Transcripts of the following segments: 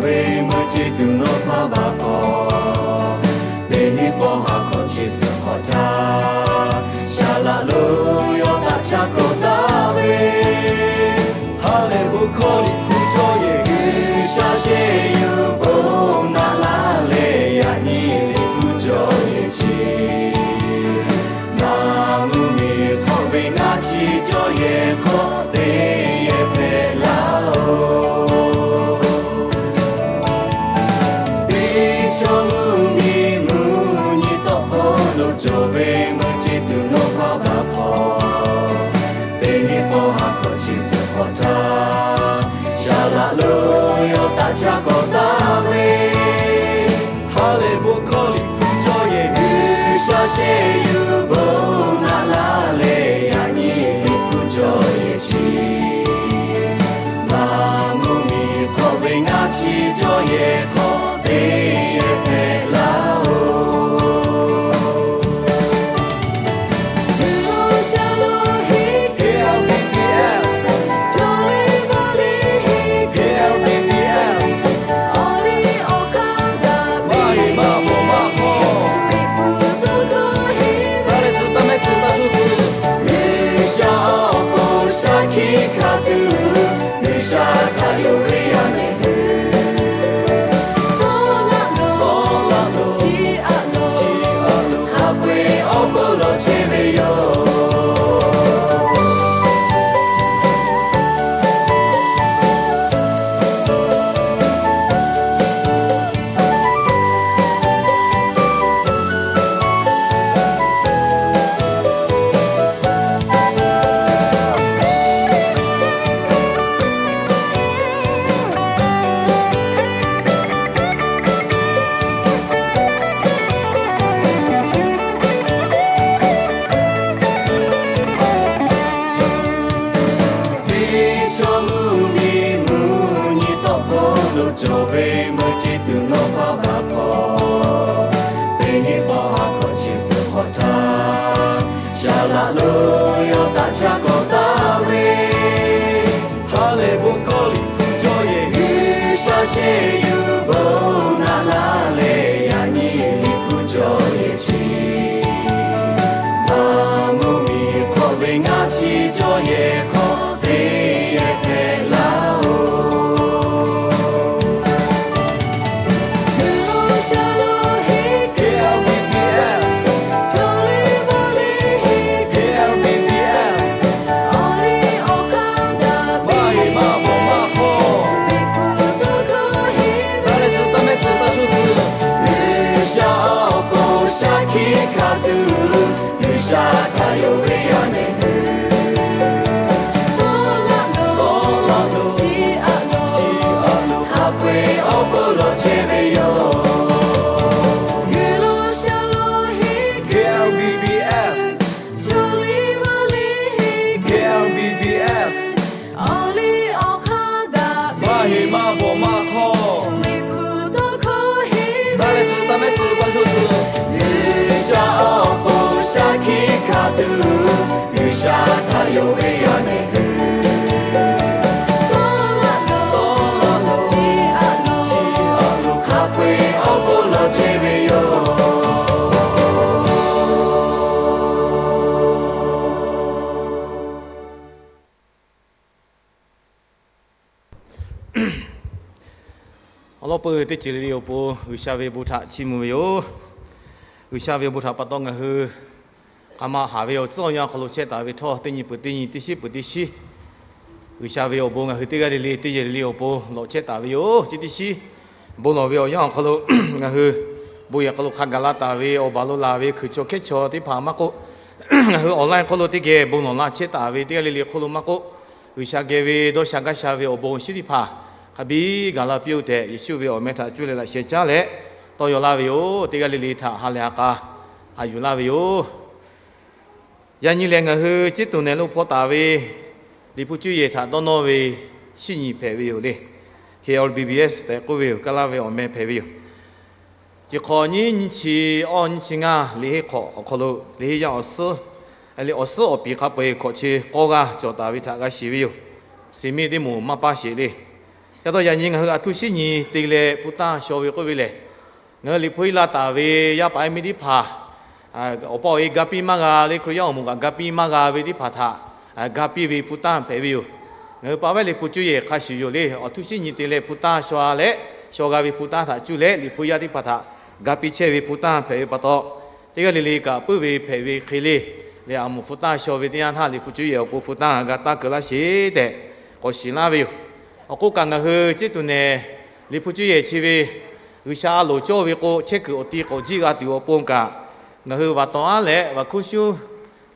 ve meuˇ ceˇ tuˬ nawˇ hpaˇ vaˇ k'awꞈ, teˇ hinˉ k'awˇ ha hk'awꞈ chi suhˍ hk'awꞈ htaˇ, shaˍ laꞈ lo yawˇ taꞈ caˇ k'awꞈ taˍ ve, ha lehˬ bon hkawˇ Liꞈ hpu cawˇ yehˬ G'uiˬsha sheˍ yuˬ bon naꞈ laˇ leh, yaꞈ nyi Liꞈ hpu cawˇ yehˬ chi, ngaˬ mvuhˇ miˬ hk'awꞈ ve ngaˇ chi cawˇ yehˬ hk'awꞈ te yehˬ hpehꞈ laˇ-oˬ. Teˇ chaw mvuhˇ miˬ mvuhˇ nyi tawˆ hk'aw lo cawˬ ve meuˇ ceˇ tuˬ nawˇ hpaˇ vaˇ k'awꞈ, teˇ hinˉ k'awˇ ha hk'awꞈ chi suhˍ hk'awꞈ htaˇ, shaˍ laꞈ lo yawˇ taꞈ caˇ k'awꞈ taˍ ve, ha lehˬ bon hkawˇ Liꞈ hpu cawˇ yehˬ G'uiˬsha sheˍ yuˬ bon naꞈ laˇ leh, yaꞈ nyi Liꞈ hpu cawˇ yehˬ chi, ngaˬ mvuhˇ miˬ hk'awꞈ ve ngaˇ chi cawˇ yehˬ hk'awꞈ te yehˬ hpehꞈ laˇ-oˬ. G'uiˬsha awˬ pon shaˉ hkiˆ hkanˍ tuˬ, G'uiˬsha htaꞈ yonˍ ve yaˇ nehˬ hui, tawˇ laˇ lo, tawˇ laˇ lo, chi aꞈ lo, chi aꞈ lo hk'a peu-eˬ awˬ bon lawˬ chehˇ ve yoˬ. Teˇ chaw mvuhˇ miˬ mvuhˇ nyi tawˆ hk'aw lo cawˬ ve meuˇ ceˇ tuˬ nawˇ hpaˇ vaˇ k'awꞈ, teˇ hinˉ k'awˇ ha hk'awꞈ chi suhˍ hk'awꞈ htaˇ, shaˍ laꞈ lo yawˇ taꞈ caˇ k'awꞈ taˍ ve, ha lehˬ bon hkawˇ Liꞈ hpu cawˇ yehˬ G'uiˬsha sheˍ yuˬ bon naꞈ laˇ leh, yaꞈ nyi Liꞈ hpu cawˇ yehˬ chi, ngaˬ mvuhˇ miˬ hk'awꞈ ve ngaˇ chi cawˇ yehˬ hk'awꞈ te yehˬ hpehꞈ laˇ-oˬ. G'uiˬsha awˬ pon shaˉ hkiˆ hkanˍ tuˬ, G'uiˬsha htaꞈ yonˍ ve yaˇ nehˬ hui, tawˇ laˇ lo, tawˇ laˇ lo, chi aꞈ lo, chi aꞈ lo hk'a peu-eˬ awˬ bon lawˬ chehˇ ve yoˬ. K L B B S, K L B B S, awˬ liˇ awˬ hk'aˇ daꞈ maˇ heˆ maˇ bawˬ maˇ hk'awˇ, Liꞈ hpu tawˇ hkawˇ heˆ, taˇ leh tcuh taˇ mehˉ tcuh taˇ shuˆ tcuh, G'uiˬsha awˬ pon shaˉ hkiˆ hkanˍ tuˬ, G'uiˬsha htaꞈ yonˍ ve yaˇ nehˬ hui, tawˇ laˇ lo, tawˇ laˇ lo, chi aꞈ lo, chi aꞈ lo hk'a peu-eˬ awˬ bon lawˬ chehˇ ve yoˬ. Awˬ lawn peuˬ teˇ ceuˬ le le awˬ pon G'uiˬsha ve bon htaꞈ chiˇ mvuh ve yoˬ. G'uiˬsha ve awˬ bon htaꞈ pa taw ngaˬ hui k'a maꞈ haˍ ve awˬ tcuhˉ awˬ yanˇ awˬ hk'aw lo chehˇ taˍ ve htawˇ, teˇ nyi peuˬ teˇ nyi, teˇ shiˉ peuˬ teˇ shiˉ, G'uiˬsha ve awˬ bon ngaˬ hui teˇ g'aˇ le le teˇ yehˬ le le awˬ pon lawˬ chehˇ taˍ ve yoˬ. Chi teˇ shiˉ bon lawˬ ve awˬ yanˇ awˬ hk'aw lo ngaˬ hui bon yehˬ hk'aw lo hk'a gaˬ la taˍ ve awˬ baˬ lo laˬ ve hkui chaw hkehˉ chaw teˇ hpaˍ maˇ k'oˆ, ngaˬ hui online hk'aw lo teˇ geh bon lawˬ la chehˇ taˍ ve teˇ g'aˇ le le hk'oˆ lo maˇ k'oˆ, G'uiˬsha geh ve dawˇ sha gaˇ sha ve awˬ bon awˬ shinˉ teˇ hpaˍ hk'a biˇ gaˬ la piˇ-oˆ tehꞈ, Yeˍsuˆ ve awˬ meh htaꞈ cuˇ leh laꞈ sheh caˉ leh tawˇ yaw laˇ ve yoˬ. Teˇ g'aˇ le le htaꞈ ha lehˬ ha k'a a yuˬ laˇ ve yoˬ. Yaꞈ nyi lehˬ, ngaˬ hui ceˇ tuˬ nehˬ lo hpaw taˍ ve Liꞈ hpu cuˇ yehˬ htaꞈ dawˇ nawˇ ve shinˉ nyi hpehꞈ ve yoˬ le. K L B B S tehꞈ k'oˆ ve yoˬ. Kaˇ laˇ ve awˬ meh hpehꞈ ve yoˬ. Chi hk'awꞈ nyiˇ nyiˇ chi awˇ nyiˇ chi ngaˇ liꞈ henˇ hk'awꞈ awˬ hk'aw lo liꞈ henˇ yaˇ awˬ suhˉ, liꞈ awˬ suhˉ awˬ piˍ hk'a peu-eˬ hkawꞈ chi k'awˇ g'aˇ cawˬ taˍ ve htaꞈ g'a shiˍ ve yoˬ. Suˍ miˇ teˇ moˍ maˇ paˇ sheˍ le. Ca taw yaꞈ nyi ngaˬ hui aˬ htoꞈ shinˉ nyi te leh hpu tanˇ shaw ve k'oˆ ve lehˬ, ngaˬ hui Liꞈ hpu iˉ la taˍ ve yaˇ paˍ yaˇ miˇ teˇ hpaˍ, awˬ pa awˬ e ga piˇ maˇ g'a le, Hkriꞈ yaˇ awˬ moˍ kaꞈ ga piˇ maˇ g'a ve teˇ hpaˍ htaꞈ ga piˇ ve hpu tanˇ hpehꞈ ve yoˬ. Ngaˬ hui pa vehˉ Liꞈ hpu cuˇ yehˬ hk'a shuˍ yoˬ le, aˬ htoꞈ shinˉ nyi te leh hpu tanˇ shaw leh, shaw g'a ve hpu tanˇ htaꞈ cuˇ leh Liꞈ hpu yaˇ teˇ hpaˍ htaꞈ ga piˇ chehˇ ve hpu tanˇ hpehꞈ ve pa taw, teˇ g'aˇ le le kaꞈ puiˉ ve hpehꞈ ve hk'e le, leh aˬ moˍ hpu tanˇ shaw ve teˇ yanˇ htaˇ Liꞈ hpu cuˇ yehˬ awˬ pon hpu tanˇ g'a taˇ keu laˇ sheˍ tehꞈ k'awꞈ shiˍ laˇ ve yoˬ. Awˬ k'oˆ kaꞈ ngaˬ hui ceˇ tuˬ nehˬ, Liꞈ hpu cuˇ yehˬ chi ve G'uiˬsha a loˍ cawˇ ve k'o, chehˇ kuiˬ awˬ ti k'awꞈ jiˆ g'a tuˬ awˬ pon kaꞈ, ngaˬ hui vaꞈ tawˍ aˉ leh vaꞈ hkuˇ shuˉ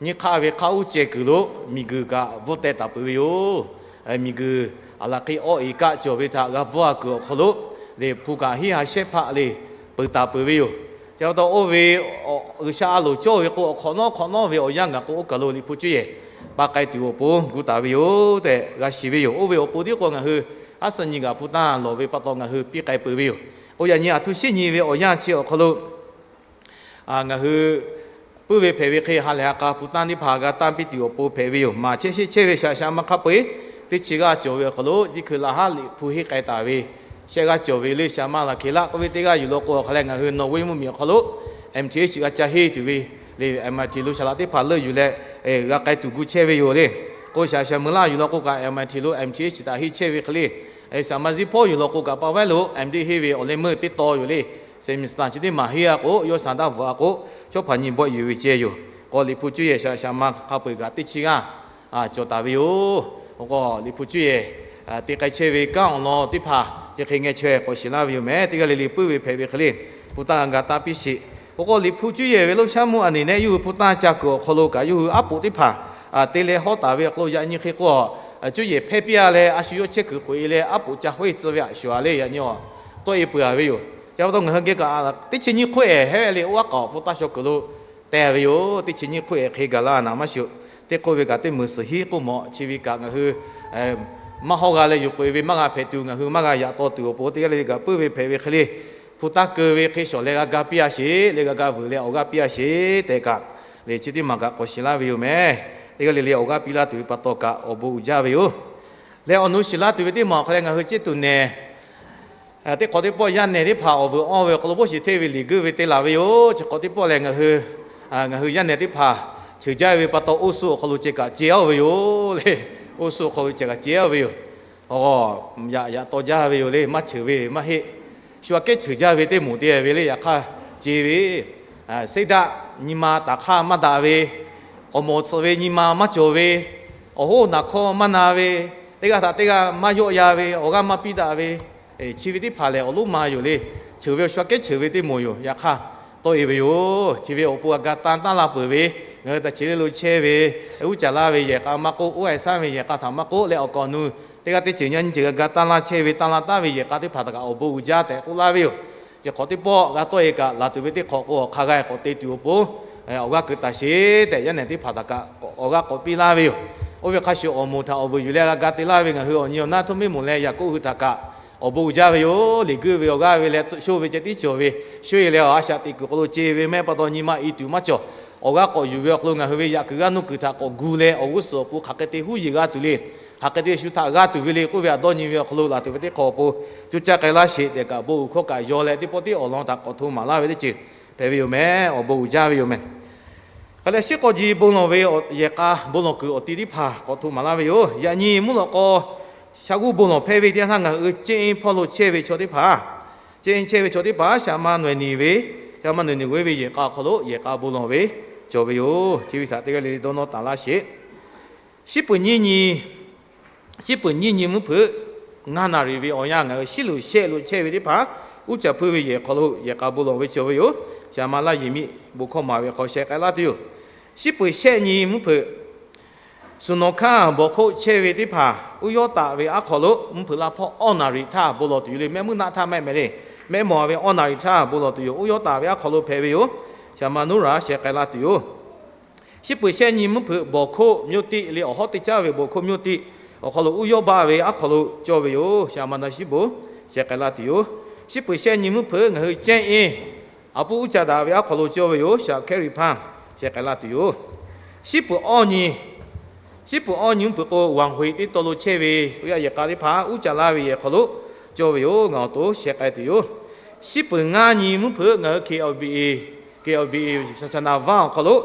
nyiˇ hk'aˆ ve hk'aˆ uˉ ceh kuiˬ lo miˬguiˬ kaꞈ bvuhˇ teh taˍ peuˬ ve yoˬ. Miˬguiˬ aˬ laˬ hk'e awˇ eˍ kaˆ cawˬ ve htaꞈ g'a bvuhˇ a kuiˬ awˬ hk'aw lo, Liꞈ hpu kaꞈ hiˉ ha shehˉ hpaˆ le peuˬ taˍ peuˬ ve yoˬ. Chi pa taw oˇ ve G'uiˬsha a loˍ cawˇ ve k'o, awˬ hk'awꞈ nawˉ hk'awꞈ nawˉ ve awˬ yanˇ gaˬ k'o, oˇ kaˬ lo Liꞈ hpu cuˇ yehˬ pa k'ai tuˬ awˬ pon gu taˍ ve yoˬ tehꞈ g'a shiˍ ve yoˬ. Oˇ ve awˬ pon tiˉ k'o, ngaˬ hui haˉ suh nyi gaˬ hpu tanˇ lawˬ ve pa taw ngaˬ hui piˇ k'ai peuˬ ve yoˬ. K'o yaꞈ nyi aˬ htoꞈ shinˉ nyi ve awˬ yanˇ chi awˬ hk'aw lo ngaˬ hui puiˉ ve hpehꞈ ve hk'e ha lehˬ ha k'a hpu tanˇ teˇ hpaˍ g'a tanˇ piˇ tuˬ awˬ pon hpehꞈ ve yoˬ. Maˍ chehˇ sheˆ chehˇ ve shaˍ shaˍ ma hk'a peu-eˬ teˇ chi g'aˇ cawˬ ve awˬ hk'aw lo, teˇ hkui laꞈ haˉ Liꞈ hpu henˇ k'ai taˍ ve shehˆ g'aˇ cawˬ ve le. Shaˍ ma laˬ hkeˍ laˆ k'oˆ ve teˇ g'aˇ yuˬ law k'o, awˬ hk'a leh ngaˬ hui Norway mvuhˇ miˬ awˬ hk'aw lo M T H g'a ca henˇ tuˬ ve le. M I T lo shaˍ laꞈ teˇ hpaˍ leuˆ yuˬ leh g'a k'ai tuˬ gu chehˇ ve yoˬ le. K'o shaˍ shaˍ meuꞈ laˇ yuˬ law k'o kaꞈ M I T lo M T H htaꞈ henˇ chehˇ ve hk'e le. Shaˍ ma ziˇ hpawˇ yuˬ law k'o kaꞈ pa vehˉ lo M D henˇ ve awˬ leh meuˇ teˇ taw yoˬ le. Semester chi teˇ maˬ henˇ a k'o, yawˇ shaˍ daꞈ bvuhꞈ a k'o, chaw hpaˍ nyi bawˆ yuˬ ve ceh yoˬ. K'o Liꞈ hpu cuˇ yehˬ shaˍ shaˍ ma hk'a peu-eˬ kaꞈ teˇ chi g'aˇ cawˬ taˍ ve yoˬ. K'o Liꞈ hpu cuˇ yehˬ te k'ai chehˇ ve kanˉ awˬ lawn teˇ hpaˍ chi hk'e ngeh chaweh k'awꞈ shiˍ laˇ ve yoˬ meh. Teˇ g'aˇ le le puiˉ ve hpehꞈ ve hk'e le, hpu tanˇ g'a tanˇ piˇ sheˍ. K'o k'o Liꞈ hpu cuˇ yehˬ ve lo shaˉ mvuhˇ a neˬ nehˆ yawˇ hui hpu tanˇ ca kuiˬ awˬ hk'aw lo kaꞈ yawˇ hui aˉ poꞈ teˇ hpaˍ te leh hawˉ taˍ ve awˬ hk'aw lo, yaꞈ nyi hk'e k'o, cuˇ yehˬ hpehˇ piˇ a leh a shu yawˇ chehˇ kuiˬ k'oꞈ e leh aˉ poꞈ ca hawˉ e tcuh ve a shuˍ a le, yaꞈ nyi tawˆ e peuˬ a ve yoˬ. Chi pa taw ngaˬ hui geh kaꞈ teˇ chi nyiˇ hk'oˆ ehˍ hehˉ ve le, oˇ aˉ k'aꞈ hpu tanˇ shaw kuiˬ lo te ve yoˬ. Teˇ chi nyiˇ hk'oˆ ehˍ hk'e gaˬ laˇ naˍ maˇ shuˍ, teˇ hk'oˆ ve kaꞈ teˇ meunˍ suhˍ hiˉ k'oˆ mawꞈ chi ve kaꞈ ngaˬ hui maˇ hawˉ g'a leh yuˬ k'oꞈ e ve maˇ g'a hpehꞈ tuˬ, ngaˬ hui maˇ g'a yaꞈ taw tuˬ awˬ pon teˇ g'aˇ le le kaꞈ puiˉ ve hpehꞈ ve hk'e le, hpu tanˇ keu ve hk'e shawˍ leh g'a ga piˇ a sheˍ, leh g'a ga vuiˬ leh awˬ g'aˇ piˇ a sheˍ tehꞈ kaꞈ, le chi teˇ maˬ kaꞈ k'awꞈ shiˍ laˇ ve yoˬ meh. Teˇ g'aˇ le le awˬ g'aˇ piˇ laˇ tuˬ ve pa taw kaꞈ awˬ bon uiˍ jaˇ ve yoˬ. Leh awˬ nu shiˍ laˇ tuˬ ve teˇ maˬ awˬ hk'aw leh ngaˬ hui ceˇ tuˬ nehˬ, teˇ hk'awꞈ teˇ pawˆ yaˇ nehˬ teˇ hpaˍ awˬ vuiˬ awˇ ve awˬ hk'aw lo bawˆ shiˍ hteˇ ve liꞈ guiˇ ve te laˬ ve yoˬ. Chi hk'awꞈ teˇ pawˆ lehˬ ngaˬ hui, ngaˬ hui yaˇ nehˬ teˇ hpaˍ cheuˬ jaˇ ve pa taw, oˇ suhˉ awˬ hk'aw lo ceh kaꞈ ce aˇ ve yoˬ le. Oˇ suhˉ awˬ hk'aw lo ceh kaꞈ ce aˇ ve yoˬ. Yaꞈ yaꞈ taw jaˇ ve yoˬ le, maˇ cheuˬ ve maˇ heˆ. Shu aꞈ kehˉ cheuˬ jaˇ ve teˇ moˍ te ve le, yaꞈ hk'aˇ ce ve, seˇ daꞈ nyi ma taˍ hk'aˇ maˇ daꞈ ve, awˬ mawˬ tsuhꞈ ve nyi ma maˇ cawˬ ve, awˬ hoˉ naˍ hkawˇ maˇ na ve, teˇ g'aˇ htaꞈ teˇ g'aˇ maˇ yawˆ ya ve, awˬ g'aˇ maˇ piˇ daꞈ ve, chi ve teˇ hpaˍ lehˬ awˬ lonˉ ma yoˬ le. Cheuˬ ve awˬ shu aꞈ kehˉ cheuˬ ve teˇ moˍ yoˬ. Yaꞈ hk'aˇ tawˆ e ve yoˬ. Chi ve awˬ pon a ga tanˇ tanˇ la peuˬ ve, ngaˬ hui taꞈ chi le lo chehˇ ve, uˉ caˬ laˇ ve yehˬ k'a maˇ k'oˆ, oˇ a saˉ ve yehˬ k'a htaꞈ maˇ k'oˆ leh, awˬ kaˍ awˬ nu teˇ g'aˇ teˇ ceuˬ nyi nyi ceuˬ g'a ga tanˇ laˇ chehˇ ve tanˇ la taˍ ve yehˬ k'a teˇ hpaˍ htaꞈ kaꞈ awˬ bon uiˍ jaˇ tehꞈ k'oˆ laˇ ve yoˬ. Chi hk'awꞈ teˇ pawˆ g'a tawˆ e kaꞈ laˬ tuˬ ve teˇ hk'awꞈ k'o, awˬ hk'a g'a k'awꞈ te tuˬ awˬ pon awˬ g'aˇ keu taˍ sheˍ tehꞈ yaˇ nehˬ teˇ hpaˍ htaꞈ kaꞈ awˬ g'aˇ k'awꞈ piˇ laˇ ve yoˬ. Oˇ ve hk'a shuˍ awˬ moˍ htaꞈ awˬ vuiˬ yuˬ leh g'a ga te laˇ ve ngaˬ hui awˬ nyi awˬ naˇ htoˇ miˇ moˍ leh Yaˍkoˆ hui htaꞈ kaꞈ awˬ bon uiˍ jaˇ ve yoˬ. Liꞈ guiˇ ve awˬ g'aˇ ve leh shoˇ ve ceh tiˉ cawˬ ve, shoˇ e leh a shaꞈ teꞈ kuiˬ hk'aw lo ce ve mehˆ pa taw nyi ma i tuˬ maˇ cawˬ. Awˬ g'aˇ k'awꞈ yuˬ ve awˬ hk'aw lo ngaˬ hui ve yaꞈ kuiˬ g'aˇ nuˇ kuiˬ htaꞈ k'awꞈ gu leh awˬ g'uˇ suhˍ awˬ pon hk'aˬ hk'e te huˉ yeˬ g'a tuˬ le, hk'aˬ hk'e te shu htaꞈ g'a tuˬ ve le k'oˆ ve a dawˇ nyi ve awˬ hk'aw lo laˬ tuˬ ve teˇ hk'awꞈ awˬ pon coˇ caˇ k'ai laˇ sheˍ tehꞈ kaꞈ bon uiˍ hkawˇ kaꞈ yaw leh teˇ pawˆ tiˉ awˬ lawn htaꞈ k'awꞈ hto maˍ laˇ ve teˇ ceuˬ hpehꞈ ve yoˬ meh. Awˬ bon uiˍ jaˇ ve yoˬ meh. Hk'e leh shiˉ k'aw ji bon lawˬ ve yehˬ k'a bon lawˬ kuiˬ awˬ ti teˇ hpaˍ k'awꞈ hto maˍ laˇ ve yoˬ. Yaꞈ nyi mvuhˇ lawꞈ k'aw shaˉ g'uˇ bon lawˬ hpehˇ ve teˇ yanˇ htaˇ ngaˬ hui ceˇ iˉ hpawˇ lo chehˇ ve chaw teˇ hpaˍ, ceˇ iˉ chehˇ ve chaw teˇ hpaˍ shaˍ ma nawehˬ niˬ ve, shaˍ ma nawehˬ niˬ g'oˇ ve yehˬ k'a awˬ hk'aw lo yehˬ k'a bon lawˬ ve cawˬ ve yoˬ. Chi ve htaꞈ teˇ g'aˇ le le dawˇ nawˇ taˍ laˇ sheˍ. Shiˉ peuˬ nyiˇ nyi, shiˉ peuˬ nyiˇ nyi mvuhˇ hpeuꞈ ngaˇ naˍ riˍ ve awˬ yanˇ ngaˬ hui shiˉ luꞈ shehˆ lo chehˇ ve teˇ hpaˍ uˉ caˍ hpeuˇ ve yehˬ hk'aw lo yehˬ k'a bon lawˬ ve cawˬ ve yoˬ. Shaˍ ma Laˇ Yeˍmiˆ bon hkawˇ maˍ ve hk'aw sheh k'ai laˇ tuˬ yoˬ. Shiˉ peuˬ shehˆ nyi mvuhˇ hpeuꞈ suhˍ nawˬ hkanˇ bawˬ hkoˆ chehˇ ve teˇ hpaˍ uˉ yawˇ taˍ ve aˉ hk'aw lo mvuhˇ hpeuꞈ laˇ hpawˇ awˇ naˍ riˍ htaˇ bon lawˬ tuˬ yoˬ le. Mehˆ muiˉ naˆ htaˇ mehˆ mehˍ le, mehˆ mawˬ ve awˇ naˍ riˍ htaˇ bon lawˬ tuˬ yoˬ. Uˉ yawˇ taˍ ve aˉ hk'aw lo hpehꞈ ve yoˬ. Shaˍ ma Nuˉraꞈ sheh k'ai laˇ tuˬ yoˬ. Shiˉ peuˬ shehˆ nyi mvuhˇ hpeuꞈ bawˬ hkoˆ myoˇ teˆ le, awˬ hawˉ teˇ caˉ ve bawˬ hkoˆ myoˇ teˆ awˬ hk'aw lo uˉ yawˇ baˆ ve aˉ hk'aw lo cawˇ ve yoˬ. Shaˍ ma Naˍ shiˉ bon sheh k'ai laˇ tuˬ yoˬ. Shiˉ peuˬ shehˆ nyi mvuhˇ hpeuꞈ ngaˬ hui ceˇ iˉ aˬ puˉ uˉ caˍ daꞈ ve aˉ hk'aw lo cawˇ ve yoˬ. Shaˍ Hkehˇ riˍ hpaˇ sheh k'ai laˇ tuˬ yoˬ. Shiˉ peuˬ awˇ nyi, shiˉ peuˬ awˇ nyi mvuhˇ hpeuꞈ k'o, waˬ hoꞈ e teˇ taw lo chehˇ ve yehˬ k'a teˇ hpaˍ uˉ caˍ laˇ ve yehˬ hk'aw lo cawˇ ve yoˬ. Ngaˬ awˬ to sheh k'ai tuˬ yoˬ. Shiˉ peuˍ ngaˇ nyi mvuhˇ hpeuꞈ ngaˬ hui K L B A, K L B A Sasana vaˇ awˬ hk'aw lo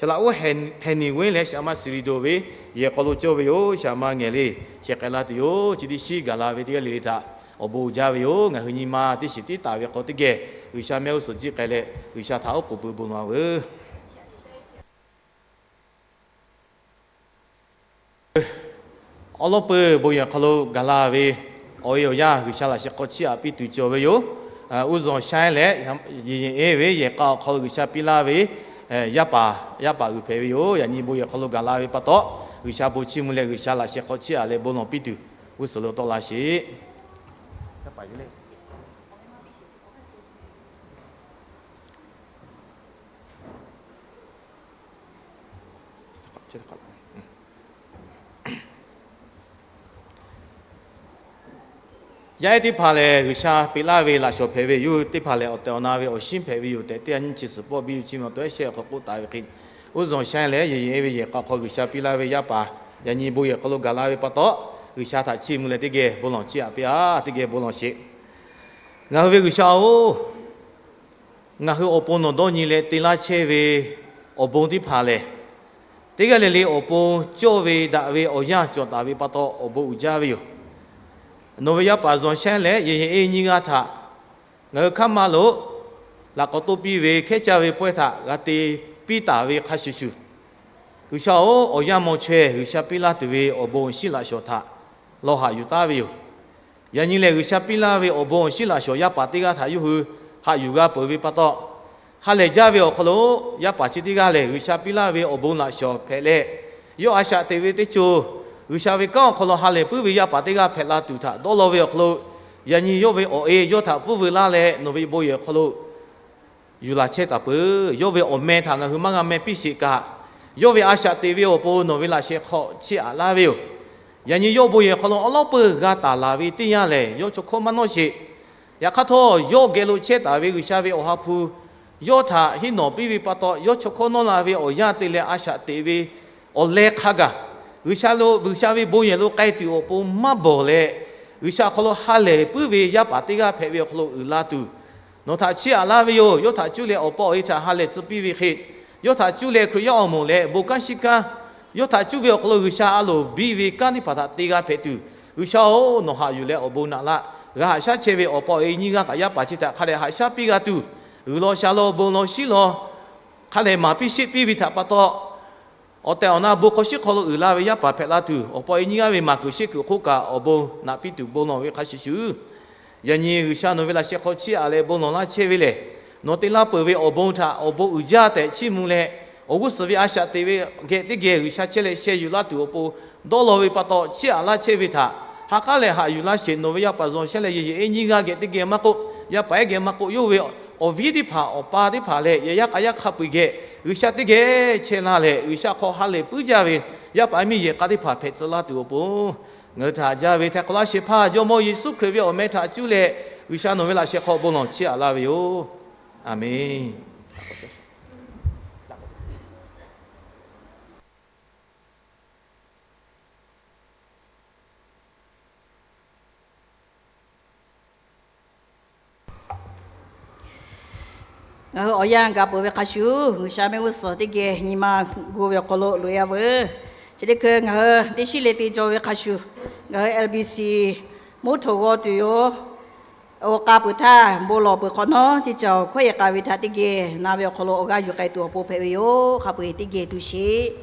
Chaw laꞈ uˉ Hehˬniˍ Wenˉ leh Shaˍ ma Siˍriˍ Doˍ ve yehˬ hk'aw lo cawˇ ve yoˬ. Shaˍ ma Ngehˬ le sheh k'ai la tuˬ yoˬ. Chi teˇ shiˉ gaˬ la ve teˇ g'aˇ le le htaꞈ awˬ bon uiˍ jaˇ ve yoˬ. Ngaˬ hui nyi ma teˇ shiˍ tiˉ taˍ ve hk'aw teˇ geh G'uiˬsha mehˆ g'uˇ suhˍ jiˆ k'ai leh, G'uiˬsha htaꞈ oˉ k'oˍ pui bon laˬ veuˬ. Awˉ lawˉ peuˬ bon yehˬ hk'aw lo gaˬ la ve awˬ e awˬ yanˇ G'uiˬsha laꞈ sheh hk'aw chiˇ aꞈ piˇ tuˬ cawˬ ve yoˬ. Uˉ zawˬ shaˉ leh, yehˬ yehˬ eˉ ve yehˬ k'a awˬ hk'aw lo G'uiˬsha piˇ laˇ ve yaˇ paˍ, yaˇ paˍ uiˍ hpehꞈ ve yoˬ. Yaꞈ nyi bon yehˬ hk'aw lo gaˬ la ve pa taw, G'uiˬsha bon chiˇ mvuh leh G'uiˬsha laꞈ sheh hk'aw chiˇ aꞈ leh bon lawˬ piˇ tuˬ g'uˇ suhˍ lo tawˆ la sheˍ. Yaˇ ehˉ teˇ hpaˍ lehˬ, G'uiˬsha peꞈ laˇ ve laꞈ shawnˍ hpehꞈ ve yoˬ. Teˇ hpaˍ lehˬ, awˬ tehˬ awˬ na ve awˬ shinˉ hpehꞈ ve yoˬ tehꞈ, teˇ g'aˇ nyiˇ chi suhˍ pawˆ biˇ ve chi ma awˬ to ehˉ shehˆ awˬ hk'aw k'oˆ taˍ ve hk'e, uˉ zawˬ shaˉ leh yehˬ yehˬ eˉ ve yehˬ k'a hk'aw G'uiˬsha piˇ laˇ ve yaˇ paˍ, yaꞈ nyi bon yehˬ hk'aw lo gaˬ la ve pa taw, G'uiˬsha htaꞈ chiˇ mvuh leh teˇ geh bon lawˬ chiˇ aꞈ piˇ-a. Teˇ geh bon lawˬ sheˍ. Ngaˬ hui ve G'uiˬsha-oˬ, ngaˬ hui awˬ pon nawˬ dawˇ nyi leh te laˇ chehˇ ve awˬ bon teˇ hpaˍ lehˬ, teˇ g'aˇ le le awˬ pon cawˇ ve daꞈ ve awˬ yanˇ cawˬ taˍ ve pa taw awˬ bon uiˍ jaˇ ve yoˬ. Nawˬ ve yaˇ paˍ Zawˬ Shaehˇ leh yehˬ yehˬ eˉ nyiˇ g'aˇ htaꞈ ngaˬ hui hk'aˇ ma lo laꞈ k'awꞈ toˇ piˇ ve hkehˉ caˇ ve pawehˇ htaꞈ g'a te piˇ taˍ ve hk'a shuˍ shuˍ, G'uiˬsha-oˬ, awˬ yanˇ maw chaweh G'uiˬsha piˇ laˇ tuˬ ve awˬ bon awˬ shinˉ laꞈ shawnˍ htaꞈ lawˬ haꞈ yuˬ taˉ ve yoˬ. Yaꞈ nyi lehˬ, G'uiˬsha piˇ laˇ ve awˬ bon awˬ shinˉ laꞈ shawnˍ yaˇ paˍ teˇ g'aˇ htaꞈ yawˇ hui haꞈ yuˬ g'a peuˬ ve pa taw, ha lehˬ jaˇ ve awˬ hk'aw lo yaˇ paˍ chi teˇ g'aˇ lehˬ, G'uiˬsha piˇ laˇ ve awˬ bon laꞈ shawnˍ hpehꞈ leh, yawˇ a shaꞈ teꞈ ve teˇ co G'uiˬsha ve kanˉ awˬ hk'aw lo ha lehˬ puiˉ ve yaˇ paˍ teˇ g'aˇ hpehꞈ la tuˬ htaꞈ dawˇ law ve awˬ hk'aw lo, yaꞈ nyi yawˇ ve awˬ e yawˇ htaꞈ pfuhˇ veu laˇ leh, nawˬ ve bon yehˬ awˬ hk'aw lo yuˬ laˬ chehˇ taˍ peuˬ. Yawˇ ve awˬ meh htaꞈ ngaˬ hui maˇ g'a meh piˇ sheˍ kaꞈ, yawˇ ve a shaꞈ teꞈ ve awˬ pon nawˬ ve laꞈ sheh hk'aw chiˇ aꞈ laˇ ve yoˬ. Yaꞈ nyi yawˇ bon yehˬ hk'aw lo awˉ lawˉ peuˬ g'a taˍ laˬ ve teˇ yanˇ lehˬ, yawˇ chaw hkawˇ maˇ nawˇ sheˍ. Yaꞈ hk'aˇ htawˇ, yawˇ geh lo chehˇ taˍ ve G'uiˬsha ve awˬ ha hpu yawˇ htaꞈ hiˉ nawꞈ piˇ ve pa taw, yawˇ chaw hkawˇ nawˇ la ve awˬ yanˇ te leh a shaꞈ teꞈ ve awˬ leh hk'a gaˬ, G'uiˬsha lo, G'uiˬsha ve bon yehˬ lo k'ai tuˬ awˬ pon maˇ bawˬ leh, G'uiˬsha awˬ hk'aw lo ha lehˬ puiˉ ve yaˇ paˍ teˇ g'aˇ hpehꞈ ve awˬ hk'aw lo uiˍ la tuˬ, nawˬ htaꞈ chiˇ aꞈ laˇ ve yoˬ. Yawˇ htaꞈ cuˇ leh awˬ pa awˬ e htaꞈ ha lehˬ tcuh piˇ ve hk'e, yawˇ htaꞈ cuˇ leh Hkriꞈ yaˇ awˬ moˍ leh bon kanˉ shiˉ kanˉ, yawˇ htaꞈ cuˇ ve awˬ hk'aw lo G'uiˬsha a loˍ biˇ ve kanˉ teˇ hpaˍ htaꞈ te g'a hpehꞈ tuˬ, G'uiˬsha-oˬ, nawˬ haꞈ yuˬ leh awˬ bon naꞈ laˇ. G'a haꞈ shaˉ chehˇ ve awˬ pa awˬ e nyiˇ g'aˇ kaꞈ yaˇ paˍ chi htaꞈ hk'a dehꞈ haꞈ shaˉ piˇ g'a tuˬ, g'uiˬ law sha law bon law shiˉ law hk'a dehꞈ maˍ piˇ sheˆ piˇ ve htaꞈ pa taw, awˬ tehˬ awˬ na bon hk'aw shiˉ hk'aw lo uiˍ la ve yaˇ paˍ hpehꞈ la tuˬ, awˬ pa awˬ e nyiˇ g'aˇ ve maˍ kuiˬ sheˆ kuiˬ hk'oˆ kaꞈ awˬ bon naꞈ piˇ tuˬ bon lawˬ ve hk'a shuˍ shuˍ, yaꞈ nyi G'uiˬsha nawˬ ve laꞈ sheh hk'aw chiˇ aꞈ leh bon lawˬ laˇ chehˇ ve lehˬ, nawˬ te laˇ peuˬ ve awˬ bon htaꞈ awˬ bon uiˍ jaˇ tehꞈ chiˇ mvuh leh, awˬ g'uˇ suhˍ ve a shaꞈ teꞈ ve geh teˇ geh G'uiˬsha chehˇ leh sheh yuˬ laˇ tuˬ awˬ pon dawˇ law ve pa taw, chiˇ aꞈ laˇ chehˇ ve htaꞈ ha k'aˉ leh haꞈ yuˬ laˇ sheˍ. Nawˬ ve yaˇ paˍ Zawˬ Shaehˇ leh yehˬ yehˬ eˉ nyiˇ g'aˇ geh teˇ geh maˇ k'oˆ, yaˇ paˍ ehˉ geh maˇ k'oˆ, yawˇ ve awˬ viˉ teˇ hpaˍ, awˬ pa teˇ hpaˍ leh yehˬ yaˇ k'a yaˇ hk'a peu-eˬ geh G'uiˬsha teˇ geh chehˇ laˇ leh, G'uiˬsha hk'aw ha lehˬ puiˉ jaˇ ve yaˇ paˍ miˇ yehˬ k'a teˇ hpaˍ hpehꞈ tcuh laˇ tuˬ awˬ pon, ngaˬ hui htaꞈ haꞈ jaˇ ve htaiˍ hk'awꞈ laˇ shehˍ hpaˇ Jawˇmawˇ Yeˍsuˆ Hkriꞈ ve awˬ meh htaꞈ cuˇ leh, G'uiˬsha nawˬ ve laꞈ sheh hk'aw bon lawˬ chiˇ aꞈ laˇ ve yoˬ. Aˍmenˍ. Ngaˬ hui awˬ yanˇ gaˬ peuˬ ve hk'a shuˍ, G'uiˬsha mehˆ g'uˇ suhˍ teˇ geh nyi ma gu ve awˬ hk'aw lo loꞈ e-a veuˬ. Chi teˇ hkui ngaˬ hui teˇ shiˉ le te jaw ve hk'a shuˍ, ngaˬ hui L B C mvuhˇ htoꞈ g'aw tuˬ yoˬ. Awˬ k'a peuˬ htaˇ bon lawˬ peuˬ hk'awꞈ nawˉ, teˇ caoˬ hkawehˇ yehˬ k'a ve htaꞈ teˇ geh na ve awˬ hk'aw lo awˬ g'aˇ yuˬ k'ai tuˬ awˬ pon hpehꞈ ve yoˬ. Hk'a peu-eˬ teˇ geh tuˬ sheˍ.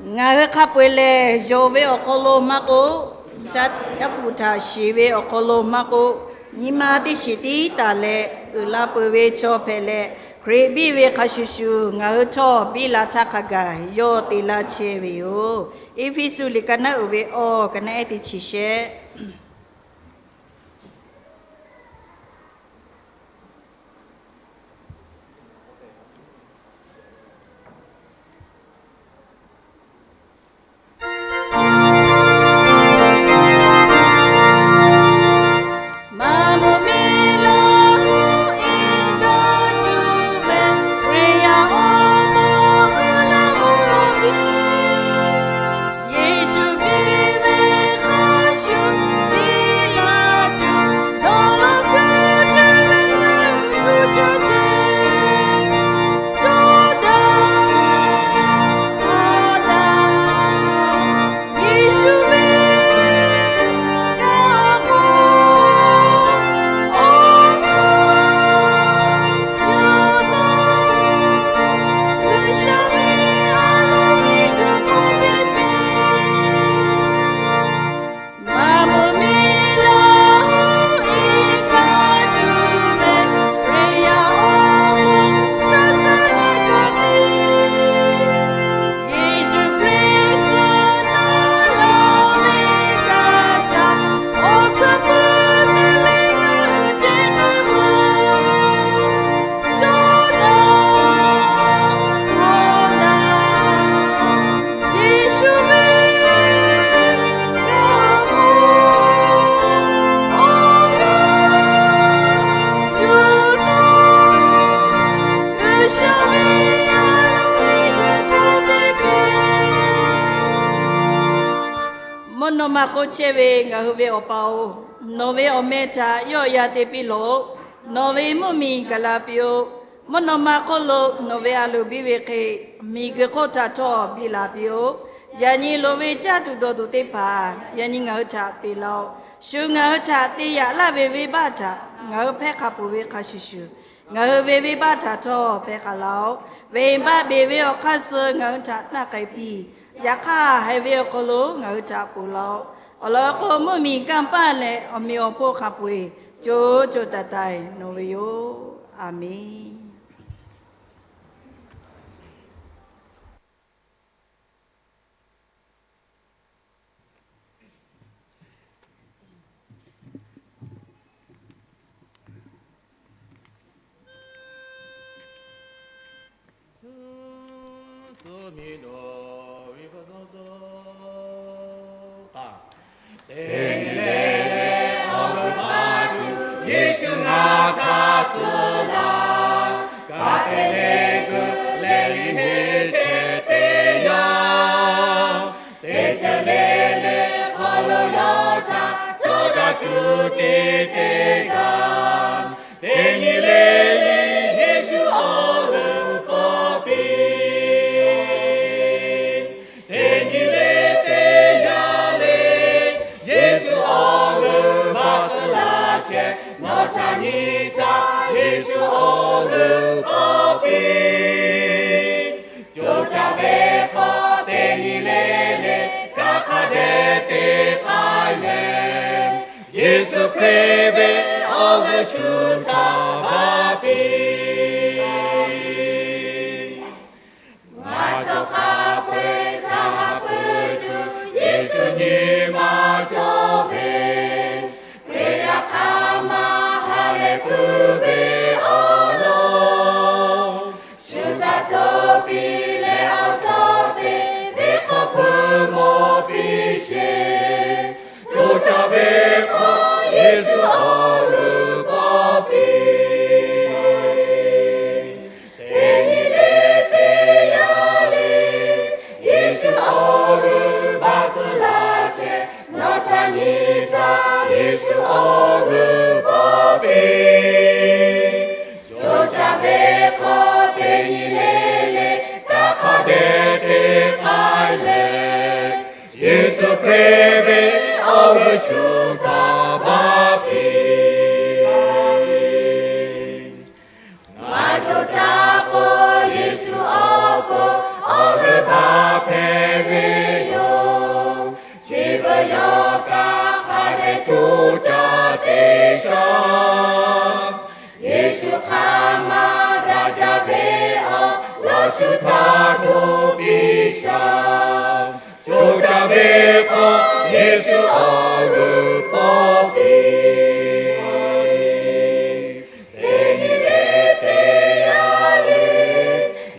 Ngaˬ hui hk'a peu-eˬ lehˬ, yonˍ ve awˬ hk'aw lo maˇ k'oˆ, G'uiˬsha yaˇ hpu htaꞈ shiˍ ve awˬ hk'aw lo maˇ k'oˆ, nyi ma teˇ shiˍ tiˉ taˍ leh uiˍ la peuˬ ve chaw hpehꞈ leh, Hkriꞈ biˇ ve hk'a shuˍ shuˍ ngaˬ hui htawˇ biˇ la htaˇ hk'a gaˬ yawˇ te laˇ chehˇ ve yoˬ. Eˇfeˇsuꞈ liꞈ ka naˉ uiˍ ve awˬ ka naˉ ehˉ teˇ chi shehˆ. K'oˆ chehˇ ve ngaˬ hui ve Awˬ pa-oˬ, nawˬ ve awˬ meh htaꞈ yawˆ yan te piˇ lawˬ. Nawˬ ve mvuhˇ miˬ gaˬ la piˇ-oˆ. Mvuhˇ naw ma hk'oˆ lo nawˬ ve a loˍ biˇ ve hk'e, miˬguiˬ hk'oˆ htaꞈ htawˇ biˇ la piˇ-oˆ. Yaꞈ nyi loˍ ve caˇ tuˬ dawˬ tuˬ teˇ hpaˍ yaꞈ nyi ngaˬ hui htaꞈ peꞈ laˇ-oˆ. Shu ngaˬ hui htaꞈ te yaꞈ laˇ ve venˇbaˆ htaꞈ ngaˬ hui hpehˇ hk'a peuˬ ve hk'a shuˍ shuˍ, ngaˬ hui ve venˇbaˆ htaꞈ htawˇ hpehˇ k'ai laˇ-oˆ. Venˇbaˆ beˬ ve awˬ hk'aˇ suh ngaˬ hui htaꞈ taˆ k'ai piˇ. Yaꞈ hk'aˇ, haiˬ ve awˬ hk'aw lo ngaˬ hui htaꞈ ponˬ laˇ-oˆ. Awˬ lawn k'o, mvuhˇ miˬ, kanˇ paˆ leh awˬ meꞈ awˬ hponˇ hk'a peu-eˬ co co taiˍ taiˍ nawˬ ve yoˬ. A menˬ. Teˇ nyi le le awˬ g'euˆ pa tuˬ Yeˍsuˆ ngaˬ htaꞈ tcuh laˇ. Kaˍpeˍneˍkuˆ lehˬ liꞈ henˇ chehˇ teˇ yanˇ, teˇ ceuˬ le le hk'aw lo yawˇ htaꞈ cawˇ daꞈ tuˬ te teˇ g'aˇ, teˇ nyi le le Yeˍsuˆ awˬ g'euˆ paw piˇ. Teˇ nyi le teˇ yanˇ le, Yeˍsuˆ awˬ g'euˆ baˆ tcuh laˇ chehˇ, nawˬ htaꞈ nyi htaˇ Yeˍsuˆ awˬ g'euˆ paw piˇ. Co caˇ ve hk'aw teˇ nyi le le, kanˇ hk'a dehꞈ te k'ai leh, Yeˍsuˆ Hkriꞈ ve awˬ g'euˆ shu htaꞈ baˆ piˇ. Ngaˬ cawˬ hk'a peu-eˬ htaꞈ haꞈ pui tuˬ Yeˍsuˆ nyi ma cawˇ ve, Hkriꞈ yaꞈ hk'aˇ maˇ ha lehˬ puiˉ ve awˬ lawn, shu htaꞈ hto piˇ leh awˬ cawˇ te ve hk'a peu-eˬ mawˬ piˇ sheˍ. Co caˇ ve hk'aw Yeˍsuˆ awˬ g'euˆ paw piˇ. Teˇ nyi le teˇ yanˇ le, Yeˍsuˆ awˬ g'euˆ baˆ tcuh laˇ chehˇ, nawˬ htaꞈ nyi htaˇ Yeˍsuˆ awˬ g'euˆ paw piˇ. Co caˇ ve hk'aw teˇ nyi le le, kanˇ hk'a dehꞈ te k'ai leh, Yeˍsuˆ Hkriꞈ ve awˬ g'euˆ shu htaꞈ baˆ piˇ. Ngaˬ co caˇ k'o, Yeˍsuˆ awˬ pon awˬ g'euˆ baˆ hpehꞈ ve yoˬ. Chi beuꞈ yawˇ kaꞈ hk'a dehꞈ co caˇ te shaˍ. Yeˍsuˆ hk'aˬ ma daꞈ jaˇ ve awˬ lawn shu htaꞈ hto piˇ shaˍ. Co caˇ ve hk'aw Yeˍsuˆ awˬ g'euˆ paw piˇ. Teˇ nyi le teˇ yanˇ le,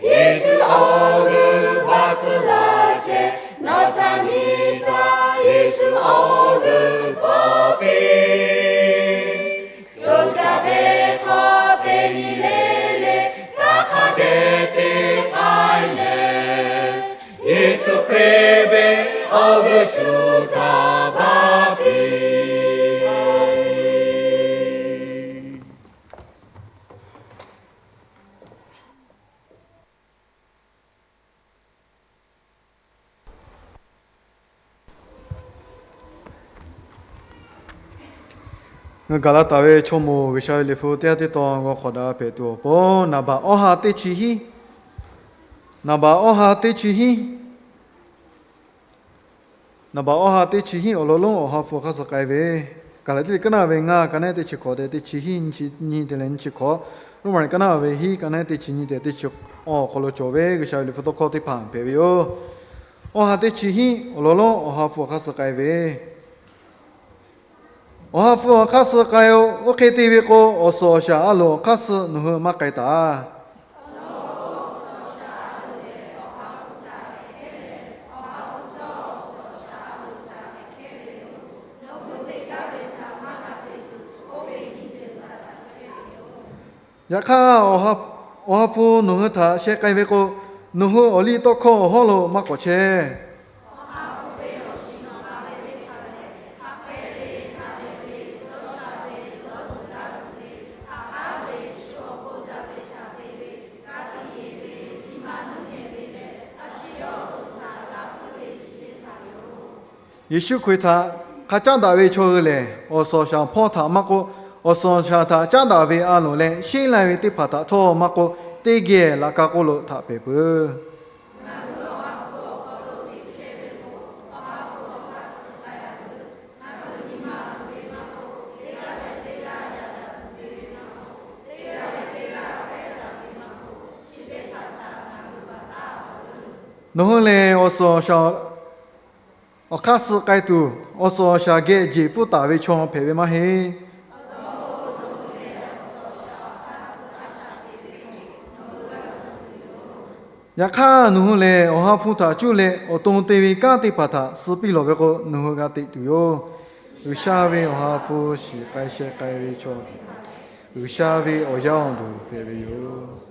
Yeˍsuˆ awˬ g'euˆ baˆ tcuh laˇ chehˇ, nawˬ htaꞈ nyi htaˇ Yeˍsuˆ awˬ g'euˆ paw piˇ. Co caˇ ve hk'aw teˇ nyi le le, kanˇ hk'a dehꞈ te k'ai leh, Yeˍsuˆ Hkriꞈ ve awˬ g'euˆ shu htaꞈ baˆ piˇ. Ngaˬ hui Gaˍlaˍtaˍ ve chaw moˍ G'uiˬsha ve liꞈ hpu teˇ haˉ teˇ tawn g'aw hk'awꞈ daꞈ hpehꞈ tuˬ awˬ pon, naˍ baꞈ awˇ ha teˇ chi hiˉ, naˍ baꞈ awˇ ha teˇ chi hiˉ, naˍ baꞈ awˇ ha teˇ chi hiˉ awˬ lawn lonˉ Awˬ ha hpu awˬ hk'aˇ suh k'ai ve, Gaˍlaˍtiˆ liꞈ kaˉ naˇ ve ngaˇ ka nehˉ teˇ chi hkawꞈ tehꞈ teˇ chi hiˉ, nyi chi nyi te leh nyi chi hkawꞈ, Roˉmaꞈ liꞈ kaˉ naˇ ve hiˉ ka nehˉ teˇ chi nyi tehꞈ teˇ chi awˬ hk'aw lo cawˬ ve G'uiˬsha ve liꞈ hpu tawˇ hkawˇ teˇ hpaˍ hpehꞈ ve yoˬ. Awˇ ha teˇ chi hiˉ awˬ lawn lonˉ Awˬ ha hpu awˬ hk'aˇ suh k'ai ve, Awˬ ha hpu awˬ hk'aˇ suh k'ai-o. Oˇ hk'e te ve k'o, awˬ suhˍ awˬ shaˍ a loˍ awˬ hk'aˇ suh nawˬ hui maˇ k'ai taˍ. Yaꞈ hk'aˇ, Awˬ ha hpu nawˬ hui htaꞈ sheh k'ai ve k'o, nawˬ hui awˬ liˇ tawˇ hkawˇ awˬ hawˉ lo maˇ k'awꞈ chehˇ. Yeˍsuˆ Hkriꞈ htaꞈ hk'a caˉ daꞈ ve chaw hui lehˬ, awˬ suhˍ awˬ shaˍ hpawˇ htaꞈ maˇ k'oˆ, awˬ suhˍ awˬ shaˍ htaꞈ caˉ daꞈ ve a loˍ leh sheˉ lai ve teˇ hpaˍ htaꞈ htawˇ maˇ k'oˆ, teˇ geh laꞈ ka k'oˆ lo htaꞈ hpehꞈ peuˬ. Nawˬ hui lehˬ, awˬ suhˍ awˬ shaˍ awˬ hk'aˇ suh k'ai tuˬ, awˬ suhˍ awˬ shaˍ geh jeˬ pfuhˇ taˍ ve chaw hpehꞈ ve maˇ heˆ. Yaꞈ hk'aˇ, nawˬ hui lehˬ awˬ ha hpu htaꞈ cuˇ leh awˬ to te ve kanˉ teˇ hpaˍ htaꞈ suh piˇ lawˬ ve k'o, nawˬ hui g'a teꞈ tuˬ yoˬ. G'uiˬsha ve awˬ ha hpu shiˍ k'ai sheh k'ai ve chaw, G'uiˬsha ve awˬ yaˇ awˬ duˬ hpehꞈ ve yoˬ.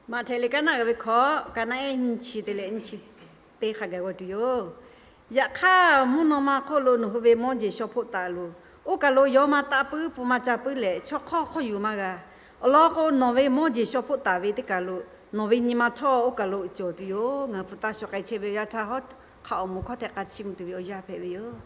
Maꞈhtehˍ liꞈ kaˉ naˆ g'a ve hkawꞈ, kaˉ naˆ ehˉ nyiˇ chi teˇ leh nyiˇ chi teˇ hk'a gaˬ g'a tuˬ yoˬ. Yaꞈ hk'aˇ, mvuhˇ naw ma hk'oˆ lo nawˬ hui ve mawˇ jeˬ shaw hpoˆ taˍ loˬ. Oˇ kaˬ lo yawˇ maˇ taˆ puiˉ, pun maˇ caˇ puiˉ leh, chaw hk'awˇ hk'awˇ yuˬ maˇ g'a. Awˬ lawn k'o, nawˬ ve mawˇ jeˬ shaw hpoˆ taˍ ve teˇ kaˬ lo nawˬ ve nyi ma htawˇ oˇ kaˬ lo cawˬ tuˬ yoˬ. Ngaˬ hui hpu taˇ shaw k'ai chehˇ ve yaˇ htaˇ hawˉ hk'a awˬ moˍ hkawˇ hteh k'a chiˇ mvuh tuˬ ve awˬ yanˇ hpehꞈ ve yoˬ.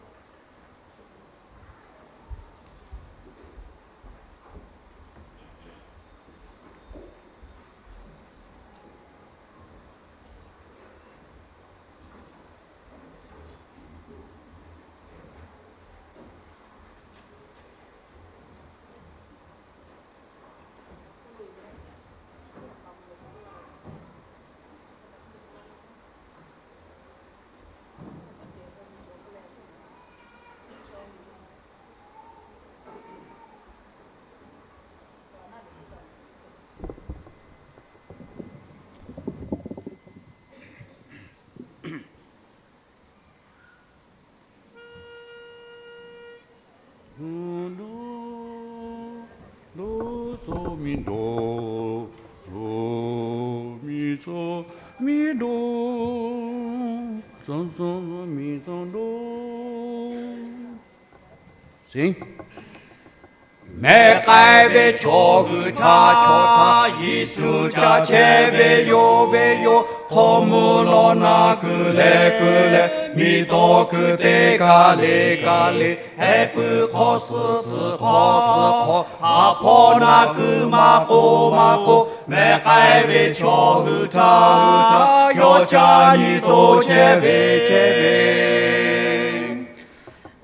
Mehˆ k'ai ve chaw hui htaꞈ chaw htaꞈ Yeˍsuˆ ca chehˇ ve yoˬ ve yoˬ. Hk'aw mvuh lawˬ na kuiˬ leh kuiˬ leh, miˬ tawˍ kuiˬ teˇ kaˬ le kaˬ le, heh puiˉ hk'awˇ suhˍ suhˍ hk'awˇ suhˍ hk'awˇ, haˍ hpawˇ na kuiˬ maˇ k'oˆ maˇ k'oˆ, mehˆ k'ai ve chaw hui htaꞈ yawˇ ca nyi to chehˇ ve chehˇ ve.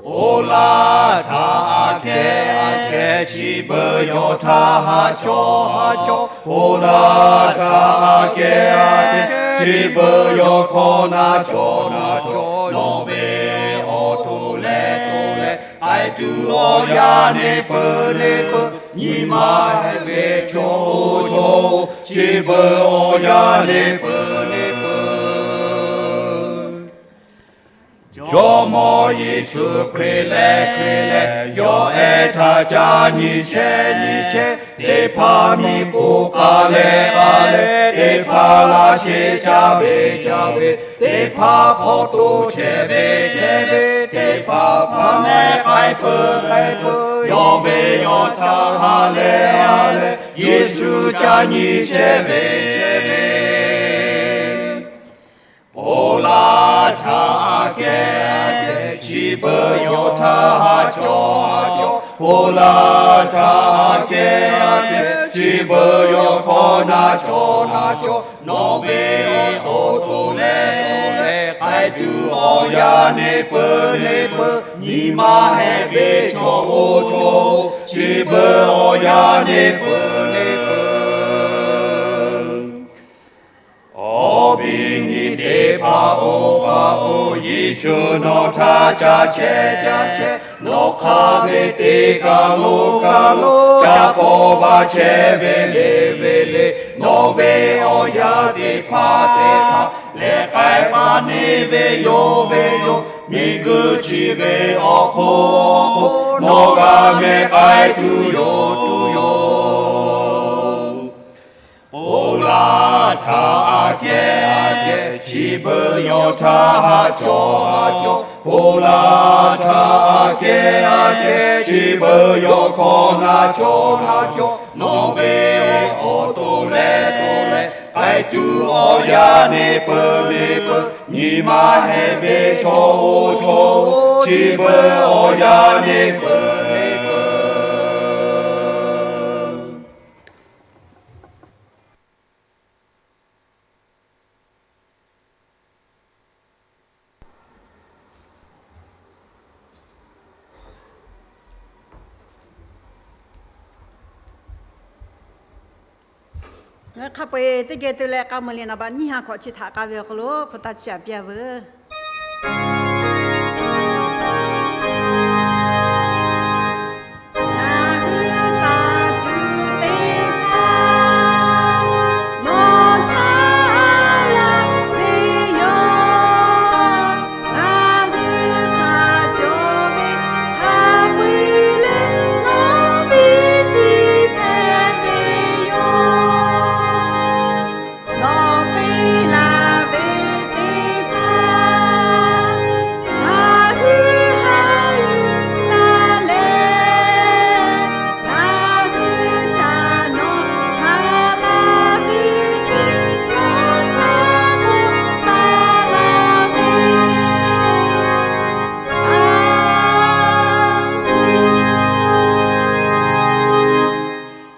Oˇ laˇ htaꞈ aꞈ kehˉ aꞈ kehˉ chi beuꞈ yawˇ htaꞈ haꞈ cawˇ haꞈ cawˇ. Oˇ laˇ htaꞈ aꞈ kehˉ aꞈ kehˉ chi beuꞈ yawˇ hkawˇ na cawˇ na cawˇ. Nawˬ ve awˬ to leh to leh k'ai tuˬ awˬ yanˇ neˇ peuˬ neˇ peuˬ, nyi ma heh ve chaw oˇ chaw, chi beuꞈ awˬ yanˇ neˇ peuˬ neˇ peuˬ. Jawˇmawˇ Yeˍsuˆ Hkriꞈ leh Hkriꞈ leh, yawˇ ehˉ htaꞈ ca nyi chehˇ nyi chehˇ. Teˇ hpaˍ miˬ k'oˆ k'a leh k'a leh, teˇ hpaˍ laꞈ sheh caˇ ve caˇ ve, teˇ hpaˍ hpawˇ to chehˇ ve chehˇ ve, teˇ hpaˍ hpaˇ mehˆ k'ai peuˬ k'ai peuˬ. Yawˇ ve yawˇ htaꞈ ha leh ha leh, Yeˍsuˆ ca nyi chehˇ ve chehˇ ve. Oˇ laˇ htaꞈ aꞈ kehˉ aꞈ kehˉ chi beuꞈ yawˇ htaꞈ haꞈ cawˇ haꞈ cawˇ. Oˇ laˇ htaꞈ aꞈ kehˉ aꞈ kehˉ chi beuꞈ yawˇ hkawˇ na cawˇ na cawˇ. Nawˬ ve awˬ to leh to leh k'ai tuˬ awˬ yanˇ neˇ peuˬ neˇ peuˬ, nyi ma heh ve chaw oˇ chaw, chi beuꞈ awˬ yanˇ neˇ peuˬ neˇ peuˬ. Awˬ viˉ nyi teˇ hpaˍ-oˬ, hpaˍ-oˬ, Yeˍsuˆ nawˬ htaꞈ ca chehˇ ca chehˇ. Nawˬ hk'aˇ ve teˇ kaˬ lo kaˬ lo ca hpaw va chehˇ ve le ve le. Nawˬ ve awˬ yanˇ teˇ hpaˍ teˇ hpaˍ leh k'ai pa neˇ ve yoˬ ve yoˬ. Miˬguiˬ chi ve awˬ hk'oˆ nawˬ g'a meh k'ai tuˬ yoˬ, tuˬ yoˬ. Ponˬ laˬ htaꞈ aꞈ kehˉ aꞈ kehˉ, chi beuꞈ yawˇ htaꞈ haꞈ cawˬ haꞈ cawˬ. Ponˬ laˬ htaꞈ aꞈ kehˉ aꞈ kehˉ, chi beuꞈ yawˇ hkawˇ na cawˬ na cawˬ. Nawˬ ve awˬ to leh to leh k'ai tuˬ awˬ yanˇ neˇ peuˬ neˇ peuˬ, nyi ma heh ve chaw oˇ chaw oˇ, chi beuꞈ awˬ yanˇ neˇ peuˬ neˇ peuˬ. Ngaˬ hk'a peu-eˬ teˇ geh te leh k'a meuˬ le naˍ baꞈ nyiˇ ha hkawꞈ chi htaꞈ k'a ve awˬ hk'aw lo hpu taˇ chiˇ aꞈ piˇ-a veuˬ.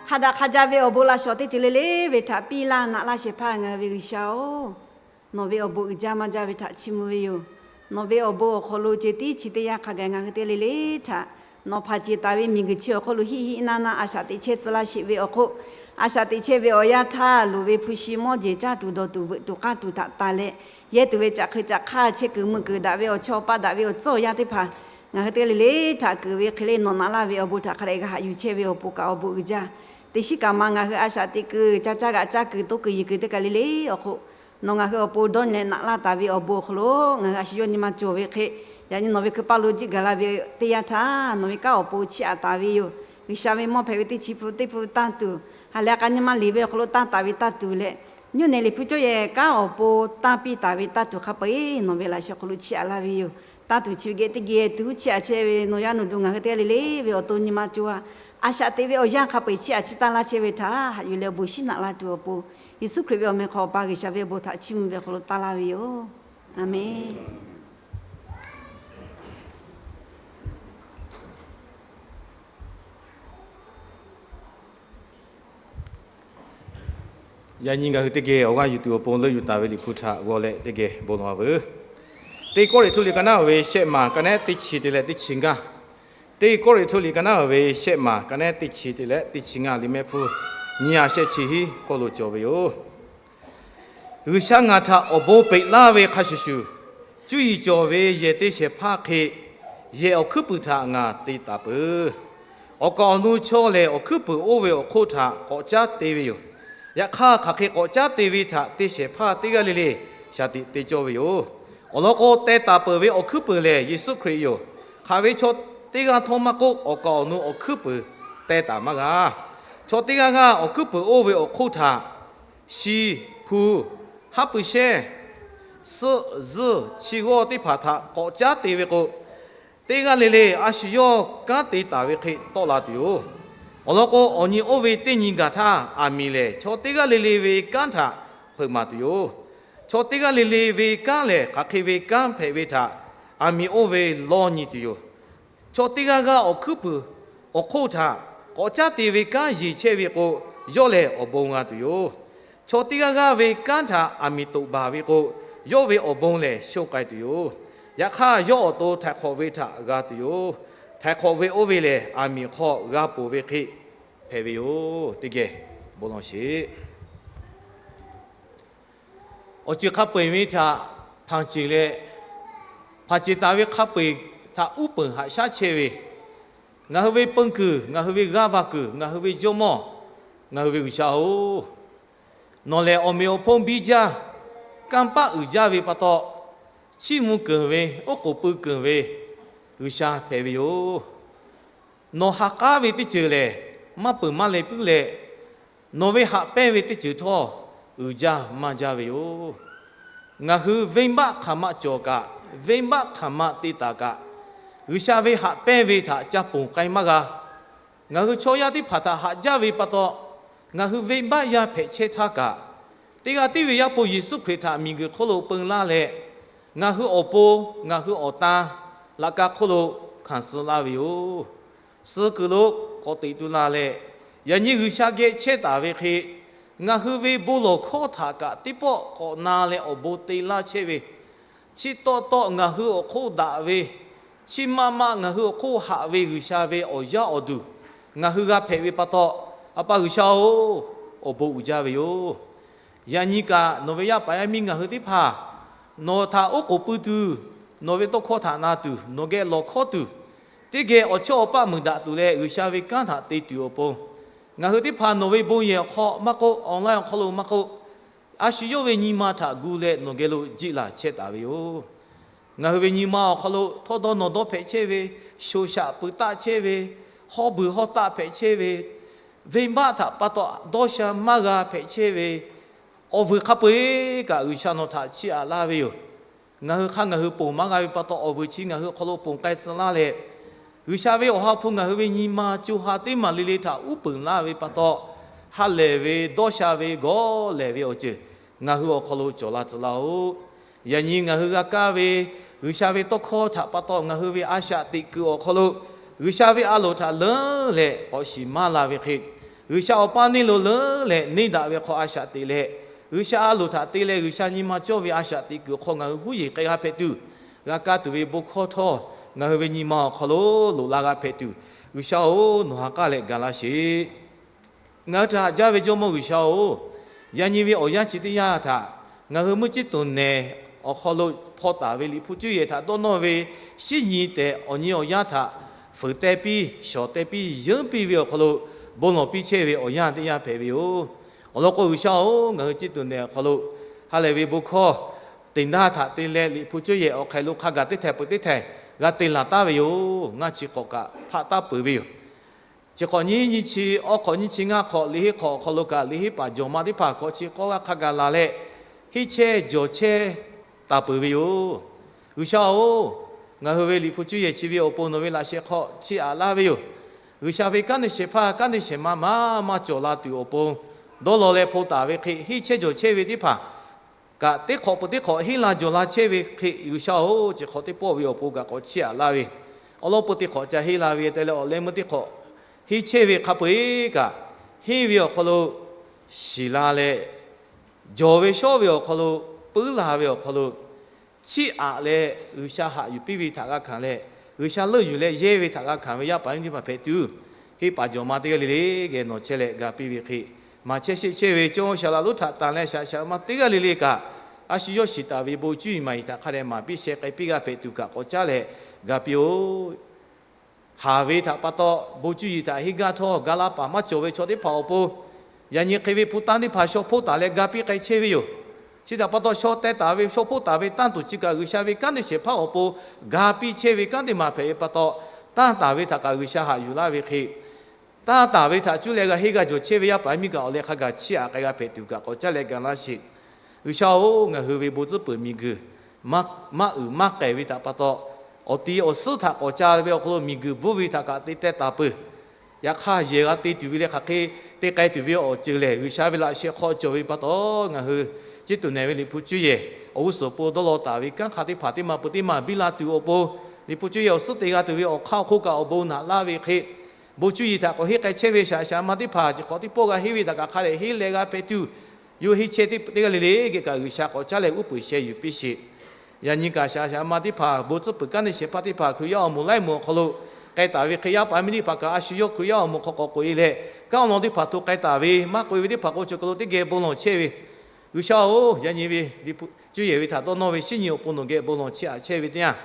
Hk'a daꞈ hk'a jaˇ ve awˬ bon laꞈ shawˍ teˇ ceuˬ le le ve htaꞈ piˇ laˇ naꞈ laˇ shehˍ hpaˇ ngaˬ hui ve G'uiˬsha-oˬ, nawˬ ve awˬ bon uiˍ jaˇ maˇ jaˇ ve htaꞈ chiˇ mvuh ve yoˬ. Nawˬ ve awˬ bon awˬ hk'aw lo ceh tiˉ chi teˇ yanˇ hk'a gaˬ ngaˬ hui teˇ g'aˇ le le htaꞈ nawˬ hpaˍ ceˬ taˍ ve miˬguiˬ chi awˬ hk'aw lo hiˆ hiˆ naˇ naˇ a shaꞈ teꞈ chehˇ tcuh laˇ sheˍ ve awˬ hk'oˆ, a shaꞈ teꞈ chehˇ ve awˬ yanˇ htaˇ loˍ ve hpu shi mawˇ jeˬ caˇ tuˬ dawˬ tuˬ veuꞈ tuˬ k'aˇ tuˬ htaꞈ taˍ leh, yehˇ tuˬ ve caꞈ hk'e caꞈ hk'aˇ chehˇ kuiˬ mui kuiˬ daꞈ ve awˬ chawˇ paˆ daꞈ ve awˬ tcuhˉ awˬ yanˇ teˇ hpaˍ ngaˬ hui teˇ g'aˇ le le htaꞈ keunˍ ve hk'e le nawˬ naꞈ laˇ ve awˬ bon htaꞈ hk'a dehꞈ g'a haꞈ yuˬ chehˇ ve awˬ pon kaꞈ awˬ bon uiˍ jaˇ. Teˇ shiˉ kaꞈ ma ngaˬ hui a shaꞈ teꞈ kuiˬ ca caˇ g'aꞈ caˇ kuiˬ toˇ kuiˬ yeˬ kuiˬ teˇ kaˬ le le awˬ hk'oˆ, nawˬ ngaˬ hui awˬ pon dawˇ nyi leh naꞈ laˇ taˍ ve awˬ bon awˬ hk'aw lo ngaˬ hui a shu yawˇ nyi ma cawˬ ve hk'e, yaꞈ nyi nawˬ ve hkui paˇ lo jiˆ gaˬ la ve teˇ yanˇ htaˇ nawˬ ve kanˉ awˬ pon chiˇ aꞈ taˍ ve yoˬ. G'uiˬsha ve mawˇ hpehꞈ ve teˇ chi hpu teˇ hpu tanˇ tuˬ, ha lehˬ a k'a nyi ma liꞈ ve awˬ hk'aw lo tanˇ taˍ ve tanˇ tuˬ leh, nyuˇ nehˬ liꞈ hpu cawˇ yehˬ kanˉ awˬ pon tanˇ piˇ taˍ ve tanˇ tuˬ hk'a peu-eˬ nawˬ ve laꞈ sheh hk'aw lo chiˇ aꞈ laˇ ve yoˬ. Tanˇ tuˬ chi ve geh teˇ geh tuˬ chiˇ aꞈ chehˇ ve nawˬ yaˇ nawˬ duˬ ngaˬ hui teˇ g'aˇ le le ve awˬ to nyi ma co-a, a shaꞈ teꞈ ve awˬ yanˇ hk'a peu-eˬ chiˇ aꞈ chiˇ tanˇ laˇ chehˇ ve htaꞈ haꞈ yuˬ leh awˬ bon shiˉ naꞈ la tuˬ awˬ pon, Yeˍsuˆ Hkriꞈ ve awˬ meh hk'aw Awˬ pa G'uiˬsha ve awˬ bon htaꞈ chiˇ mvuh ve awˬ hk'aw lo tanˇ laˇ ve yoˬ. Aˬmenˍ. Yaꞈ nyi ngaˬ hui teˇ geh awˬ g'aˇ yuˬ tuˬ awˬ pon leuˆ yuˬ taˍ ve Liꞈ hpu htaꞈ g'aw leh teˇ geh bon lawˬ-a veuˬ. Teˇ Kawˇrenˍhtuˆ liꞈ ka naˉ ve shehˆ maˬ ka nehˉ teˇ chi te leh teˇ chi ngaˇ. Teˇ Kawˇrenˍhtuˆ liꞈ ka naˉ ve shehˆ maˬ ka nehˉ teˇ chi te leh teˇ chi ngaˇ liꞈ mehˆ hpu nyiˇ ha shehˆ chi hiˉ hk'oˆ lo cawˬ ve yoˬ. G'uiˬsha ngaˬ htaꞈ awˬ bon peꞈ laˇ ve hk'a shuˍ shuˍ, cuˇ yiˍ cawˬ ve yehˬ te shehˍ hpaˇ hk'e, yehˬ awˬ hkuiˉ puiˍ htaꞈ ngaˬ te taˍ peuˬ. Awˬ kaˍ awˬ nu chaw lehˬ, awˬ hkuiˉ puiˍ oˇ ve awˬ hk'oˆ htaꞈ k'awꞈ caˉ te ve yoˬ. Yaꞈ hk'aˇ, hk'aˬ hk'e k'awꞈ caˉ te ve htaꞈ te shehˍ hpaˇ teˇ g'aˇ le le shaˍ tiꞈ te cawˇ ve yoˬ. Awˬ lawn k'o, teh taˍ peuˬ ve awˬ hkuiˉ puiˍ lehˬ Yeˍsuˆ Hkriꞈ yoˬ. Hk'aˬ ve chaw teˇ g'aˇ htawˇ maˇ k'oˆ, awˬ kaˍ awˬ nu awˬ hkuiˉ puiˍ teh taˍ maˇ g'a. Chaw teˇ g'aˇ g'aˇ awˬ hkuiˉ puiˍ oˇ ve awˬ hk'oˆ htaꞈ shi, hpu, haˉ pui shehˇ, suhˆ, zuhˇ, chi g'awˇ teˇ hpaˍ htaꞈ k'awꞈ caˉ te ve k'o, teˇ g'aˇ le le a shu yawˇ kanˉ te taˍ ve hk'e tawˆ la tuˬ yoˬ. Awˬ lawn k'o, awˬ nyi oˇ ve teˇ nyi gaˬ htaˇ, aˬ miˍ lehˬ chaw teˇ g'aˇ le le ve kanˉ htaꞈ hpeuꞈ maˍ tuˬ yoˬ. Chaw teˇ g'aˇ le le ve kanˉ lehˬ, hk'aˬ hk'e ve kanˉ hpehꞈ ve htaꞈ aˬ miˍ oˇ ve lawˇ nyi tuˬ yoˬ. Chaw teˇ g'aˇ g'aˇ awˬ hkuiˉ puiˍ awˬ hk'oˆ htaꞈ k'awꞈ caˉ te ve kanˉ yeˬ chehˇ ve k'o, yawˇ lehˬ awˬ bon g'a tuˬ yoˬ. Chaw teˇ g'aˇ g'aˇ ve kanˉ htaꞈ aˬ miˍ toꞈ baˬ ve k'o, yawˇ ve awˬ bon lehˬ shonˇ k'ai tuˬ yoˬ. Yaꞈ hk'aˇ, yawˇ awˬ to htaiˍ hk'awꞈ ve htaꞈ g'a tuˬ yoˬ. Htaiˍ hk'awꞈ ve oˇ ve lehˬ, aˬ miˍ hk'aw g'a ponˬ ve hk'e hpehꞈ ve yoˬ. Teˇ geh bon lawˬ sheˍ. Awˬ ceuˬ hk'a peu-eˬ ve htaꞈ hpanˍ ceˬ leh, hpanˍ ceˬ taˍ ve hk'a peu-eˬ htaꞈ uˉ peunˍ haꞈ shaˉ chehˇ ve, ngaˬ hui ve peun kuiˬ, ngaˬ hui ve g'aˇ va kuiˬ, ngaˬ hui ve Jawˇmawˇ, ngaˬ hui ve G'uiˬsha-oˬ, nawˬ lehˬ awˬ meꞈ awˬ hponˇ biˇ jaˇ, kanˇ paˆ uiˍ jaˇ ve pa taw, Chiˇ mvuh keunˍ ve, oˉ k'oˍ pui keunˍ ve G'uiˬsha hpehꞈ ve yoˬ. Nawˬ ha k'aˉ ve teˇ ceuˬ lehˬ, maˇ peuˬ maˇ leh puiˉ leh, nawˬ ve haꞈ pehnˇ ve teˇ ceuˬ htawˇ uiˍ jaˇ maˇ jaˇ ve yoˬ. Ngaˬ hui venˇbaˆ hk'aˬ ma cawˬ kaꞈ, venˇbaˆ hk'aˬ ma te taˍ kaꞈ, G'uiˬsha ve haꞈ pehnˇ ve htaꞈ ca ponˬ k'ai maˇ g'a. Ngaˬ hui chaw yaˇ teˇ hpaˍ htaꞈ haꞈ jaˇ ve pa taw, ngaˬ hui venˇbaˆ yaˇ hpehꞈ chehˇ htaˇ kaꞈ, teˇ g'aˇ tiˉ ve Yaˇ hpu Yeˍsuˆ Hkriꞈ htaꞈ miˬguiˬ hk'oˆ lo peu laˇ leh, ngaˬ hui awˬ pon, ngaˬ hui awˬ tan, laꞈ ka hk'oˆ lo hkanˍ suh laˇ ve yoˬ. Suh kuiˬ lo k'awꞈ teꞈ tu la leh, yaꞈ nyi G'uiˬsha geh chehˇ taˍ ve hk'e, ngaˬ hui ve bon lawˬ hkawˇ htaꞈ kaꞈ teˇ pawˆ k'awꞈ na leh awˬ bon te laˇ chehˇ ve, chi tawˆ tawˆ ngaˬ hui awˬ hk'oˆ daꞈ ve, chi ma ma ngaˬ hui awˬ hk'oˆ haꞈ ve G'uiˬsha ve awˬ yaˇ awˬ duˬ ngaˬ hui g'a hpehꞈ ve pa taw, A pa G'uiˬsha-oˬ, awˬ bon uiˍ jaˇ ve yoˬ. Yaꞈ nyi kaꞈ nawˬ ve yaˇ paˍ yaˇ miˇ ngaˬ hui teˇ hpaˍ nawˬ htaꞈ oˉ k'oˍ pui tuˬ, nawˬ ve tawˇ hkawˇ htaꞈ na tuˬ, nawˬ geh lawˬ hkawˇ tuˬ, teˇ geh awˬ chawˇ awˬ paˆ muiˬ daꞈ tuˬ leh G'uiˬsha ve kanˉ htaꞈ te tuˬ awˬ pon, ngaˬ hui teˇ hpaˍ nawˬ ve bon yehˬ awˬ hk'aw maˇ k'oˆ, online awˬ hk'aw lo maˇ k'oˆ, a shu yawˇ ve nyi ma htaꞈ gu leh nawˬ geh lo jiˆ laˬ chehˇ taˍ ve yoˬ. Ngaˬ hui ve nyi ma awˬ hk'aw lo htawˇ dawˇ nawˬ dawˇ hpehꞈ chehˇ ve, shoˍ shaꞈ pui taˆ chehˇ ve, hawˇ beuˬ hawˇ taˆ hpehꞈ chehˇ ve, venˇbaˆ htaꞈ pa taw dawˇ sha maˇ g'a hpehꞈ chehˇ ve, awˬ vuiˬ hk'a peu-eˬ kaꞈ G'uiˬsha nawˬ htaꞈ chiˇ aꞈ laˇ ve yoˬ. Ngaˬ hui hk'a ngaˬ hui ponˬ maˇ g'a ve pa taw, awˬ vuiˬ chi ngaˬ hui awˬ hk'aw lo ponˬ k'ai tcuh laˇ leh, G'uiˬsha ve awˬ ha hpu ngaˬ hui ve nyi ma co ha teˇ maˬ le le htaꞈ uˉ peunˍ laˇ ve pa taw, ha lehˬ ve dawˇ sha ve gawˇ lehˬ ve awˬ ceuˬ ngaˬ hui awˬ hk'aw lo cawˬ la tcuh laˇ-oˆ. Yaꞈ nyi ngaˬ hui g'a kaˇ ve G'uiˬsha ve tawˇ hkawˇ htaꞈ pa taw ngaˬ hui ve a shaꞈ teꞈ kuiˬ awˬ hk'aw lo, G'uiˬsha ve a loˍ htaꞈ leuˉ leh k'awꞈ shiˍ maˇ la ve hk'e, G'uiˬsha awˬ paˇ neˇ lo leuˉ leh neˇ daꞈ ve hk'aw a shaꞈ teꞈ leh, G'uiˬsha a loˍ htaꞈ te leh G'uiˬsha nyi ma cawˇ ve a shaꞈ teꞈ kuiˬ awˬ hk'aw ngaˬ hui huˉ yeˬ k'ai g'a hpehꞈ tuˬ, g'a kaˇ tuˬ ve bon hkawˇ htawˇ ngaˬ hui ve nyi ma awˬ hk'aw lo loꞈ la g'a hpehꞈ tuˬ, G'uiˬsha-oˬ, nawˬ ha k'aˉ leh ga laˇ sheˍ. Ngaˬ hui htaꞈ haꞈ jaˇ ve Jawˇmawˇ G'uiˬsha-oˬ, yaꞈ nyi ve awˬ yanˇ chi teˇ yanˇ htaꞈ ngaˬ hui mvuhˇ ciˉ tuˬ nehˬ awˬ hk'aw lo hpaw taˍ ve Liꞈ hpu cuˇ yehˬ htaꞈ dawˇ nawˇ ve shinˉ nyi tehꞈ awˬ nyi awˬ yanˇ htaꞈ fuiˍ teh piˇ shawˍ teh piˇ yeunˇ piˇ ve awˬ hk'aw lo bon lawˬ piˇ chehˇ ve awˬ yanˇ teˇ yanˇ hpehꞈ ve yoˬ. Awˬ lawn k'o, G'uiˬsha-oˬ, ngaˬ hui ciˉ tuˬ nehˬ awˬ hk'aw lo ha lehˬ ve bon hkawˇ teꞈ naˇ htaꞈ te leh Liꞈ hpu cuˇ yehˬ awˬ hk'aw lo hk'a gaˬ teˇ htaiˍ peuˬ teˇ htaiˍ g'a te laˬ taˍ ve yoˬ. Ngaˇ chi hk'awꞈ kaꞈ hpaˆ taˍ peuˬ ve yoˬ. Chi hk'awꞈ nyiˇ nyiˇ chi, awˇ hk'awꞈ nyiˇ chi ngaˇ hk'awꞈ liꞈ henˇ hk'awꞈ awˬ hk'aw lo kaꞈ liꞈ henˇ paˍ jawˬ ma teˇ hpaˍ hkawꞈ chi k'awˇ g'aˇ hk'a gaˬ laˬ leh, henˇ chehˇ jawˬ chehˇ taˍ peuˬ ve yoˬ. G'uiˬsha-oˬ, ngaˬ hui ve Liꞈ hpu cuˇ yehˬ chi ve awˬ pon nawˬ ve laꞈ sheh hk'aw chiˇ aꞈ laˇ ve yoˬ. G'uiˬsha ve kanˉ te shehˍ hpaˇ kanˉ te shehˍ ma maˇ maˇ cawˬ la tuˬ awˬ pon, dawˇ law leh hpaw taˍ ve hk'e henˇ chehˇ jawˬ chehˇ ve teˇ hpaˍ kaꞈ teˇ hk'awꞈ peuˬ teˇ hk'awꞈ henˇ la jawˬ la chehˇ ve hk'e, G'uiˬsha-oˬ, chi hk'awꞈ teˇ pawˆ ve awˬ pon kaꞈ k'awꞈ chiˇ aꞈ laˇ ve, awˬ lawn peu teˇ hk'awꞈ ca henˇ la ve te leh awˬ leh meuˇ teˇ hk'awꞈ henˇ chehˇ ve hk'a peu-eˬ kaꞈ, henˇ ve awˬ hk'aw lo shiˍ la leh, jawˬ ve shawˉ ve awˬ hk'aw lo, puiˉ la ve awˬ hk'aw lo chiˇ aꞈ leh G'uiˬsha haꞈ yuˬ piˇ ve htaꞈ g'a hkanˍ leh, G'uiˬsha leuˆ yuˬ leh yehˇ ve htaꞈ g'a hkanˍ ve yaˇ paˍ yaˇ miˇ teˇ hpaˍ hpehꞈ tuˬ, henˇ paˍ jawˬ ma teˇ g'aˇ le le geh nawˬ chehˇ leh ga piˇ ve hk'e, maˍ chehˇ sheˆ chehˇ ve cawˇ shaˍ laꞈ lonˉ htaꞈ tanˬ leh shaꞈ shaꞈ ma teˇ g'aˇ le le kaꞈ, a shu yawˇ shiˍ taˍ ve bon cuˇ yiˍ maˍ yiˍ htaꞈ hk'a dehꞈ maˍ piˇ sheh k'ai piˇ g'a hpehꞈ tuˬ kaꞈ k'awꞈ caˉ leh ga piˇ-oˆ. Haˍ ve htaꞈ pa taw bon cuˇ yiˍ htaꞈ henˇ gaˇ htawˇ, ga laˇ paˍ maˇ cawˬ ve chaw teˇ hpaˍ awˬ pon, yaꞈ nyi hk'e ve hpu tanˇ teˇ hpaˍ shaw hpoˆ taˍ leh ga piˇ k'ai chehˇ ve yoˬ. Chi htaꞈ pa taw, shaw teh taˍ ve shaw hpoˆ taˍ ve tanˇ tuˬ chi kaꞈ G'uiˬsha ve kanˉ te shehˍ hpaˇ awˬ pon ga piˇ chehˇ ve kanˉ teˇ maˬ hpehꞈ ve pa taw, tanˇ taˍ ve htaꞈ kaꞈ G'uiˬsha haꞈ yuˬ laˇ ve hk'e, tanˇ taˍ ve htaꞈ cuˇ leh g'a henˇ g'a jawˬ chehˇ ve yaˇ paˍ yaˇ miˇ kaꞈ awˬ leh hk'a gaˬ chiˇ aꞈ k'ai g'a hpehꞈ tuˬ kaꞈ k'awꞈ caˉ leh ga laˇ sheˍ. G'uiˬsha-oˬ, ngaˬ hui ve bon tcuhˉ peuˬ miˬguiˬ maˇ uiˍ maˇ k'ehˬ ve htaꞈ pa taw, awˬ ti awˬ suhˉ htaꞈ k'awꞈ ca ve awˬ hk'aw lo miˬguiˬ bvuhˇ ve htaꞈ kaꞈ te teh taˍ peuˬ. Yaꞈ hk'aˇ, yehˬ g'a te tuˬ ve leh hk'aˬ hk'e te k'ai tuˬ ve awˬ ceuˬ lehˬ, G'uiˬsha ve laꞈ sheh hk'aw cawˬ ve pa taw, ngaˬ hui ciˉ tuˬ nehˬ ve Liꞈ hpu cuˇ yehˬ awˬ g'uˇ suhˍ awˬ pon dawˇ law taˍ ve kanˉ hk'a teˇ hpaˍ teˇ maˬ peuˬ teˇ maˬ biˇ la tuˬ awˬ pon, Liꞈ hpu cuˇ yehˬ awˬ suhˉ te g'a tuˬ ve awˬ hk'aˇ awˬ hk'oˆ kaꞈ awˬ bon naꞈ laˇ ve hk'e, bon cuˇ yiˍ htaꞈ k'awꞈ henˇ k'ai chehˇ ve shaꞈ shaꞈ ma teˇ hpaˍ chi hk'awꞈ teˇ pawˆ g'a henˇ ve htaꞈ kaꞈ hk'a dehꞈ henˇ leh g'a hpehꞈ tuˬ, yawˇ henˇ chehˇ teˇ g'aˇ le le geh kaꞈ G'uiˬsha k'awꞈ caˉ leh uˉ peunˍ sheh yuˬ piˇ sheˍ. Yaꞈ nyi kaꞈ shaꞈ shaꞈ ma teˇ hpaˍ bon tcuhˉ peuˬ kanˉ te shehˍ hpaˇ teˇ hpaˍ Hkriꞈ yaˇ awˬ moˍ laiˉ moˍ awˬ hk'aw lo k'ai taˍ ve hk'e, yaˇ paˍ miˇ teˇ hpaˍ kaꞈ a shu yawˇ Hkriꞈ yaˇ awˬ moˍ hk'aw k'awꞈ k'oꞈ e leh, kanˉ awˬ lawn teˇ hpaˍ hto k'ai taˍ ve maˇ k'oꞈ e ve teˇ hpaˍ k'o, chaw k'a lo teˇ geh bon lawˬ chehˇ ve G'uiˬsha-oˬ, yaꞈ nyi ve cuˇ yehˬ ve htaꞈ dawˇ nawˇ ve shinˉ nyi awˬ pon nawˬ geh bon lawˬ chiˇ aꞈ chehˇ ve teˇ yanˇ,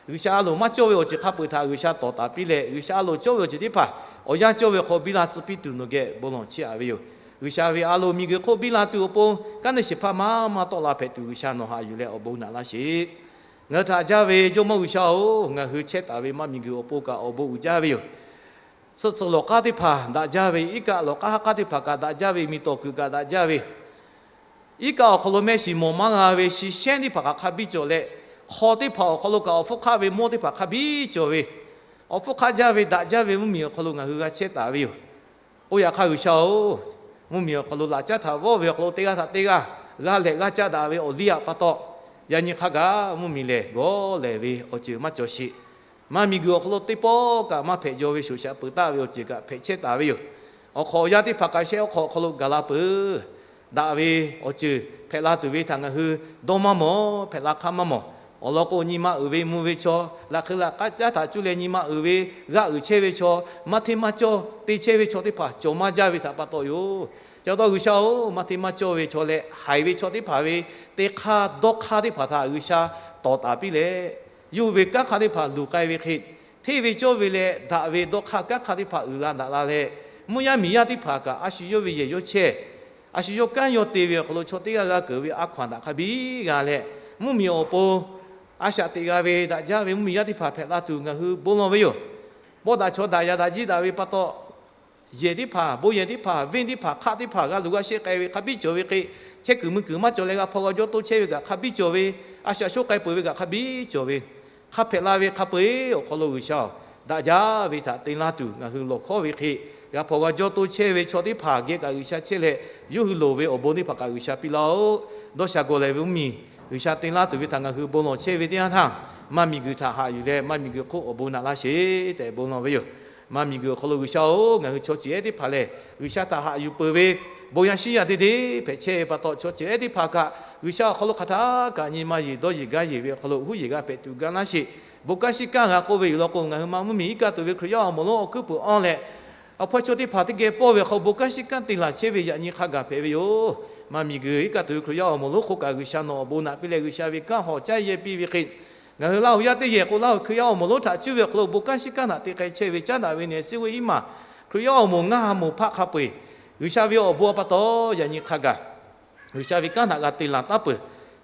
G'uiˬsha a loˍ maˇ cawˇ ve awˬ ceuˬ hk'a peu-eˬ htaꞈ G'uiˬsha tawˍ taˍ piˇ leh, G'uiˬsha a loˍ cawˇ ve awˬ ceuˬ teˇ hpaˍ awˬ yanˇ cawˇ ve hk'aw biˇ la tcuh piˇ tuˬ nawˬ geh bon lawˬ chiˇ aꞈ ve yoˬ. G'uiˬsha ve a loˍ miˬguiˬ hk'oˆ biˇ la tuˬ awˬ pon, kanˉ te shehˍ hpaˇ maˇ maˇ tawˆ la hpehꞈ tuˬ G'uiˬsha nawˬ haꞈ yuˬ leh awˬ bon naꞈ laˇ sheˍ. Ngaˬ hui htaꞈ jaˇ ve Jawˇmawˇ G'uiˬsha-oˬ, ngaˬ hui chehˇ taˍ ve maˇ miˬguiˬ awˬ pon kaꞈ awˬ bon uiˍ jaˇ ve yoˬ. Suhˆ tcuh lawˬ k'aˉ teˇ hpaˍ daꞈ jaˇ ve, iˉ kaˆ lawˬ k'aˉ haˉ k'aˉ teˇ hpaˍ kaꞈ daꞈ jaˇ ve, miˬ tawˍ kuiˬ kaꞈ daꞈ jaˇ ve, iˉ kaˆ awˬ hk'aw lo mehˆ shiˍ mawˬ maˇ g'a ve shi shehnˉ teˇ hpaˍ kaꞈ hk'a biˇ cawˬ leh, hk'aw teˇ hpaˍ awˬ hk'aw lo kaꞈ awˬ hpfuhˇ hk'aˆ ve mawˇ teˇ hpaˍ hk'a biˇ cawˬ ve, awˬ hpfuhˇ hk'aˆ jaˇ ve daꞈ jaˇ ve mvuhˇmiˬ awˬ hk'aw lo ngaˬ hui g'a chehˇ taˍ ve yoˬ. Oˇ yaꞈ hk'aˇ G'uiˬsha-oˬ, mvuhˇmiˬ awˬ hk'aw lo laꞈ caˉ htaꞈ vawˆ ve awˬ hk'aw lo teˇ g'aˇ htaꞈ teˇ g'aˇ g'a lehꞈ g'a caˆ daꞈ ve awˬ liˇ aꞈ pa taw, yaꞈ nyi hk'a gaˬ mvuhˇmiˬ lehˬ gawˬ lehˬ ve awˬ ceuˬ maˇ cawˬ sheˍ. Maˇ miˬguiˬ awˬ hk'aw lo teˇ pawˆ kaꞈ maˇ hpehꞈ jaw ve shoˍ shaꞈ peuˬ taˆ ve awˬ ceuˬ kaꞈ hpehꞈ chehˇ taˍ ve yoˬ. Awˬ hk'awꞈ awˬ yaˇ teˇ hpaˍ kaꞈ shehˆ awˬ hk'awꞈ awˬ hk'aw lo gaˬ la peuˬ daꞈ ve awˬ ceuˬ hpehꞈ la tuˬ ve htaꞈ ngaˬ hui dawˇ maˇ mawˬ, hpehꞈ la hk'aˇ maˇ mawˬ. Awˬ lawn k'o, nyi ma uiˍ ve mvuh ve chaw, laꞈ hk'eu laꞈ k'aˉ caˉ htaꞈ cuˇ leh nyi ma uiˍ ve g'aˇ uiˍ chehˇ ve chaw, maˇ hteˇ maˇ cawˇ te chehˇ ve chaw teˇ hpaˍ cawˬ maˇ jaˇ ve htaꞈ pa taw yoˬ. Ca taw G'uiˬsha-oˬ, maˇ hteˇ maˇ cawˇ ve chaw leh haiˬ ve chaw teˇ hpaˍ ve teˇ hk'aˇ dawˇ hk'aˇ teˇ hpaˍ htaꞈ G'uiˬsha tawˍ taˍ piˇ leh, yawˇ hui ve kanˉ hk'aˇ teˇ hpaˍ luˬ k'ai ve hk'e, hteˇ ve cawˇ ve leh daꞈ ve dawˇ hk'aˇ kanˉ hk'aˇ teˇ hpaˍ uiˍ la daꞈ la leh, mvuhˇ yaˇ miˬ yaˇ teˇ hpaˍ kaꞈ a shu yawˇ ve yehˬ yawˇ chehˇ, a shu yawˇ kanˉ yawˇ te ve awˬ hk'aw lo chaw teˇ g'aˇ g'a keunˍ ve a hkaw anˬ daꞈ hk'a biˇ g'a leh, mvuhˇmiˬ awˬ pon a shaꞈ teꞈ g'a ve daꞈ jaˇ ve mvuhˇmiˬ yaˇ teˇ hpaˍ hpehꞈ la tuˬ ngaˬ hui bon lawˬ ve yoˬ. Bawˆ daꞈ chaw daꞈ yaꞈ daꞈ jiˇ daꞈ ve pa taw, yehˬ teˇ hpaˍ, bon yehˬ teˇ hpaˍ, venˇ teˇ hpaˍ, hk'aˆ teˇ hpaˍ g'a luˬ g'a sheˆ k'ai ve hk'a biˇ cawˬ ve hk'e, chehˇ kuiˬ mui kuiˬ maˇ cawˬ leh g'a hpaw g'a jawˇ toˇ chehˇ ve kaꞈ hk'a biˇ cawˬ ve, a shaꞈ shoˆ k'ai peuˬ ve kaꞈ hk'a biˇ cawˬ ve, hk'a hpehꞈ la ve hk'a peu-eˬ awˬ hk'aw lo G'uiˬsha-oˬ, daꞈ jaˇ ve htaꞈ te laˇ tuˬ ngaˬ hui lawˬ hkawˉ ve hk'e, g'a hpaw g'a jawˇ toˇ chehˇ ve chaw teˇ hpaˍ geh kaꞈ G'uiˬsha chehˇ leh, yawˇ hui loˍ ve awˬ bon teˇ hpaˍ kaꞈ G'uiˬsha piˇ laˇ-oˆ. Dawˇ sha gawˬ lehˬ ve mvuhˇmiˬ G'uiˬsha te laˇ tuˬ ve htaꞈ ngaˬ hui bon lawˬ chehˇ ve teˇ yanˇ htaˇ, maˇ miˬguiˬ htaꞈ haꞈ yuˬ leh maˇ miˬguiˬ hk'oˆ awˬ bon naꞈ laˇ sheˍ tehꞈ bon lawˬ ve yoˬ. Maˇ miˬguiˬ awˬ hk'aw lo G'uiˬsha-oˬ, ngaˬ hui chaw ceuˬ ehˉ teˇ hpaˍ lehˬ, G'uiˬsha htaꞈ haꞈ yuˬ peuˬ ve bon yaˇ shiˉ yaˇ deˇ deˇ hpehꞈ chehˇ ve pa taw, chaw ceuˬ ehˉ teˇ hpaˍ kaꞈ G'uiˬsha awˬ hk'aw lo hk'aˬ htaˇ kaꞈ nyi ma yeˬ dawˇ yeˬ gaˇ yeˬ ve awˬ hk'aw lo huˉ yeˬ g'a hpehꞈ tuˬ gaˇ laˇ sheˍ. Bon kanˉ shiˉ kanˉ g'a k'oˆ ve yoˬ law k'o, ngaˬ hui ma mvuhˇmiˬ iˉ kaˆ tuˬ ve Hkriꞈ yaˇ awˬ moˍ lonˉ awˬ hkuiˉ puiˍ awˇ leh, awˬ hpawˇ chaw teˇ hpaˍ teˇ geh pawˇ ve awˬ hk'aw bon kanˉ shiˉ kanˉ te laˬ chehˇ ve yaꞈ nyi hk'a gaˬ hpehꞈ ve yoˬ. Maˇ miˬguiˬ iˉ kaˆ tuˬ ve Hkriꞈ yaˇ awˬ moˍ lonˉ hk'oˆ kaꞈ G'uiˬsha nawˬ awˬ bon naꞈ piˇ leh G'uiˬsha ve kanˉ hawˬ caˇ yehˇ piˇ ve hk'e, ngaˬ hui Laˇ huˍ yaˇ teˇ yehˬ k'o, Laˇ huˍ Hkriꞈ yaˇ awˬ moˍ lonˉ htaꞈ cuˇ ve awˬ hk'aw lo bon kanˉ shiˉ kanˉ htaꞈ te k'ai chehˇ ve caˉ daꞈ ve nehˬ suh ve iˉ maˬ Hkriꞈ yaˇ awˬ moˍ ngaˇ ha moˍ hpaˆ hk'a peu-eˬ, G'uiˬsha ve awˬ bon a pa taw yaꞈ nyi hk'a gaˬ G'uiˬsha ve kanˉ htaꞈ g'a te laˬ taˉ peuˬ.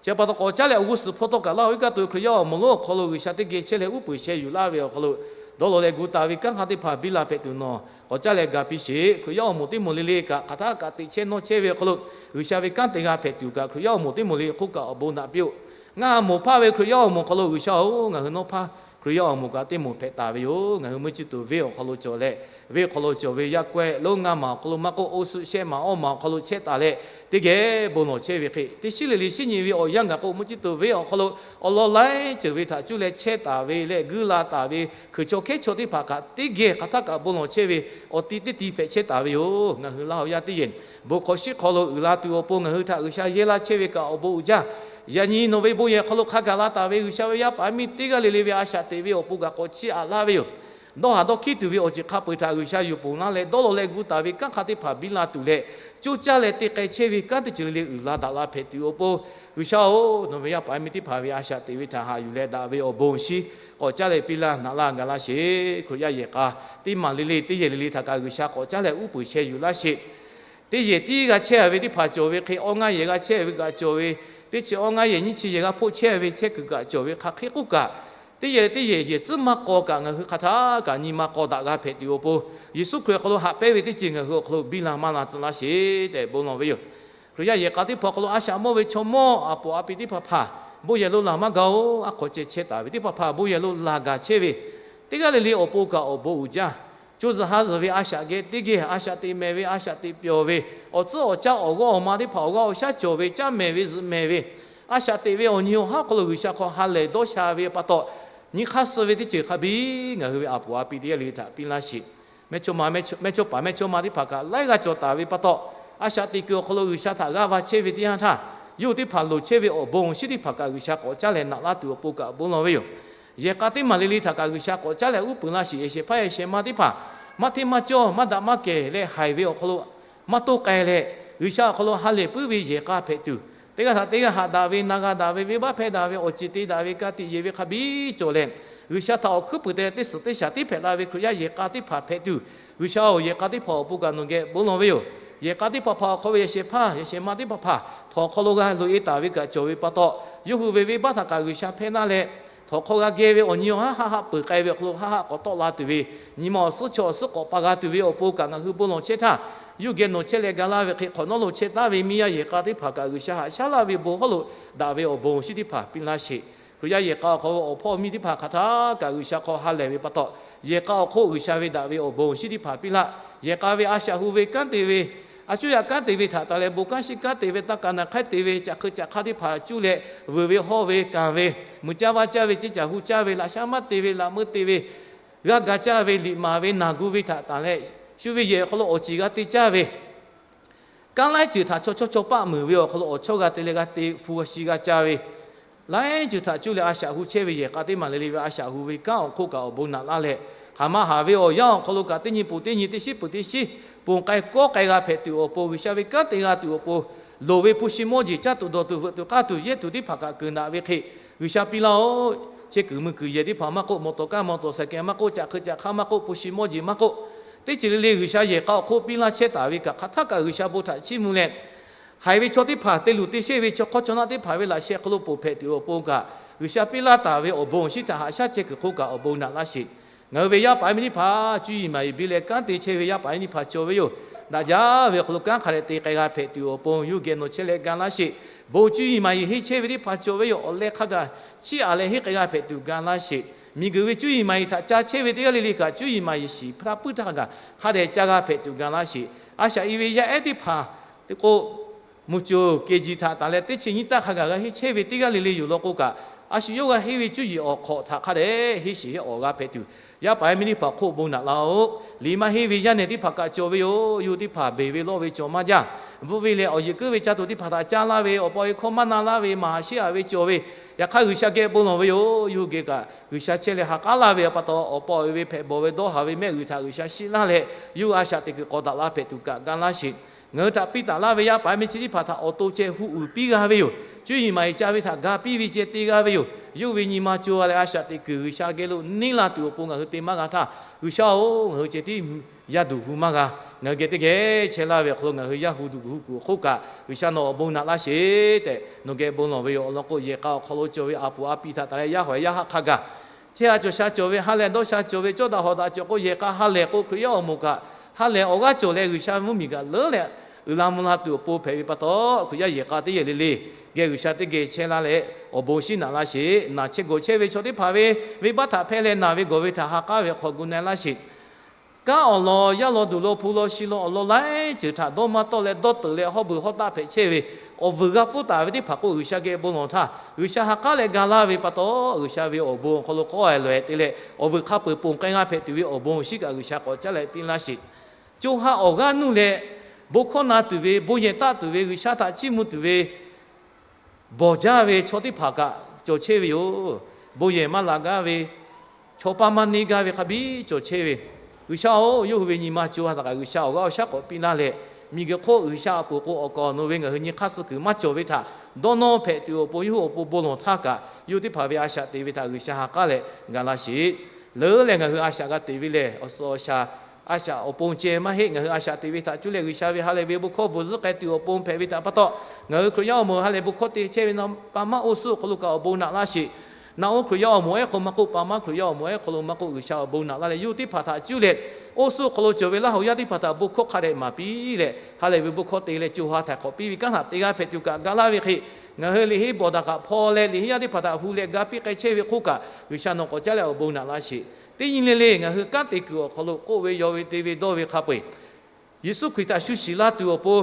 Chi pa taw k'awꞈ caˉ leh awˬ g'uˇ suhˍ hpawˇ tawˇ kaꞈ Laˇ huˍ iˉ kaˆ tuˬ ve Hkriꞈ yaˇ awˬ moˍ lonˉ awˬ hk'aw lo G'uiˬsha teˇ geh chehˇ leh uˉ peunˍ sheh yuˬ laˇ ve awˬ hk'aw lo, dawˇ law leh gu taˍ ve kanˉ hk'a teˇ hpaˍ biˇ la hpehꞈ tuˬ nawˬ k'awꞈ caˉ leh ga piˇ sheˍ. Hkriꞈ yaˇ awˬ moˍ teˇ moˍ le le kaꞈ hk'aˬ htaˇ kaꞈ teꞈ chehˇ nawˇ chehˇ ve awˬ hk'aw lo, G'uiˬsha ve kanˉ te g'a hpehꞈ tuˬ kaꞈ Hkriꞈ yaˇ awˬ moˍ teˇ moˍ le le hk'oˆ kaꞈ awˬ bon naꞈ piˇ-oˆ. Ngaˇ ha moˍ hpaˆ ve Hkriꞈ yaˇ awˬ moˍ awˬ hk'aw lo G'uiˬsha-oˬ, ngaˬ hui nawˇ hpaˇ Hkriꞈ yaˇ awˬ moˍ kaꞈ teˇ moˍ hpehꞈ taˍ ve yoˬ. Ngaˬ hui mvuhˇ ciˇ tuˬ venˇ awˬ hk'aw lo cawˬ leh, venˇ hk'aw lo cawˬ ve yaˇ kawehˆ lonˉ ngaˇ maˬ awˬ hk'aw lo maˇ k'oˆ, oˇ suhˆ shehˆ maˬ awˇ maˬ awˬ hk'aw lo chehˇ taˍ leh, teˇ geh bon lawˬ chehˇ ve hk'e, teˇ shiˉ le le shiˉ nyi ve awˬ yanˇ gaˬ k'o, mvuhˇ ciˇ tuˬ venˇ awˬ hk'aw lo awˬ lawn laiˉ ceuˬ ve htaꞈ cuˇ leh chehˇ taˍ ve leh guiˇ la taˍ ve hkui chaw hkehˉ chaw teˇ hpaˍ kaꞈ teˇ geh hk'aˬ htaˇ kaꞈ bon lawˬ chehˇ ve awˬ ti teˇ ti hpehꞈ chehˇ taˍ ve yoˬ. Ngaˬ hui Laˇ huˍ yaˇ teˇ yehˬ bon hk'aw shiˉ hk'aw lo uiˍ la tuˬ awˬ pon ngaˬ hui htaꞈ G'uiˬsha yehˇ laˇ chehˇ ve kaꞈ awˬ bon uiˍ jaˇ. Yaꞈ nyi nawˬ ve bon yehˬ hk'aw lo hk'a gaˬ la taˍ ve G'uiˬsha ve yaˇ paˍ miˇ teˇ g'aˇ le le ve a shaꞈ teꞈ ve awˬ pon kaꞈ k'awꞈ chiˇ aꞈ laˇ ve yoˬ. Dawˇ haˍ dawˇ hkiˉ tuˬ ve awˬ ceuˬ hk'a peu-eˬ htaꞈ G'uiˬsha yuˬ ponˬ laˇ leh, dawˇ law leh gu taˍ ve kanˉ hk'a teˇ hpaˍ biˇ la tuˬ leh, coˇ caˇ leh te k'ai chehˇ ve kanˉ teˇ ceuˬ le le uiˍ la daꞈ la hpehꞈ tuˬ awˬ pon, G'uiˬsha-oˬ, nawˬ ve yaˇ paˍ miˇ teˇ hpaˍ ve a shaꞈ teꞈ ve htaꞈ haꞈ yuˬ leh daꞈ ve awˬ bon shiˉ k'awꞈ caˉ leh piˇ laˇ naꞈ laˇ gaˬ laˇ sheˍ. Hkriꞈ yaˇ yehˬ k'a teˇ maˬ le le teˇ yehˬ le le htaꞈ kaꞈ G'uiˬsha k'awꞈ caˉ leh uˉ peunˍ sheh yuˬ laˇ sheˍ. Teˇ yehˬ tiˉ g'a chehˇ ve teˇ hpaˍ cawˬ ve hk'e, awˇ ngaˇ yehˬ g'a chehˇ ve kaꞈ cawˬ ve, teˇ chi awˇ ngaˇ yehˬ nyiˇ chi yehˬ g'a hpoˆ chehˇ ve chehˇ kuiˬ kaꞈ cawˬ ve hk'aˬ hk'e k'oˆ kaꞈ, teˇ yehˬ teˇ yehˬ yehˬ tcuhˉ maˇ k'aw kaꞈ ngaˬ hui hk'aˬ htaˇ kaꞈ nyi ma k'aw daꞈ g'a hpehꞈ tuˬ awˬ pon, Yeˍsuˆ Hkriꞈ awˬ hk'aw lo haꞈ pehnˇ ve teˇ ceuˬ ngaˬ hui awˬ hk'aw lo biˇ la maˇ la tcuh laˇ sheˍ tehꞈ bon lawˬ ve yoˬ. Hkriꞈ yaˇ yehˬ k'a teˇ hpaˍ awˬ hk'aw lo a shaꞈ mawˇ ve chaw mawˇ a poˍ a pi teˇ hpaˍ hpaˍ, bon yehˬ lo laˬ maˇ gaˬ-oˬ. A hk'awꞈ ceh chehˇ taˍ ve teˇ hpaˍ hpaˍ bon yehˬ lo laˬ gaˬ chehˇ ve, teˇ g'aˇ le le awˬ pon kaꞈ awˬ bon uiˍ jaˇ. Co zuhˬ ha zuhˬ ve a shaꞈ geh teˇ geh a shaꞈ teꞈ mehˍ ve, a shaꞈ teꞈ pyawˬ ve, awˬ tcuhˉ awˬ caˇ awˬ g'awˇ awˬ ma teˇ hpaˍ awˬ g'aˇ awˬ shaˉ cawˬ ve, caˇ mehˍ ve zuhꞈ mehˍ ve, a shaꞈ teꞈ ve awˬ nyi awˬ haˉ awˬ hk'aw lo G'uiˬsha hk'aw ha lehˬ dawˇ sha ve pa taw, nyi hk'aˇ suh ve teˇ ceuˬ hk'a biˇ ngaˬ hui ve a poˍ a pi teˇ g'aˇ le le htaꞈ piˇ laˇ sheˍ. Mehˇchawˇma, mehˇchawˇpaˍ mehˇchawˇma teˇ hpaˍ kaꞈ laiˉ g'aˇ cawˬ taˍ ve pa taw, a shaꞈ teꞈ kuiˬ awˬ hk'aw lo G'uiˬsha htaꞈ g'aˇ va chehˇ ve teˇ yanˇ htaˇ, yawˇ hui teˇ hpaˍ loˍ chehˇ ve awˬ bon awˬ shinˉ teˇ hpaˍ kaꞈ G'uiˬsha k'awꞈ caˉ leh naꞈ laˇ tuˬ awˬ pon kaꞈ bon lawˬ ve yoˬ. Yehˬ k'a teˇ maˬ le le htaꞈ kaꞈ G'uiˬsha k'awꞈ caˉ leh uˉ peunˍ laˇ sheˍ. Yehˬ shehˍ hpaˇ yehˬ shehˍ ma teˇ hpaˍ maˇ hteˇ maˇ cawˇ maˇ daꞈ maˇ kehˬ leh haiˬ ve awˬ hk'aw lo maˇ toˇ k'ai leh, G'uiˬsha awˬ hk'aw lo ha lehˬ puiˉ ve yehˬ k'a hpehꞈ tuˬ, teˇ g'aˇ htaꞈ teˇ g'aˇ haꞈ daꞈ ve, na g'a daꞈ ve, venˇbaˆ hpehˇ daꞈ ve, awˬ ceˬ te daꞈ ve, ka tiꞈ yeˬ ve hk'a biˇ cawˬ leh, G'uiˬsha htaꞈ awˬ hkuiˉ puiˍ te leh teˇ suhˍ teˇ shaˍ tiˉ hpehꞈ la ve Hkriꞈ yaˇ yehˬ k'a teˇ hpaˍ hpehꞈ tuˬ, G'uiˬsha-oˬ, yehˬ k'a teˇ hpaˍ awˬ pon kaꞈ nawˬ geh bon lawˬ ve yoˬ. Yehˬ k'a teˇ hpaˍ hpaˍ awˬ hk'aw ve yehˬ shehˍ hpaˇ yehˬ shehˍ ma teˇ hpaˍ hpaˍ htawnˍ awˬ hk'aw lo g'a loꞈ e taˍ ve kaꞈ cawˬ ve pa taw, Yawˇ hui ve venˇbaˆ htaꞈ kaꞈ G'uiˬsha hpehˇ naˇ leh, htawnˍ hk'aw g'a geh ve awˬ nyi awˬ haˉ haˆ haˆ peuˬ k'ai ve awˬ hk'aw lo haˆ haˆ k'awꞈ tawˆ la tuˬ ve, nyi ma awˬ suhˉ chaw awˬ suhˉ k'awꞈ pa g'a tuˬ ve awˬ pon kaꞈ ngaˬ hui bon lawˬ chehˇ htaˇ, yawˇ geh nawˬ chehˇ leh ga laˇ ve hk'e hk'awꞈ nawˉ lo chehˇ taˍ ve miˇ yaˇ yehˬ k'a teˇ hpaˍ kaꞈ G'uiˬsha haꞈ shaˉ laˇ ve bon hawˉ lo daꞈ ve awˬ bon awˬ shinˉ teˇ hpaˍ piˇ laˇ sheˍ. Hkriꞈ yaˇ yehˬ k'a awˬ hk'aw lo awˬ hpawˇ miˇ teˇ hpaˍ hk'aˬ htaˇ kaꞈ G'uiˬsha hk'aw ha lehˬ ve pa taw, yehˬ k'a awˬ hk'oˆ G'uiˬsha ve daꞈ ve awˬ bon awˬ shinˉ teˇ hpaˍ piˇ laˇ. Yehˬ k'a ve a shaꞈ hu ve kanˉ te ve, a cuˇ yaꞈ kanˉ te ve htaꞈ taˍ leh bon kanˉ shiˉ kanˉ te ve, taˇ ka na hk'aiˉ te ve, caꞈ hk'eu caꞈ hk'aˇ teˇ hpaˍ cuˇ leh, veuˬ ve hawˇ ve kanˬ ve, mui caˇ vaˇ caˇ ve, ceˇ caˬ hu caˇ ve, laꞈ shaˉ maˇ te ve, laꞈ meuˇ te ve, g'aˇ ga caˇ ve, liꞈ maˍ ve, naˬ gu ve htaꞈ taˍ leh, shu ve yehˬ awˬ hk'aw lo awˬ ceˬ g'a te caˇ ve, kanˉ laiˉ ceuˬ htaꞈ chaw chawˇ chaw paˆ muiˬ ve awˬ hk'aw lo awˬ chawˇ g'a te leh g'a te hpu g'a shi g'a ca ve, laiˉ ceuˬ htaꞈ cuˇ leh a shaꞈ hu chehˇ ve yehˬ k'a teˇ maˬ le le ve a shaꞈ hu ve kanˉ awˬ hk'oˆ kaꞈ awˬ bon naꞈ laˇ leh, hk'aˬ ma haˍ ve awˬ yanˇ awˬ hk'aw lo kaꞈ teˇ nyi ponˬ teˇ nyi, teˇ shiˉ ponˬ teˇ shiˉ, ponˬ k'ai kawˆ k'ai g'a hpehꞈ tuˬ awˬ pon, G'uiˬsha ve kanˉ te g'a tuˬ awˬ pon, loˍ ve hpu shi mawˇ jeˬ caˇ tuˬ dawˬ tuˬ veuꞈ tuˬ k'aˇ tuˬ yehˇ tuˬ teˇ hpaˍ kaꞈ keunˍ daꞈ ve hk'e, G'uiˬsha piˇ laˇ-oˆ. Chehˇ kuiˬ mui kuiˬ yehˬ teˇ hpaˍ maˇ k'oˆ, mawˬ tawˍ kaˇ mawˬ tawˍ saˍ kehˬ maˇ k'oˆ, caꞈ hk'eu caꞈ hk'aˇ maˇ k'oˆ, hpu shi mawˇ jeˬ maˇ k'oˆ, teˇ ceuˬ le le G'uiˬsha yehˬ k'a awˬ hk'oˆ piˇ laˇ chehˇ taˍ ve kaꞈ hk'aˬ htaˇ kaꞈ G'uiˬsha bon htaꞈ chiˇ mvuh leh, haiˬ ve chaw teˇ hpaˍ te luˬ te sheˆ ve chaw hk'awˇ chaw naˆ teˇ hpaˍ ve laꞈ sheh hk'aw lo ponˬ hpehꞈ tuˬ awˬ pon kaꞈ, G'uiˬsha piˇ laˇ taˍ ve awˬ bon awˬ shinˉ htaꞈ haꞈ shaˉ chehˇ kuiˬ hk'oˆ kaꞈ awˬ bon naꞈ laˇ sheˍ. Ngaˬ hui ve yaˇ paˍ yaˇ miˇ teˇ hpaˍ cuˇ yiˍ maˍ yiˍ biˇ leh kanˉ te chehˇ ve yaˇ paˍ yaˇ miˇ teˇ hpaˍ cawˬ ve yoˬ. Daꞈ jaˇ ve awˬ hk'aw lo kanˉ hk'a dehꞈ te k'ai g'a hpehꞈ tuˬ awˬ pon yawˇ geh nawˬ chehˇ leh ga laˇ sheˍ. Bon cuˇ yiˍ maˍ yiˍ henˇ chehˇ ve teˇ hpaˍ cawˬ ve yoˬ. Awˬ leh hk'a gaˬ chiˇ aꞈ leh henˇ k'ai g'a hpehꞈ tuˬ ga laˇ sheˍ. Miˬguiˬ ve cuˇ yiˍ maˍ yiˍ htaꞈ ca chehˇ ve teˇ g'aˇ le le kaꞈ cuˇ yiˍ maˍ yiˍ shiˍ htaˇ puiˉ htaˇ hk'a gaˬ hk'a dehꞈ ca g'a hpehꞈ tuˬ ga laˇ sheˍ. A shaꞈ i ve yaˇ ehˉ teˇ hpaˍ te k'o, mvuhˇ coˬ kehˬ jiˬ htaꞈ taˍ leh teˇ chi nyiˇ taˇ hk'a gaˬ g'a henˇ chehˇ ve teˇ g'aˇ le le yoˬ law k'o kaꞈ, a shu yawˇ g'a henˇ ve cuˇ yiˍ awˬ hk'awꞈ htaꞈ hk'a dehꞈ henˇ shiˍ henˇ awˬ g'a hpehꞈ tuˬ, yaˇ paˍ yaˇ miˇ teˇ hpaˍ hk'oˆ bon naꞈ laˇ-oˆ. Liꞈ maˇ henˇ ve yaˇ nehˬ teˇ hpaˍ kaꞈ cawˬ ve yoˬ. Yawˇ hui teˇ hpaˍ beˬ ve lawˇ ve cawˬ maˇ jaˇ. Bvuhˆ ve lehˬ, awˬ yeˬ kuiˉ ve ca tuˬ teˇ hpaˍ htaꞈ caˇ laˇ ve, awˬ pa awˬ e hkawˇ maˇ na laˇ ve, maˍ sheˉ-a ve cawˬ ve, yaꞈ hk'aˇ G'uiˬsha geh bon lawˬ ve yoˬ. Yawˇ hui geh kaꞈ G'uiˬsha chehˇ leh ha k'aˉ laˇ ve pa taw, awˬ pa awˬ e ve hpehꞈ bawˬ ve dawˇ haˍ ve mehˆ g'uiˬ htaꞈ G'uiˬsha shiˆ laˇ leh, yawˇ hui a shaꞈ teꞈ kuiˬ k'awꞈ daꞈ la hpehꞈ tuˬ kaꞈ ga laˇ sheˍ. Ngaˬ hui htaꞈ piˇ taˍ laˇ ve yaˇ paˍ yaˇ miˇ chi teˇ hpaˍ htaꞈ awˬ to ceh huˆ uiˍ piˇ g'a ve yoˬ. Cuˇ yiˍ maˍ yiˍ ca ve htaꞈ ga piˇ ve ceh te g'a ve yoˬ. Yawˇ hui ve nyi ma co g'a leh a shaꞈ teꞈ kuiˬ G'uiˬsha geh lo neˇ la tuˬ awˬ pon ngaˬ hui te maˇ g'a htaˇ, G'uiˬsha-oˬ, ngaˬ hui ceh tiˉ yaˇ duˬ hu maˇ g'a. Ngaˬ hui geh teˇ geh chehˇ laˇ ve awˬ hk'aw lo ngaˬ hui yaˇ hu duˬ hu kuiˬ awˬ hk'oˆ kaꞈ G'uiˬsha nawˬ awˬ bon naꞈ laˇ sheˍ tehꞈ nawˬ geh bon lawˬ ve yoˬ. Awˬ lawn k'o, yehˬ k'a awˬ hk'aw lo cawˬ ve a puˍ a pi htaꞈ taˍ leh yaˇ hawˬ yaˇ haˆ hk'a gaˬ chehˇ-a cawˬ sha cawˬ ve ha lehˬ dawˇ sha cawˬ ve cawˇ daꞈ hawꞈ daꞈ cawˬ k'o, yehˬ k'a ha lehˬ k'o Hkriꞈ yaˇ awˬ moˍ kaꞈ ha lehˬ awˬ g'aˇ cawˬ leh G'uiˬsha mvuhˇmiˬ kaꞈ leuˉ leh uiˍ la mvuh la tuˬ awˬ pon hpehꞈ ve pa taw, Hkriꞈ yaˇ yehˬ k'a teˇ yehˬ le le geh G'uiˬsha teˇ geh chehˇ laˇ leh awˬ bon shinˉ naꞈ laˇ sheˍ. Naˬ chehˇ gawˬ chehˇ ve chaw teˇ hpaˍ ve venˇbaˆ htaꞈ hpehˇ leh naˬ ve gawˬ ve htaꞈ ha k'aˉ ve hk'aw gu na laˇ sheˍ. Kanˉ awˬ lawn, yaˇ lawn, duˬ lawn, hpu lawn, shi lawn, awˬ lawn laiˉ ceuˬ htaꞈ dawˇ maˇ tawˆ leh dawˇ teuꞈ leh hawˉ beuˬ hawˉ taˆ hpehꞈ chehˇ ve, awˬ vuiˬ g'a pfuhˇ taˍ ve teˇ hpaˍ k'o G'uiˬsha geh bon lawˬ htaˇ, G'uiˬsha ha k'aˉ leh ga laˇ ve pa taw, G'uiˬsha ve awˬ bon awˬ hk'aw lo k'awˇ-e lawˬ-e te leh awˬ vuiˬ hk'a peu-eˬ ponˬ k'ai g'a hpehꞈ tuˬ ve awˬ bon awˬ shinˉ kaꞈ G'uiˬsha k'awꞈ caˉ leh piˇ laˇ sheˍ. Co ha awˬ g'aˇ nuˇ leh bon hkawˇ na tuˬ ve, bon yehˬ taˆ tuˬ ve, G'uiˬsha htaꞈ chiˇ mvuh tuˬ ve bawˬ jaˇ ve chaw teˇ hpaˍ kaꞈ cawˬ chehˇ ve yoˬ. Bon yehˬ maˇ laˬ gaˇ ve, chaw paˇ maˇ neˇ gaˇ ve hk'a biˇ cawˬ chehˇ ve, G'uiˬsha-oˬ, yawˇ hui ve nyi ma co ha htaꞈ kaꞈ G'uiˬsha awˬ g'aˇ awˬ shaˉ k'awꞈ piˇ laˇ leh, miˬguiˬ hk'oˆ G'uiˬsha a poˍ k'o awˬ kaˍ awˬ nu ve ngaˬ hui nyi hk'aˇ suh kuiˬ maˇ cawˬ ve htaꞈ dawˇ nawˇ hpehꞈ tuˬ awˬ pon, yawˇ hui awˬ pon bon lawˬ htaˇ kaꞈ yawˇ teˇ hpaˍ ve a shaꞈ teꞈ ve htaꞈ G'uiˬsha ha k'aˉ leh ga laˇ sheˍ. Leuˉ leh ngaˬ hui a shaꞈ g'a teꞈ ve lehˬ, awˬ suhˍ awˬ shaˍ a shaꞈ awˬ pon ceh maˇ heˆ. Ngaˬ hui a shaꞈ teꞈ ve htaꞈ cuˇ leh G'uiˬsha ve ha lehˬ ve bon hkawˇ bvuhˬ zuhˆ k'ai tuˬ awˬ pon hpehꞈ ve htaꞈ pa taw, ngaˬ hui Hkriꞈ yaˇ awˬ moˍ ha lehˬ bon hkawˇ te chehˇ ve na, pa maˇ oˇ suhˉ awˬ hk'aw lo kaꞈ awˬ bon naꞈ laˇ sheˍ. Naꞈ oˇ Hkriꞈ yaˇ awˬ moˍ ehˉ hk'aw maˇ k'oˆ, pa maˇ Hkriꞈ yaˇ awˬ moˍ ehˉ hk'aw lo maˇ k'oˆ, G'uiˬsha awˬ bon naꞈ laˇ leh yawˇ teˇ hpaˍ htaꞈ cuˇ leh, oˇ suhˉ awˬ hk'aw lo cawˬ ve Laˇ hoꞈ yaˇ teˇ hpaˍ htaꞈ bon hkawˇ hk'a dehꞈ maˍ piˇ leh ha lehˬ ve bon hkawˇ te leh co ha htaiˍ hk'awꞈ piˇ ve kanˉ htaꞈ te g'a hpehꞈ tuˬ kaꞈ ga laˇ ve hk'e, ngaˬ hui liꞈ henˇ bawˬ daꞈ kaꞈ hpaw leh liꞈ henˇ yaˇ teˇ hpaˍ htaꞈ hu leh ga piˇ k'ai chehˇ ve hk'oˆ kaꞈ G'uiˬsha nawˬ k'awꞈ caˉ leh awˬ bon naꞈ laˇ sheˍ. Teˇ nyi le le ngaˬ hui kanˉ te kuiˬ awˬ hk'aw lo k'oˆ ve yaw ve te ve dawˇ ve hk'a peu-eˬ Yeˍsuˆ Hkriꞈ htaꞈ shu shiˍ laˇ tuˬ awˬ pon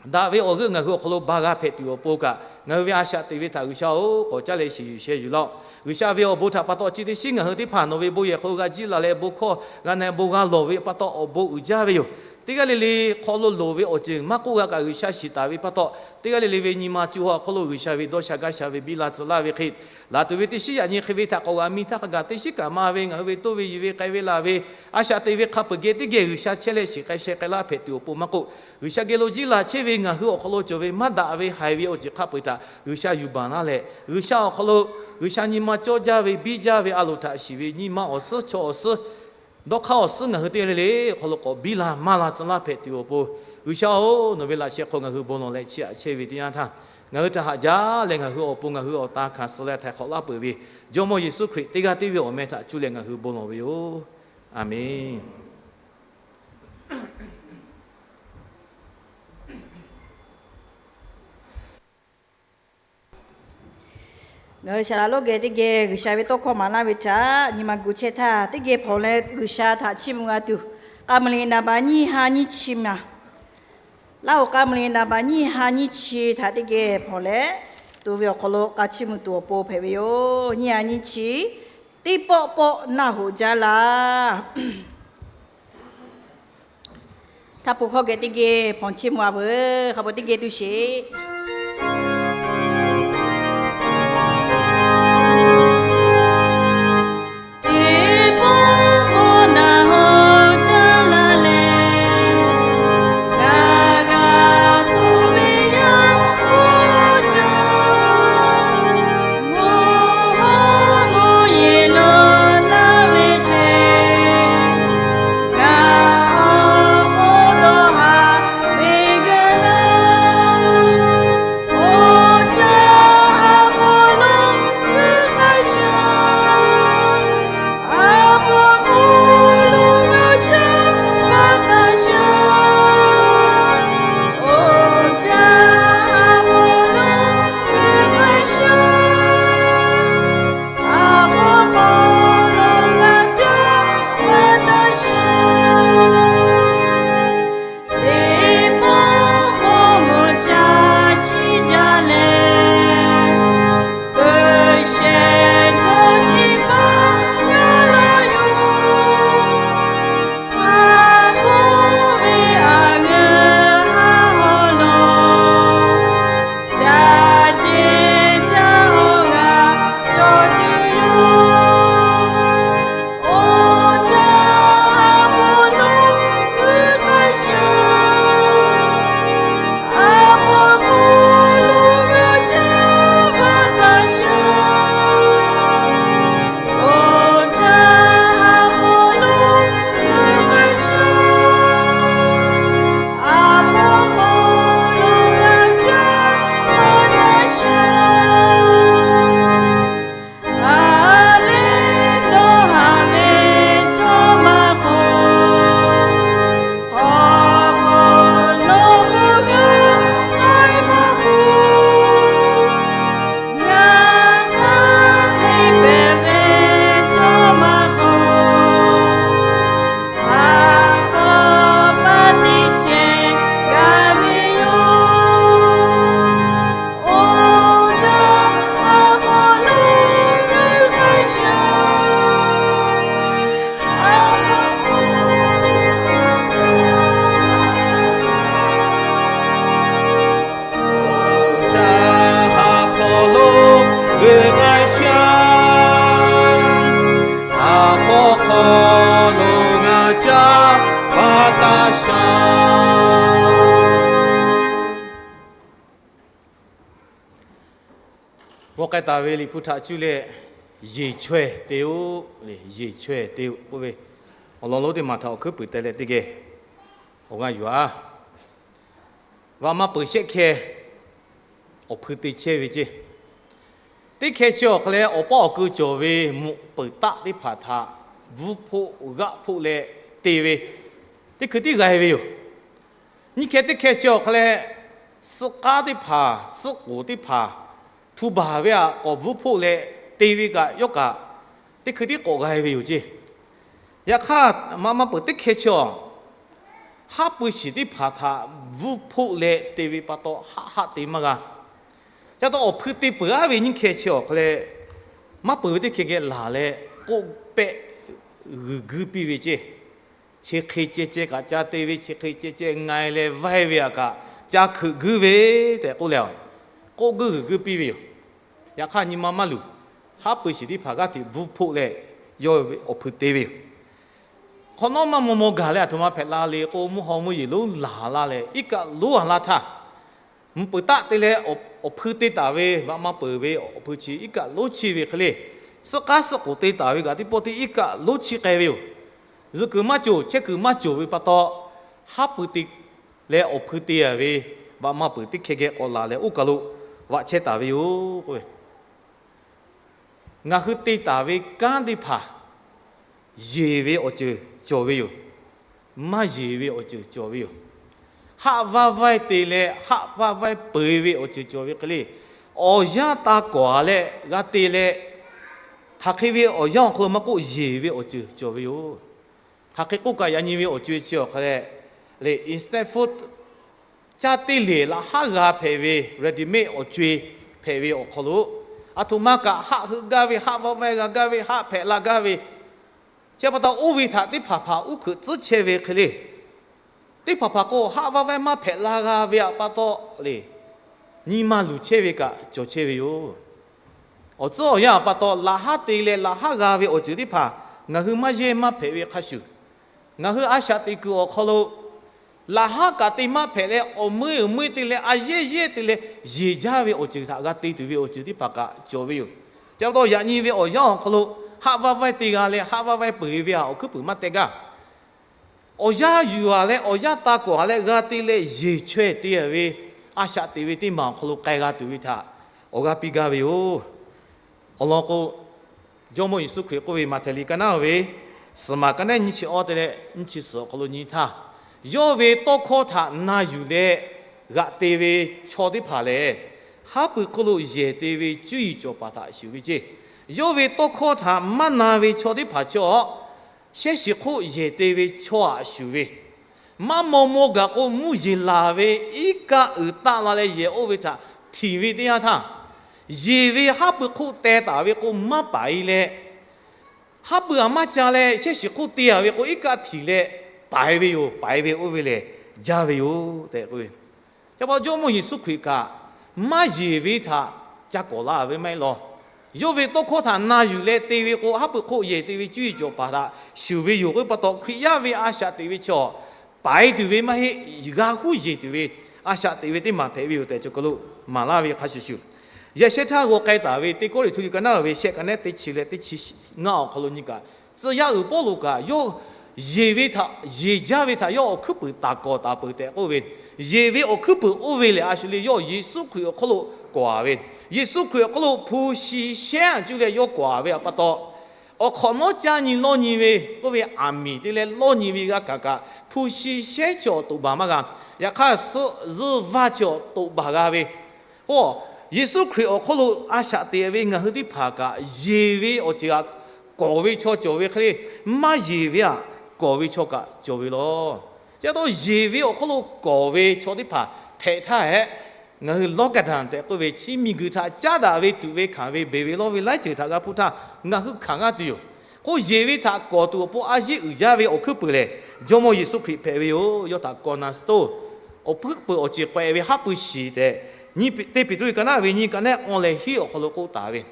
daꞈ ve awˬ g'euˆ ngaˬ hui awˬ hk'aw lo ba g'a hpehꞈ tuˬ awˬ pon kaꞈ, ngaˬ hui ve a shaꞈ teꞈ ve htaꞈ G'uiˬsha-oˬ, k'awꞈ caˉ leh shiˍ yuˬ sheh yuˬ laˇ-oˆ. G'uiˬsha ve awˬ bon htaꞈ pa taw chi teˇ shiˉ ngaˬ hui teˇ hpaˍ nawˬ ve bon yehˬ hk'aw lo g'a jiˇ la leh bon hkawˇ g'a na bon g'a lawˬ ve pa taw awˬ bon uiˍ jaˇ ve yoˬ. Teˇ g'aˇ le le hk'aw lo loˍ ve awˬ ceuˬ maˇ k'oˆ g'a kaꞈ G'uiˬsha shiˍ taˍ ve pa taw, teˇ g'aˇ le le ve nyi ma co ha awˬ hk'aw lo G'uiˬsha ve dawˇ sha gaˇ sha ve biˇ la tcuh laˇ ve hk'e, laˬ tuˬ ve teˇ shiˉ yaꞈ nyi hk'e ve htaꞈ k'awꞈ g'a miˇ htaˇ hk'a gaˬ teˇ shiˉ kaꞈ maˇ ve ngaˬ hui ve toˇ ve yuˬ ve k'ai ve laˬ ve a shaꞈ teꞈ ve hk'a peu-eˬ geh teˇ geh G'uiˬsha chehˇ leh shiˍ k'ai sheh k'ai laˇ hpehꞈ tuˬ awˬ pon maˇ k'oˆ, G'uiˬsha geh lo jiˇ la chehˇ ve ngaˬ hui awˬ hk'aw lo cawˬ ve maˇ daꞈ ve haiˬ ve awˬ ceuˬ hk'a peu-eˬ htaꞈ G'uiˬsha yuˬ baˬ laˇ leh, G'uiˬsha awˬ hk'aw lo G'uiˬsha nyi ma cawˇ jaˇ ve biˇ jaˇ ve a loˍ htaꞈ shiˍ ve nyi ma awˬ suhˉ chaw awˬ suhˉ dawˇ hk'aˇ awˬ suhˉ ngaˬ hui teˇ g'aˇ le le awˬ hk'aw lo k'awꞈ biˇ la maˇ la tcuh laˇ hpehꞈ tuˬ awˬ pon, G'uiˬsha-oˬ, nawˬ ve laꞈ sheh hk'aw ngaˬ hui bon lawˬ leh chiˇ aꞈ chehˇ ve teˇ yanˇ htaˇ, ngaˬ hui htaꞈ haꞈ jaˇ leh ngaˬ hui awˬ pon ngaˬ hui awˬ tan hkanˍ suh leh htaiˍ hk'awꞈ laˇ peuˬ ve Jawˇmawˇ Yeˍsuˆ Hkriꞈ teˇ g'aˇ tiˉ ve awˬ meh htaꞈ cuˇ leh ngaˬ hui bon lawˬ ve yoˬ. Aˍmenˍ. Ngaˬ hui saˍ laˍ lonˉ geh teˇ geh G'uiˬsha ve tawˇ hkawˇ maˍ laˇ ve htaꞈ nyi ma gu chehˇ htaˇ, teˇ geh hpawnˬ leh G'uiˬsha htaꞈ chiˇ mvuh g'a tuˬ, k'a mvuh le naˍ baꞈ nyiˇ ha nyiˇ chi maˬ, Laˇ hoꞈ k'a mvuh le naˍ baꞈ nyiˇ ha nyiˇ chi htaꞈ teˇ geh hpawnˬ leh, tuˬ ve awˬ hk'aw lo k'a chiˇ mvuh tuˬ awˬ pon hpehꞈ ve yoˬ. Nyiˇ ha nyiˇ chi, teˇ pawˆ pawˆ naˆ hoꞈ jaˇ laˇ. Htaˇ pon hkawˇ geh teˇ geh hpawnˬ chiˇ mvuh a veuˬ. Hk'a pon teˇ geh tuˬ sheˍ. G'aw k'ai taˍ ve Liꞈ hpu htaꞈ cuˇ leh, Yeˬ chaweh te-oˬ, Yeˬ chaweh te-oˬ k'oˆ ve, awˬ lawn lonˉ teˇ maˬ htaꞈ awˬ hkuiˉ puiˍ teh leh teˇ geh awˬ g'aˇ yuˬ-a. Vaꞈ ma peuˬ shehˆ hkeh awˬ hpui te chehˇ ve ceˇ. Teˇ hkeh chi awˬ hk'a leh awˬ paˇ awˬ keu cawˬ ve mvuhꞈ peuˍ taˆ teˇ hpaˍ htaꞈ bvuhˇ hpoˆ g'aˆ hpoˆ leh te ve, teˇ hkui tiˉ g'a-e ve yoˬ. Nyiˇ hkeh teˇ hkeh chi awˬ hk'a leh, suhˆ k'aˉ teˇ hpaˍ, suhˆ k'oˍ teˇ hpaˍ, htu baˬ ve htaꞈ k'awꞈ bvuhˇ hpoˆ leh te ve kaꞈ yawˇ kaꞈ, teˇ hkui tiˉ k'awꞈ g'a-e ve yoˬ ceˇ. Yaꞈ hk'aˇ, maꞈ ma peuˬ teˇ hkeh chi awˬ, haˉ pui shiˍ teˇ hpaˍ htaꞈ bvuhˇ hpoˆ leh te ve pa taw, haˆ haˆ te maˇ g'a. Ca taw awˬ hpui te peuˬ-aˉ ve nyiˇ hkeh chi awˬ hk'a leh, maˇ peuˬ ve teˇ hkeh geh laˬ leh k'oˆ pehˆ g'uiˬ guiˇ piˇ ve ceˇ. Chi hk'e ceh ceh kaꞈ ca te ve, chi hk'e ceh ceh nga-e leh vaiˇ ve htaꞈ kaꞈ ca hkeuꞈ guiˇ ve tehꞈ k'oˆ leh, k'oˆ guiˇ g'uiˬ guiˇ piˇ ve yoˬ. Yaꞈ hk'aˇ nyi ma maˇ luˬ. Haˉ pui shiˍ teˇ hpaˍ g'aˇ hteꞈ bvuhˇ hpoˆ leh yawˇ ve awˬ hpui te ve yoˬ. Hk'awꞈ nawˉ maˇ maw maw gaˬ leh aˬ htoꞈ ma hpehꞈ la le k'o, mvuhˇ haw mvuhˇ yeˬ lonˉ laˬ la leh iˉ kaˆ lonˉ a laˇ htaˇ, mvuhꞈ peuˍ taˆ te leh awˬ hpui te taˍ ve, vaꞈ ma peuˬ ve awˬ hpui chi iˉ kaˆ lonˉ chiˇ ve hk'e le, suhˆ k'aˉ suhˆ k'oˍ te taˍ ve kaꞈ teˇ pawˆ teˇ iˉ kaˆ lonˉ chiˇ k'ai ve yoˬ. Zuhꞈ kuiˬ maˇ cawˬ, chehˇ kuiˬ maˇ cawˬ ve pa taw, haˉ pui te leh awˬ hpui te-a ve vaꞈ ma peuˬ teˇ hkeh geh k'awꞈ laˬ leh oˇ kaˬ lo vaꞈ chehˇ taˍ ve yoˬ k'oˆ ve. Ngaˬ hui te taˍ ve kanˉ teˇ hpaˍ yeˬ ve awˬ ceuˬ cawˬ ve yoˬ. Maˇ yeˬ ve awˬ ceuˬ cawˬ ve yoˬ. Haˆ vaˇ vaiˇ te leh haˆ vaˇ vaiˇ peu eˬ ve awˬ ceuˬ cawˬ ve hk'e le. Awˬ yanˇ ta kawˍ leh g'a te leh, hk'aˬ hk'e ve awˬ yanˇ awˬ hk'aw lo maˇ k'oˆ, yeˬ ve awˬ ceuˬ cawˬ ve yoˬ. Hk'aˬ hk'e k'oˆ kaꞈ, yaꞈ nyi ve awˬ co-e chi awˬ hk'a leh, le instant food, caˇ teˇ lehˬ laꞈ haˉ g'a hpehꞈ ve ready-made awˬ co-e hpehꞈ ve awˬ hk'aw lo, aˬ htoꞈ ma kaꞈ haˆ heuˆ gaˇ ve, haˆ vaˇ vaiˇ g'a gaˇ ve, haˆ hpehꞈ la gaˇ ve, chi pa taw oˇ ve htaꞈ teˇ hpaˍ hpaˍ uˉ hkeuꞈ tcuhˉ chehˇ ve hk'e le. Teˇ hpaˍ hpaˍ k'o, haˆ vaˇ vaiˇ maˇ hpehꞈ la g'a ve aꞈ pa taw le, nyi ma luˬ chehˇ ve kaꞈ cawˬ chehˇ ve yoˬ. Awˬ tcuhˉ awˬ yanˇ aꞈ pa taw, laꞈ haˉ te leh laꞈ haˉ g'a ve awˬ ceuˬ teˇ hpaˍ ngaˬ hui maˇ yehˇ maˇ hpehꞈ ve hk'a shuˍ, ngaˬ hui a shaꞈ teꞈ kuiˬ awˬ hk'aw lo laꞈ haˉ kaꞈ te maˇ hpehꞈ leh, awˬ meuˇ awˬ meuˇ te leh, a yehˇ yehˇ te leh, yeˬ jaˇ ve awˬ ceuˬ htaꞈ g'a te tuˬ ve awˬ ceuˬ teˇ hpaˍ kaꞈ cawˬ ve yoˬ. Chi pa taw, yaꞈ nyi ve awˬ yanˇ awˬ hk'aw lo haˆ vaˇ vaiˇ te g'a leh haˆ vaˇ vaiˇ peu eˬ ve aꞈ awˬ hkuiˉ puiˍ maˇ teh gaˇ. Awˬ yanˇ yuˬ a leh awˬ yanˇ ta kawˍ a leh g'a te leh yeˬ chaweh te a ve, a shaꞈ teꞈ ve teˇ maˬ awˬ hk'aw lo k'ai g'a tuˬ ve htaꞈ awˬ g'aˇ piˇ gaˇ ve yoˬ. Awˬ lawn k'o, Jawˇmawˇ Yeˍsuˆ Hkriꞈ k'oˆ ve, Maꞈhtehˍ liꞈ ka naˉ ve suhˍ maˬ ka naˉ nyiˇ chi awˇ te leh nyiˇ chi suhˍ awˬ hk'aw lo nyi htaˇ, yawˇ ve tawˇ hkawˇ htaꞈ na yuˬ leh g'aꞈ te ve chaw teˇ hpaˍ lehˬ, haˉ pui hk'oˆ lo yehˬ te ve cuˇ yiˍ cawˬ paˍ htaꞈ shuˍ ve ceˇ. Yawˇ ve tawˇ hkawˇ htaꞈ maˇ na ve chaw teˇ hpaˍ chi awˬ shehˉ shiˍ hk'oˆ yehˬ te ve chaw aꞈ shuˍ ve, maˇ maw maw gaˬ k'o mvuhˇ yeˬ laˬ ve iˉ kaˆ uiˍ taˆ la leh yehˬ oˇ ve htaꞈ htinˍ ve teˇ yanˇ htaˇ, yeˬ ve haˉ pui hk'oˆ teh taˍ ve k'o maˇ paiˍ leh, haˉ pui aꞈ maˇ ca leh shehˉ shiˍ hk'oˆ te a ve k'o, iˉ kaˆ htinˍ leh paiˍ ve yoˬ. Paiˍ ve oˇ ve lehˬ jaˇ ve yoˬ tehꞈ k'oˆ ve. Chi pa taw Jawˇmawˇ Yeˍsuˆ Hkriꞈ kaꞈ maˇ yeˬ ve htaꞈ ca kawˍ la ve maˇ heˆ law. Yawˇ ve tawˇ hkawˇ htaꞈ na yuˬ leh te ve k'o, haˉ pui hk'oˆ yehˬ te ve cuˇ yiˍ cawˬ paˍ htaꞈ shuˍ ve yoˬ k'oˆ ve pa taw, Hkriꞈ yaˇ ve a shaꞈ teꞈ ve chaw paiˍ tuˬ ve maˇ heˆ, g'a huˉ yeˬ tuˬ ve a shaꞈ teꞈ ve teˇ maˬ hpehꞈ ve yoˬ tehꞈ, chaw hk'aw lo maˍ laˇ ve hk'a shuˍ shuˍ, yaꞈ shehˇ htaˇ g'aw k'ai taˍ ve Teˇ Kawˇrenˍhtuˆ liꞈ ka naˉ ve shehˆ ka naˉ teˇ chi leh teˇ chi ngaˇ awˬ hk'aw lo nyi kaꞈ, tcuh yaˇ uiˍ Pawˇluꞈ kaꞈ yawˇ yeˬ ve htaꞈ, yeˬ jaˇ ve htaꞈ yawˇ awˬ hkuiˉ puiˍ taˍ kawˍ taˍ peuˬ tehꞈ k'oˆ ve, yeˬ ve awˬ hkuiˉ puiˍ oˇ ve lehˬ, a shu le yawˇ Yeˍsuˆ Hkriꞈ awˬ hk'aw lo kawˍ ve, Yeˍsuˆ Hkriꞈ awˬ hk'aw lo hpu shi shehˉ aꞈ cuˇ leh yawˇ kawˍ ve aꞈ pa taw, awˬ hk'awꞈ nawˉ caˇ nyi lawˇ nyi ve k'oˆ ve aˬ miˍ te leh lawˇ nyi ve g'a kaꞈ kaꞈ, hpu shi shehˉ chi awˬ toꞈ baˬ maˇ g'a. Yaꞈ hk'aˇ, suhˆ zuhˇ vaˇ chi awˬ toꞈ baˬ g'a ve k'o, Yeˍsuˆ Hkriꞈ awˬ hk'aw lo a shaꞈ teꞈ ve ngaˬ hui teˇ hpaˍ kaꞈ yeˬ ve awˬ ceuˬ aꞈ kawˍ ve chaw cawˬ ve hk'e le, maˇ yeˬ ve aꞈ kawˍ ve chaw kaꞈ cawˬ ve law. Chi pa taw yeˬ ve awˬ hk'aw lo kawˍ ve chaw teˇ hpaˍ hpehꞈ htaˇ hehꞈ, ngaˬ hui lawˇ kaˍ daˍ tehꞈ k'oˆ ve chi miˬguiˬ htaꞈ caˉ daꞈ ve tuꞈ ve hkanˍ ve beˬ ve lawˇ ve laiˉ ceuˬ htaꞈ g'a hpuˇ htaˇ ngaˬ hui hkanˍ g'aˇ tuˬ yoˬ. K'o yeˬ ve htaꞈ kawˍ tuˬ awˬ pon a yeˇ uiˍ jaˇ ve awˬ hkuiˉ puiˍ lehˬ, Jawˇmawˇ Yeˍsuˆ Hkriꞈ hpehꞈ ve yoˬ. Yawˇ htaꞈ kawˍ naˍ stoˇ, awˬ hkuiˉ puiˍ awˬ ceˬ k'awehꞈ ve haˉ pui shiˍ tehꞈ, nyi Teˇ Peˍtruˆ ka naˉ ve nyi ka naˉ awˇ leh hiˉ awˬ hk'aw lo k'oˆ taˍ ve.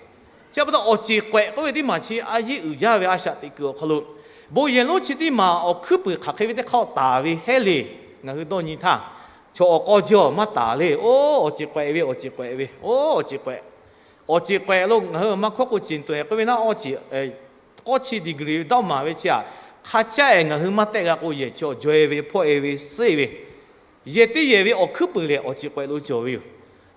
Chi pa taw awˬ ceˬ k'awehꞈ k'oˆ ve teˇ maˬ chi a yeˇ uiˍ jaˇ ve a shaꞈ teꞈ kuiˬ awˬ hk'aw lo, bon yehˬ lonˉ chi teˇ maˬ awˬ hkuiˉ puiˍ hk'aˬ hk'e ve teˇ hk'aˇ taˍ ve hehˉ le. Ngaˬ hui dawˇ nyi htaˇ, chaw awˬ k'aw jawˇ maˇ taˍ le. Oˇ awˬ ceˬ k'awehꞈ ve, awˬ ceˬ k'awehꞈ ve, oˇ awˬ ceˬ k'awehꞈ, awˬ ceˬ k'awehꞈ lo ngaˬ hui maˇ hkawˇ k'o ceuˬ taweh k'oˆ ve naˉ, awˇ ceˬ k'awˇ chi degree ve daw maˍ ve chi aꞈ, hk'a caˇ-e ngaˬ hui maˇ tehˆ g'a k'o yehˬ chaw jaweh ve hpawˇ-e ve suhˉ-e ve, yehˬ teˇ yehˬ ve awˬ hkuiˉ puiˍ lehˬ awˬ ceˬ k'awehꞈ lo cawˬ ve yoˬ.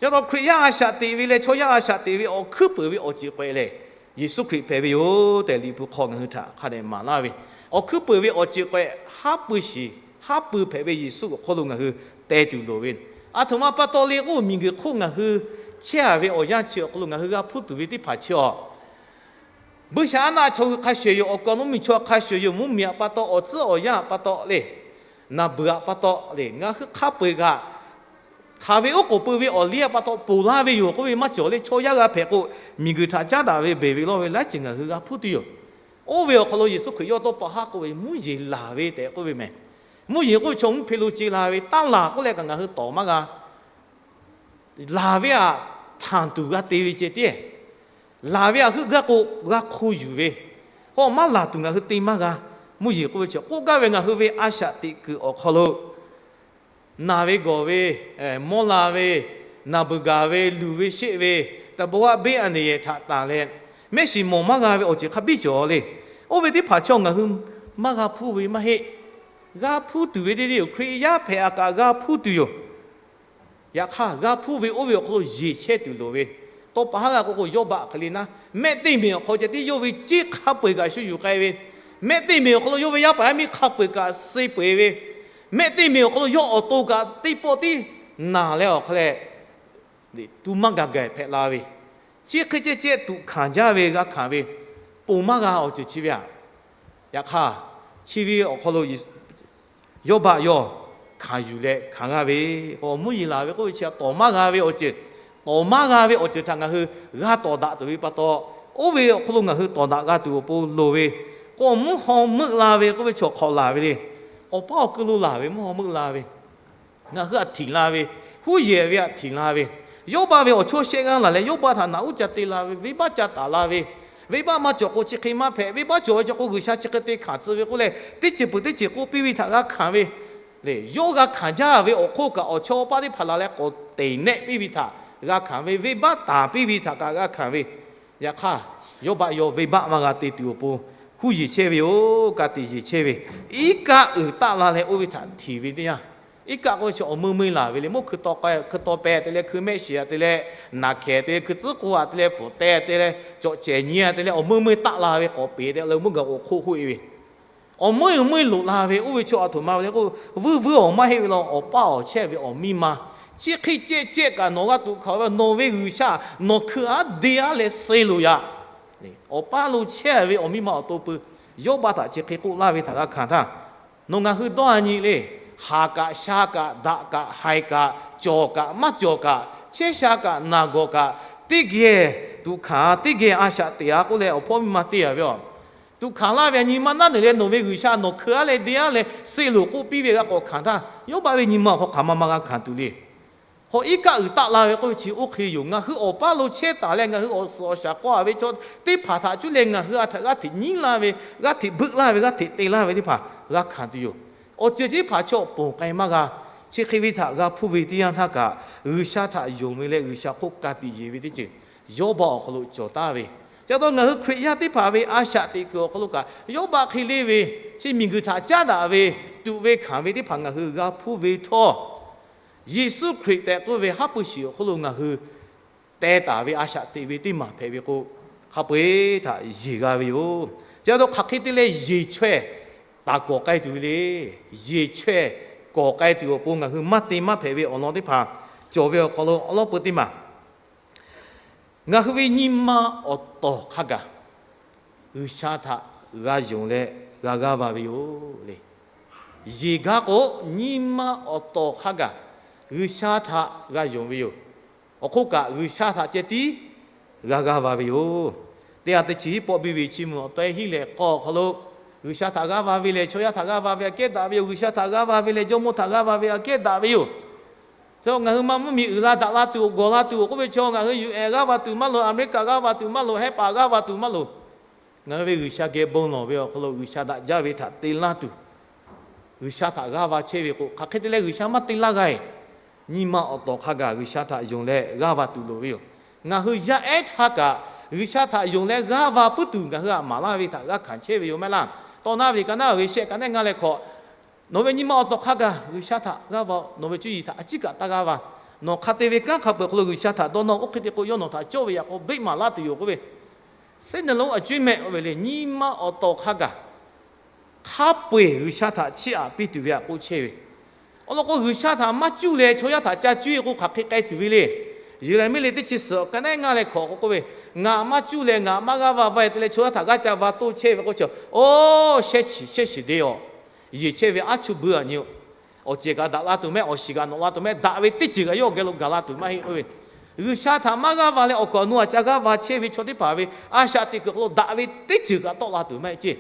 Chi pa taw Hkriꞈ yaˇ a shaꞈ teꞈ ve leh chaw yaˇ a shaꞈ teꞈ ve awˬ hkuiˉ puiˍ ve awˬ ceˬ k'awehꞈ lehˬ, Yeˍsuˆ Hkriꞈ hpehꞈ ve yoˬ tehꞈ Liꞈ hpu hk'aw ngaˬ hui htaꞈ hk'a dehꞈ maˍ laˇ ve, awˬ hkuiˉ puiˍ ve awˬ ceˬ k'awehꞈ haˉ pui shiˍ, haˉ pui hpehꞈ ve Yeˍsuˆ awˬ hk'aw lo ngaˬ hui teh tuˬ loˍ ve. Aˬ htoꞈ ma pa taw le k'o, miˬguiˬ hk'oˆ ngaˬ hui chehˇ-a ve awˬ yanˇ chi awˬ hk'aw lo ngaˬ hui g'a hpuˇ tuˬ ve teˇ hpaˍ chi awˬ, buiˇshaˆaˉnaˆ chaw hui hk'a shuˍ yoˬ, awˬ kaˍ mvuhˇmiˬ chaw hk'a shuˍ yoˬ, mvuhˇmiˬ aꞈ pa taw, awˬ tcuhˉ awˬ yanˇ aꞈ pa taw le, naˬ beuˬ aꞈ pa taw le, ngaˬ hui hk'a peu-eˬ kaꞈ hk'aˬ ve oˉ k'oˍ pui ve awˬ liˇ aꞈ pa taw ponˬ laˇ ve yoˬ k'oˆ ve maˇ cawˬ le. Chaw yaˇ g'a hpehꞈ k'o, miˬguiˬ htaꞈ caˉ daꞈ ve beˬ ve lawˇ ve laiˉ ceuˬ ngaˬ hui g'a hpuˇ tuˬ yoˬ. Oˇ ve awˬ hk'aw lo Yeˍsuˆ Hkriꞈ yawˇ tawˇ pa haˉ k'oˆ ve, mvuhˇ yeˬ laˬ ve tehꞈ k'oˆ ve meh. Mvuhˇ yeˬ k'oˆ ve chaw mvuhˇ hpe lo ce la ve, taˇ laˬ k'oˆ leh kaꞈ ngaˬ hui tawˍ maˇ g'a. Laˬ ve aꞈ htanˬ tuˬ g'a te ve ceh tiˉ, laˬ ve aꞈ heuˆ gaˇ k'o g'a hk'o yuˬ ve, k'o maˇ laˬ tuˬ ngaˬ hui te maˇ g'a. Mvuhˇ yeˬ k'oˆ ve chi k'oˆ gaˇ ve ngaˬ hui ve a shaꞈ teꞈ kuiˬ awˬ hk'aw lo naˬ ve gawˬ ve, mawˇ la ve, naˬ beuˬ gaˬ ve, luˬ ve sheˆ ve, သဘာဝ beˇ အန္တရာယ် htaꞈ tanˬ leh, mehˆ shiˍ mawˬ maˇ g'a ve awˬ ceuˬ hk'a biˇ cawˬ le. Oˇ ve teˇ hpaˍ chaw ngaˬ hui maˇ g'a hpuˇ ve maˇ heˆ. G'a hpuˇ tuˬ ve teˇ teˇ yoˬ. Hkriꞈ yaˇ hpehꞈ aꞈ kaꞈ g'a hpuˇ tuˬ yoˬ. Yaꞈ hk'aˇ, g'a hpuˇ ve oˇ ve awˬ hk'aw lo yeˬ chehˇ tuˬ loˍ ve, tawˇ pa haˉ g'a k'o k'o, Yawˇbaˆ hk'e le naˉ, mehˆ teˇ meˍ awˬ hk'aw ceh tiˉ yawˇ ve ceˇ hk'a peu-eˬ kaꞈ shu yuˬ k'ai ve, mehˆ teˇ meˍ awˬ hk'aw lo yawˇ ve yaˇ paˍ yaˇ miˇ hk'a peu-eˬ kaꞈ suh peu-eˬ ve, mehˆ teˇ meˍ awˬ hk'aw lo yawˇ awˬ to kaꞈ teˇ pawˆ tiˉ naˬ leh awˬ hk'a leh, tu maˇ gaˬ gaˬ hpehꞈ la ve, chi hk'e ceh ceh tuꞈ hkanˍ jaˇ ve g'a hkanˍ ve, ponˬ maˇ g'a awˬ ceuˬ chi ve aꞈ. Yaꞈ hk'aˇ, chi ve awˬ hk'aw lo Yawˇbaˆ yawˇ hkanˍ yuˬ leh hkanˍ g'a ve, k'o mvuhˇ yeˬ laˬ ve k'oˆ ve chi tawˍ maˇ g'a ve awˬ ceuˬ, tawˍ maˇ g'a ve awˬ ceuˬ htaꞈ ngaˬ hui g'a tawˍ daꞈ tuˬ ve pa taw, oˇ ve awˬ hk'aw lo ngaˬ hui tawˍ daꞈ g'a tuˬ awˬ pon loˍ ve, k'o mvuhˇ haw meuˆ la ve k'oˆ ve chi awˬ hk'awꞈ laˬ ve le. Awˬ paˉ awˬ keu lo laˬ ve mvuhˇ haw meuˆ la ve, ngaˬ hui aꞈ htinˍ la ve, huˉ yehˬ ve aꞈ htinˍ la ve, Yawˇbaˆ ve awˬ chawˇ shehˆ g'aˇ laˬ leh Yawˇbaˆ htaꞈ naꞈ uˉ ca te la ve, venˇbaˆ ca taˍ la ve, venˇbaˆ maˇ cawˬ k'o chi hk'e maˇ hpehꞈ, venˇbaˆ cawˬ ve cawˬ k'o G'uiˬsha chi hk'e te hkanˍ tcuh ve k'oˆ leh, teˇ ceuˬ peuˬ teˇ ceuˬ k'oˆ piˇ ve htaꞈ g'a hkanˍ ve le. Yawˇ g'a hkanˍ jaˇ ve awˬ hk'oˆ kaꞈ awˬ chawˇ awˬ paˇ teˇ hpaˍ laˬ leh k'awꞈ teˍ nehˆ piˇ ve htaꞈ g'a hkanˍ ve, venˇbaˆ taˍ piˇ ve htaꞈ kaꞈ g'a hkanˍ ve, yaꞈ hk'aˇ, Yawˇbaˆ yawˇ venˇbaˆ maˇ g'a te tuˬ awˬ pon, huˉ yeˬ chehˇ ve yoˬ. Ka tiꞈ yeˬ chehˇ ve, iˉ kaˆ uiˍ taˆ la leh oˇ ve htaꞈ htinˍ ve teˇ yanˇ, iˉ kaˆ k'oˆ ve chi awˬ meuˇ meuˇ laˬ ve le. Mvuhˇ hkui taw k'ai, hkui taw peh te leh, hkui mehˆ shiˍ te leh, naˬ hkehˍ te leh, hkui tcuhˉ k'o a te leh, pfuhˍ teh te leh, cawꞈ cehˬ nyi a te leh, awˬ meuˇ meuˇ taˆ la ve k'awꞈ peˍ te leh mvuhˇ gaˬ k'o hk'oˆ hoˆ e ve, awˬ meuˇ meuˇ loꞈ la ve oˇ ve chi aˬ htoꞈ ma ve le k'o, vuiˇ vuiˇ awˬ maˇ heˆ ve law, awˬ paˇ awˬ chehˇ ve awˬ miˇ ma, chi hk'e cehˇ cehˇ kaꞈ nawˬ g'a tuꞈ hkanˍ ve, nawˬ ve G'uiˬsha nawˬ hkui aˉ de aˉ leh suh loˍ yaꞈ. Awˬ paˇ lo chehˇ ve awˬ miˇ ma awˬ to pui, Yawˇbaˆ htaꞈ chi hk'e k'oˆ laˇ ve htaꞈ g'a hkanˍ htaˇ, nawˬ ngaˬ hui dawˇ a nyi le. Haˍ kaꞈ, sha kaꞈ, daꞈ kaꞈ, haiˬ kaꞈ, cawˬ kaꞈ, maˇ cawˬ kaꞈ, chehˇ sha kaꞈ, naˬ gawˬ kaꞈ, teˇ geh tuꞈ hkanˍ, teˇ geh a shaꞈ teꞈ a k'oˆ leh awˬ hpawˇ miˇ ma te a ve a. Tuꞈ hkanˍ laˇ ve a nyi ma naˉ neˬ leh nawˬ ve G'uiˬsha nawˬ hkui aˉ leh de aˉ leh suh loˍ k'oˆ piˇ ve g'a k'awꞈ hkanˍ htaˇ, Yawˇbaˆ ve nyi ma awˬ hk'aw hk'aˬ ma ma g'a hkanˍ tuˬ le. Hk'aw iˉ kaˆ uiˍ taˆ la ve k'oˆ ve chi oˇ hk'e yoˬ. Ngaˬ hui awˬ paˇ lo chehˇ taˍ leh ngaˬ hui awˬ suhˍ awˬ shaˍ k'aw a ve chaw teˇ hpaˍ htaꞈ cuˇ leh ngaˬ hui a htaꞈ g'aˇ hteꞈ nyiˉ laˇ ve, g'aˇ hteꞈ beuˆ laˇ ve, g'aˇ hteꞈ te laˇ ve teˇ hpaˍ g'a hkanˍ tuˬ yoˬ. Awˬ ceuˬ teˇ hpaˍ chaw ponˬ k'ai maˇ g'a. Chi hk'e ve htaꞈ g'a hpuˇ ve teˇ yanˇ htaˇ kaꞈ, G'uiˬsha htaꞈ yonˍ ve leh G'uiˬsha hk'oˆ ka tiꞈ yeˬ ve teˇ ceuˬ Yawˇbaˆ awˬ hk'aw lo cawˬ taˍ ve, ca taw ngaˬ hui Hkriꞈ yaˇ teˇ hpaˍ ve a shaꞈ teꞈ kuiˬ awˬ hk'aw lo kaꞈ Yawˇbaˆ hk'e le ve, chi miˬguiˬ htaꞈ caˉ daꞈ ve, tuꞈ ve hkanˍ ve teˇ hpaˍ ngaˬ hui g'a hpuˇ ve htawˇ, Yeˍsuˆ Hkriꞈ tehꞈ k'oˆ ve haˉ pui shiˍ awˬ hk'aw lo ngaˬ hui teh taˍ ve a shaꞈ teꞈ ve teˇ maˬ hpehꞈ ve k'o, hk'a peu-eˬ htaꞈ yeˬ g'a ve yoˬ. Chi pa taw hk'aˬ hk'e te leh yeˬ chaweh taˍ kawꞈ k'ai tuˬ ve le. Yeˬ chaweh kawꞈ k'ai tuˬ awˬ pon ngaˬ hui maˇ te maˇ hpehꞈ ve awˬ lawn teˇ hpaˍ cawˬ ve awˬ hk'aw lo awˬ lawn peu teˇ maˬ, ngaˬ hui ve nyi ma awˬ tawˍ hk'a gaˬ G'uiˬsha htaꞈ g'a yonˍ leh g'a g'aˇ va ve yoˬ le. Yeˬ gaˇ k'o, nyi ma awˬ tawˍ hk'a gaˬ G'uiˬsha htaꞈ g'a yonˍ ve yoˬ. Awˬ hk'oˆ kaꞈ G'uiˬsha htaꞈ ceh tiˉ g'a g'aˇ va ve yoˬ. Teˇ g'aˇ teˇ chi hiˉ pawˆ biˇ ve chiˇ mvuh awˬ taweh hiˉ leh k'aw awˬ hk'aw lo, G'uiˬsha htaꞈ g'aˇ va ve lehˬ, chaw yaˇ htaꞈ g'aˇ va ve aꞈ kehˉ daꞈ ve yoˬ. G'uiˬsha htaꞈ g'aˇ va ve lehˬ, jawˇmawˇ htaꞈ g'aˇ va ve aꞈ kehˉ daꞈ ve yoˬ. Chaw ngaˬ hui ma mvuhˇmiˬ uiˍ la daꞈ la tuˬ, gawˬ la tuˬ k'oˆ ve chaw, ngaˬ hui U N g'aˇ va tuˬ maˇ loˍ, America g'aˇ va tuˬ maˇ loˍ, hehˉ paˍ g'aˇ va tuˬ maˇ loˍ. Ngaˬ hui ve G'uiˬsha geh bon lawˬ ve awˬ hk'aw lo G'uiˬsha daꞈ jaˇ ve htaꞈ te laˇ tuˬ, G'uiˬsha htaꞈ g'aˇ va chehˇ ve k'o, hk'aˬ hk'e te leh G'uiˬsha maˇ te laˇ g'a e. Nyi ma awˬ tawˍ hk'a gaˬ G'uiˬsha htaꞈ yonˍ leh g'aˇ va tuˬ loˍ ve yoˬ. Ngaˬ hui yaˇ ehˉ htaˇ kaꞈ G'uiˬsha htaꞈ yonˍ leh g'aˇ va puiˉ tuˬ ngaˬ hui htaꞈ maˍ laˇ ve htaꞈ g'a hkanˍ chehˇ ve yoˬ maˇ heˆ laˇ. Tawˇ naˇ ve ka naˉ ve shehˆ ka nehˉ ngaˇ leh hkawꞈ, nawˬ ve nyi ma awˬ tawˍ hk'a gaˬ G'uiˬsha htaꞈ g'aˇ va, nawˬ ve cuˇ yiˍ htaꞈ a ciˉ kaꞈ taˇ g'aˇ va. Nawˬ hk'a te ve kanˉ hk'a peuˬ hk'aw lo G'uiˬsha htaꞈ dawˇ nawˇ, oˇ hk'e te k'o yawˇ nawˬ htaꞈ cawˇ ve yaꞈ k'aw beˆ maˍ laˇ tuˬ yoˬ k'oˆ ve, sehˉ naˬ lonˉ a cuˉ mehˆ oˇ ve le. Nyi ma awˬ tawˍ hk'a gaˬ hk'a peu-eˬ G'uiˬsha htaꞈ chiˇ aꞈ piˇ tuˬ ve aꞈ k'oˆ chehˇ ve. Awˬ lawn k'o, G'uiˬsha htaꞈ maˇ cuˇ leh chaw yaˇ htaꞈ ca cuˇ e k'o, hk'aˬ hk'e k'ai tuˬ ve le. Yeˍraˍmiˆ le teˇ chi suhˍ ka nehˉ ngaˇ leh hkawꞈ k'oˆ k'oˆ ve, Ngaˬ maˇ cuˇ leh ngaˬ maˇ g'aˇ va va e te leh chaw yaˇ htaꞈ g'aˇ ca va toˇ chehˇ ve k'o, chaw, oˇ, shehˇ shiˍ shehˇ shiˍ de awˬ yeˬ chehˇ ve aˉ chuˇ buiˇ aꞈ nyi-oˬ. Awˬ ceuˬ kaꞈ daꞈ la tuˬ mehˆ, awˬ shiˍ kaꞈ nawꞈ la tuˬ mehˆ, daꞈ ve teˇ ceuˬ kaꞈ yawˇ awˬ geh lo gaˬ la tuˬ maˇ heˆ k'oˆ ve, G'uiˬsha htaꞈ maˇ g'aˇ va leh awˬ kaˍ awˬ nu aꞈ ca g'aˇ va chehˇ ve chaw teˇ hpaˍ ve a shaꞈ teꞈ kuiˬ hk'aw lo daꞈ ve teˇ ceuˬ kaꞈ tawˆ la tuˬ maˇ heˆ ceˇ.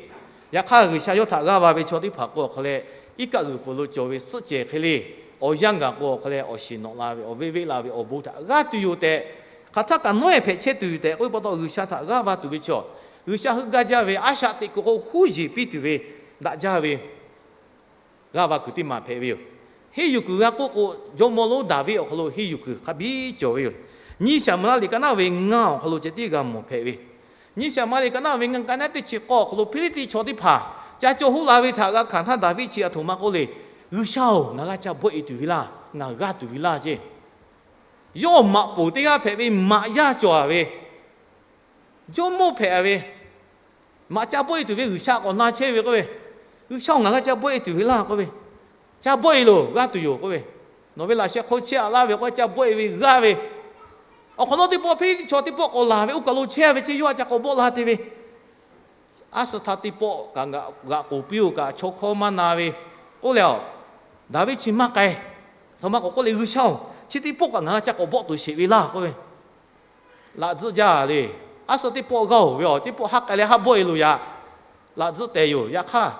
Yaꞈ hk'aˇ, G'uiˬsha yawˇ htaꞈ g'aˇ va ve chaw teˇ hpaˍ k'o awˬ hk'aw leh, iˉ kaˆ g'uiˬ pfuhˍ lo cawˬ ve suhˆ cehˬ hk'e le, awˬ yanˇ gaˬ k'o awˬ hk'aw leh awˬ shiˍ nawꞈ la ve, awˬ veˆ veˆ la ve awˬ bon htaꞈ g'aˇ tuˬ yoˬ tehꞈ, hk'aˬ htaˇ kaꞈ nawˉ e hpehꞈ chehˇ tuˬ yoˬ tehꞈ k'oˆ ve pa taw, G'uiˬsha htaꞈ g'aˇ va tuˬ ve chaw, G'uiˬsha heuˆ gaˇ jaˇ ve a shaꞈ teꞈ kuiˬ k'o huˉ yeˬ piˇ tuˬ ve daꞈ jaˇ ve g'aˇ va kuiˬ teˇ maˬ hpehꞈ ve yoˬ. Henˇ yuˬ kuiˬ g'a k'oˆ k'o, jawˇmawˇ lonˉ Daˍviˆ awˬ hk'aw lo henˇ yuˬ kuiˬ hk'a biˇ cawˬ ve yoˬ. Nyiˇ Saˍmo-eˍlaˆ liꞈ ka naˉ ve ngaˇ awˬ hk'aw lo ceh tiˉ g'a mawˬ hpehꞈ ve. Nyiˇ Saˍmo-eˍlaˆ liꞈ ka naˉ ve ngaˇ ka naˉ teˇ chi k'awˇ awˬ hk'aw lo Hpiˇliˇtiˆ chaw teˇ hpaˍ ca caw hoˆ la ve htaꞈ g'a hkanˍ htaˇ, Daˍviˆ chi aˬ htoꞈ ma k'oˆ le, G'uiˬsha-oˬ, ngaˬ g'a ca bawˆ e tuˬ ve laˇ, ngaˬ g'aˇ tuˬ ve laˇ ceˇ. Yawˇ maꞈ poˍ teˇ g'aˇ hpehꞈ ve, maꞈ yaˇ cawˬ-a ve, jawˇmawˇ hpehꞈ-a ve, maꞈ ca bawˆ-e tuˬ ve G'uiˬsha k'awꞈ na chehˇ ve k'oˆ ve, G'uiˬsha-oˬ, ngaˬ g'a ca bawˆ-e tuˬ ve laˇ k'oˆ ve, ca bawˆ-e loˬ, g'aˇ tuˬ yoˬ k'oˆ ve, nawˬ ve laꞈ sheh hk'aw chehˇ-a laˇ ve k'o ca bawˆ-e ve g'aˇ ve, awˬ hk'awꞈ nawˉ teˇ pawˆ hpeˇ chaw teˇ pawˆ k'awꞈ laˬ ve oˇ kaˬ lo chehˇ ve chi yawˇ a ca k'awꞈ bawˆ la te ve, a suh htaˇ teˇ pawˆ kaꞈ g'aꞈ k'oˍ piˇ-oˬ kaꞈ chaw hkawˇ maˇ na ve k'oˆ leh, Daˍviˆ chi maˇ k'ai. Htoꞈ ma k'awꞈ k'oˆ le, G'uiˬsha-oˬ, chi teˇ pawˆ kaꞈ ngaˬ g'a ca k'awꞈ bawˆ tuˬ sheˍ ve laˇ k'oˆ ve, laꞈ tzuhˆ jaˇ le. A suh teˇ pawˆ g'aˇ-oˬ ve, awˬ teˇ pawˆ haˉ k'ai leh haˉ bawˆ-e loˬ yaꞈ, laꞈ tzuhˆ tehˬ yoˬ. Yaꞈ hk'aˇ,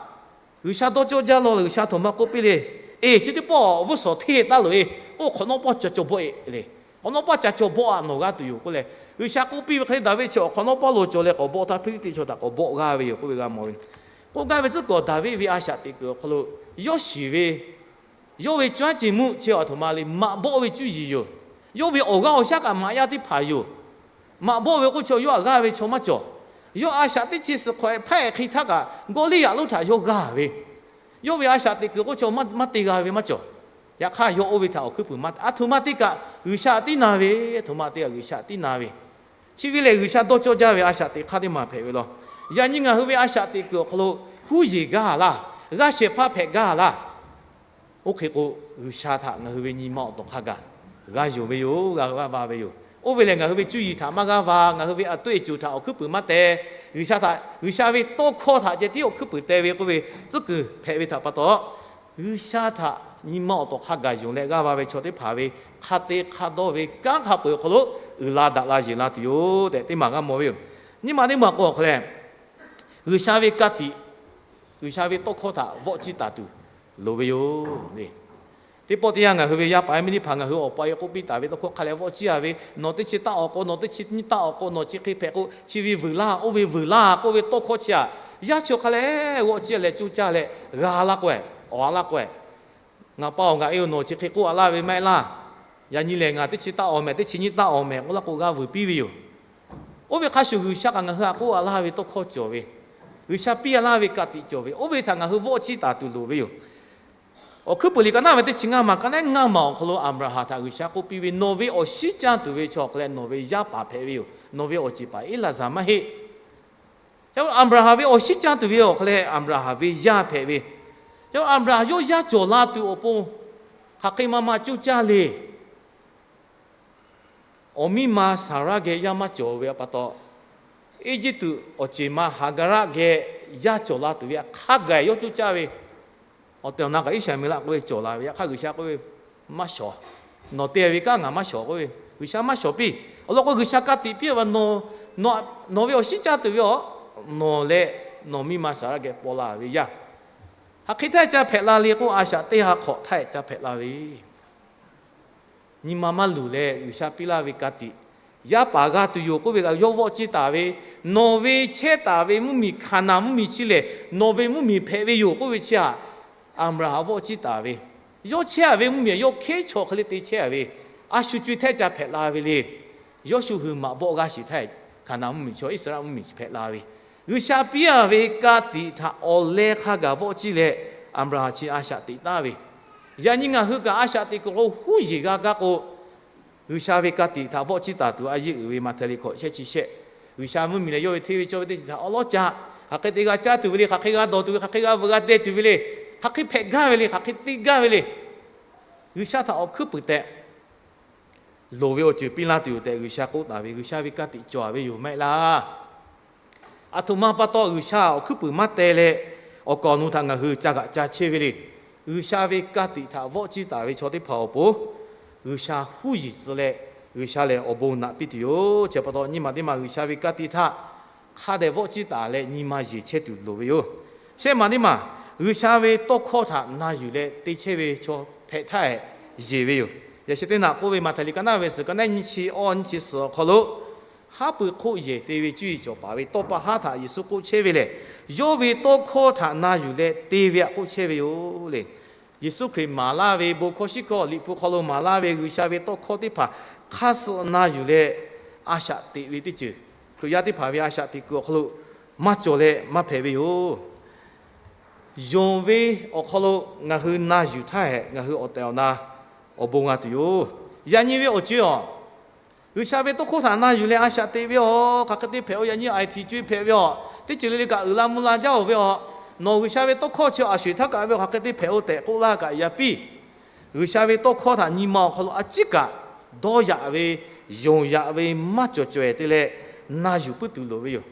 G'uiˬsha dawˇ cawˇ jaˇ law, G'uiˬsha htoꞈ ma k'oˆ piˇ le, Eˬ, chi teˇ pawˆ vuiˇ shawˍ hteˇ taˉ loˬ-e, oˇ hk'awꞈ nawˉ pawˆ ca cawˬ bawˆ-e le. Hk'awꞈ nawˉ pawˆ ca cawˬ bawˆ-a, nawˬ g'aˇ tuˬ yoˬ k'oˆ leh, G'uiˬsha k'oˆ piˇ ve hk'e le, Daˍviˆ chi awˬ hk'awꞈ nawˉ pawˆ lo cawˬ leh k'awꞈ bawˆ htaˇ Hpiˇliˇtiˆ chaw htaꞈ k'awꞈ bawˆ g'aˇ ve yoˬ k'oˆ ve g'a mawˬ ve. K'oˆ gaˇ ve tcuhˉ kuiˬ, Daˍviˆ ve a shaꞈ teꞈ kuiˬ awˬ hk'aw lo yawˇ shiˍ ve, yawˇ ve cawˇ ce mvuhˇ chi aˬ htoꞈ ma le, maꞈ bawˆ ve cuˇ yiˍ yoˬ. Yawˇ ve awˬ g'aˇ awˬ shaˉ kaꞈ maꞈ yaˇ teˇ hpaˍ yoˬ. Maꞈ bawˆ ve k'oˆ chaw yawˇ htaꞈ g'aˇ ve chaw maˇ cawˬ. Yawˇ a shaꞈ teˇ chi suhˍ hk'awꞈ hpehˇ hk'e htaˇ kaꞈ Gawˇliˇyaꞈ lonˉ htaꞈ yawˇ g'aˇ ve, yawˇ ve a shaꞈ teꞈ kuiˬ k'oˆ chaw maˇ te g'a ve maˇ cawˬ. Yaꞈ hk'aˇ yawˇ oˇ ve htaꞈ awˬ hkuiˉ puiˍ maˇ, aˬ htoꞈ ma te kaꞈ G'uiˬsha tiˉ na ve, aˬ htoꞈ ma te kaꞈ G'uiˬsha tiˉ na ve. Chi ve lehˬ, G'uiˬsha dawˇ cawˇ jaˇ ve a shaꞈ teꞈ hk'aˇ teˇ maˬ hpehꞈ ve law. Yaꞈ nyi ngaˬ hui ve a shaꞈ teꞈ kuiˬ awˬ hk'aw lo huˉ yeˬ gaˇ laˇ, g'aˇ shehˍ hpaˇ hpehꞈ gaˇ laˇ. Oˇ hk'e k'o, G'uiˬsha htaꞈ ngaˬ hui ve nyi ma awˬ tawˍ hk'a gaˬ g'a yonˍ ve yoˬ, g'a g'aˇ va ve yoˬ. Oˇ ve lehˬ, ngaˬ hui ve cuˇ yiˍ htaꞈ maˇ g'aˇ va, ngaˬ hui ve a toˆ e coˬ htaꞈ awˬ hkuiˉ puiˍ maˇ teh, G'uiˬsha htaꞈ, G'uiˬsha ve tawˇ hkawˇ htaꞈ ceh tiˉ awˬ hkuiˉ puiˍ teh ve k'oˆ ve tcuhˉ kuiˬ hpehꞈ ve htaꞈ pa taw, G'uiˬsha htaꞈ nyi ma awˬ tawˍ hk'a gaˬ yonˍ leh g'aˇ va ve chaw teˇ hpaˍ ve hk'a te hk'a dawˇ ve kanˉ hk'a peu-eˬ awˬ hk'aw lo uiˍ la daꞈ la yeˬ la tuˬ yoˬ tehꞈ teˇ maˬ g'a mawˬ ve yoˬ. Nyiˇ maˬ teˇ maˬ k'o awˬ hk'aw leh, G'uiˬsha ve ka tiꞈ, G'uiˬsha ve tawˇ hkawˇ htaꞈ vawˆ ciˇ taˍ tuˬ loˍ ve yoˬ le. Teˇ pawˆ teˇ yanˇ ngaˬ hui ve yaˇ paˍ yaˇ miˇ teˇ hpaˍ ngaˬ hui awˬ pa e k'oˆ piˇ taˍ ve tawˇ hkawˇ hk'a leh vawˆ ciˇ-a ve, nawˬ teˇ chi taˆ awˬ k'o, nawˬ teˇ chi nyiˇ taˆ awˬ k'o, nawˬ chi hk'e hpehꞈ k'o, chi ve vuiˬ laˇ, oˇ ve vuiˬ laˇ k'oˆ ve tawˇ hkawˇ chi aꞈ, yaˇ chaw hk'a leh g'awˆ ciˇ leh coˇ caˇ leh g'a laˇ k'o, awˬ a laˇ k'o, ngaˬ pa awˬ ngaˬ e-oˬ, nawˬ chi hk'e k'oˆ a laˇ ve maˇ heˆ laˇ. Yaꞈ nyi lehˬ ngaˬ teˇ chi taˆ awˬ mehˍ, teˇ chi nyiˇ taˆ awˬ mehˍ k'oˆ laˇ k'o g'a vuiˬ piˇ ve yoˬ. Oˇ ve hk'a shuˍ G'uiˬsha kaꞈ ngaˬ hui htaꞈ k'oˆ a laˇ ve tawˇ hkawˇ cawˬ ve, G'uiˬsha piˇ a laˇ ve ka tiꞈ cawˬ ve, oˇ ve htaꞈ ngaˬ hui vawˆ ciˇ taˍ tuˬ loˍ ve yoˬ. Awˬ hkuiˉ puiˍ liꞈ ka naˆ ve teˇ chi ngaˇ maˬ ka naˆ ngaˇ maˬ awˬ hk'aw lo Aˍbraˍhanˍ htaꞈ G'uiˬsha k'oˆ piˇ ve, nawˬ ve awˬ shinˉ caˇ tuˬ ve chaw hk'a leh nawˬ ve yaˇ paˍ hpehꞈ ve yoˬ. Nawˬ ve awˬ ceˬ paˍ Eˇlaˍzaˍ maˇ heˆ. Aˍbraˍhanˍ ve awˬ shinˉ caˇ tuˬ ve awˬ hk'a leh Aˍbraˍhanˍ ve yaˇ hpehꞈ ve, Aˍbraˍhanˍ yawˇ yaˇ cawˬ la tuˬ awˬ pon hk'aˬ hk'e ma ma coˇ caˇ le. Awˬ miˇ ma Saˍraˇ geh yaˇ maˇ cawˬ ve pa taw, Eˇjiˇtuꞈ awˬ ceˬ ma Haˍgaˍraˆ geh yaˇ cawˬ la tuˬ ve hk'a gaˬ yawˇ coˇ caˇ ve. Awˬ tehˬ awˬ na kaꞈ Iˉsaˍreˍlaˆ k'oˆ ve cawˬ la ve, yaꞈ hk'aˇ G'uiˬsha k'oˆ ve, Maˇ shawˍ. Nawˬ te ve kanˉ ngaˬ maˇ shawˍ k'oˆ ve, G'uiˬsha maˇ shawˍ piˇ. Awˬ lawn k'o G'uiˬsha ka tiꞈ piˇ-a ve, nawˬ ve awˬ shinˉ caˇ tuˬ ve a, nawˬ leh nawˬ miˇ ma Saˍraˇ geh paw la ve yaˇ, hk'aˬ hk'e htaˇ ca hpehꞈ la le k'o, a shaꞈ teˇ ha hk'awꞈ htaˇ ca hpehꞈ la ve nyi ma maˇ luˬ leh G'uiˬsha piˇ laˇ ve ka tiꞈ, yaˇ paˍ g'a tuˬ yoˬ k'oˆ ve kaꞈ yawˇ vawˆ ciˇ taˍ ve, nawˬ ve chehˇ taˍ ve mvuhˇmiˬ Hkaˍnanˍ mvuhˇmiˬ chi lehˬ nawˬ ve mvuhˇmiˬ hpehꞈ ve yoˬ k'oˆ ve chi htaꞈ Aˍbraˍhanˍ vawˆ ciˇ taˍ ve, yawˇ chehˇ-a ve mvuhˇmiˬ yawˇ hkehˉ chaw hk'e le te chehˇ-a ve, a shu co-e htaˇ ca hpehꞈ la ve le. Yawˇ shu hui maꞈ bawˆ g'aˇ shiˍ htaˇ, Hkaˍnanˍ mvuhˇmiˬ chaw Iˉsaˍreˍlaˆ mvuhˇmiˬ hpehꞈ la ve, G'uiˬsha piˇ-a ve ka tiꞈ htaꞈ awˬ leh hk'a gaˬ vawˆ ciˇ leh Aˍbraˍhanˍ chi a shaꞈ teꞈ taˍ ve, yaꞈ nyi ngaˬ hui kaꞈ a shaꞈ teꞈ kuiˬ k'o huˉ yeˬ g'a gaˇ k'o, G'uiˬsha ve ka tiꞈ htaꞈ vawˆ ciˇ taˍ tuˬ a yeˇ uiˍ ve Maꞈhtehˍ liꞈ hkawꞈ shehˆ chi shehˆ, G'uiˬsha mvuhˇmiˬ leh yawˇ ve hteˇ ve cawˇ ve teˇ ceuˬ htaꞈ awˉ lawˉ ca, hk'aˬ hk'e te g'a caˇ tuˬ ve le, hk'aˬ hk'e g'a dawˬ tuˬ ve, hk'aˬ hk'e g'a veuꞈ g'a deh tuˬ ve le, hk'aˬ hk'e hpehꞈ gaˇ ve le, hk'aˬ hk'e te gaˇ ve le, G'uiˬsha htaꞈ awˬ hkuiˉ puiˍ tehꞈ loˍ ve awˬ ceuˬ piˇ laˇ tuˬ yoˬ tehꞈ G'uiˬsha k'oˆ taˍ ve, G'uiˬsha ve ka tiꞈ cawˬ-a ve yoˬ maˇ heˆ laˇ. Aˬ htoꞈ ma pa taw G'uiˬsha awˬ hkuiˉ puiˍ maˇ teh leh, awˬ kaˍ awˬ nu htaꞈ ngaˬ hui ca g'aꞈ ca chehˇ ve le. G'uiˬsha ve ka tiꞈ htaꞈ vawˆ ciˇ taˍ ve chaw teˇ hpaˍ awˬ pon, G'uiˬsha huˉ yiˬ tcuh leh, G'uiˬsha lehˬ awˬ bon naꞈ piˇ tuˬ yoˬ. Chi pa taw nyi ma teˇ ma G'uiˬsha ve ka tiꞈ htaꞈ hk'a dehꞈ vawˆ ciˇ taˍ leh nyi ma yeˬ chehˇ tuˬ loˍ ve yoˬ. Shehˆ ma teˇ ma, G'uiˬsha ve tawˇ hkawˇ htaꞈ na yuˬ leh te chehˇ ve chaw hpehꞈ htaˇ yeˬ ve yoˬ. Yaꞈ sheh teˇ naꞈ k'oˆ ve Maꞈhtehˍ liꞈ ka naˆ ve suhˍ ka naˆ nyiˇ chi awˇ nyiˇ chi suhˍ awˬ hk'aw lo, haˉ pui hk'oˆ yehˬ te ve cuˇ yiˍ cawˬ paˍ ve tawˇ pa haˉ htaꞈ Yeˍsuˆ k'oˆ chehˇ ve lehˬ, yawˇ ve tawˇ hkawˇ htaꞈ na yuˬ leh te ve htaꞈ k'oˆ chehˇ ve yoˬ le. Yeˍsuˆ Hkriꞈ maˍ laˇ ve bon hkawˇ shiˉ hkawˇ, Liꞈ hpu hk'aw lo maˍ laˇ ve G'uiˬsha ve tawˇ hkawˇ teˇ hpaˍ hk'aˇ suh na yuˬ leh a shaꞈ teꞈ ve teˇ ceuˬ, Hkriꞈ yaˇ teˇ hpaˍ ve a shaꞈ teꞈ kuiˬ awˬ hk'aw lo maˇ cawˬ leh maˇ hpehꞈ ve yoˬ. Yonˍ ve awˬ hk'aw lo ngaˬ hui na yuˬ htaˇ hehꞈ, ngaˬ hui awˬ tehˬ awˬ na awˬ bon g'a tuˬ yoˬ. Yaꞈ nyi ve awˬ co-e awˬ, G'uiˬsha ve tawˇ hkawˇ htaꞈ na yuˬ leh a shaꞈ teꞈ ve awˬ, hk'aˬ hk'e te hpehꞈ-o. Yaꞈ nyi a iˍ htiˍ co-e hpehꞈ ve awˬ, teˇ ceuˬ le le kaꞈ uiˍ la mvuh la jaˇ-oˬ ve awˬ, nawˬ G'uiˬsha ve tawˇ hkawˇ chi a sho-eˬ htaˇ kaꞈ ve awˬ hk'aˬ hk'e te hpehꞈ-o tehꞈ k'oˆ laˇ kaꞈ yaꞈ piˇ, G'uiˬsha ve tawˇ hkawˇ htaꞈ nyi ma awˬ hk'aw lo a ciˉ kaꞈ dawˇ yaꞈ ve, yonˍ yaꞈ ve maˇ cawˬ caweh te leh na yuˬ puiˉ tuˬ loˍ ve yoˬ.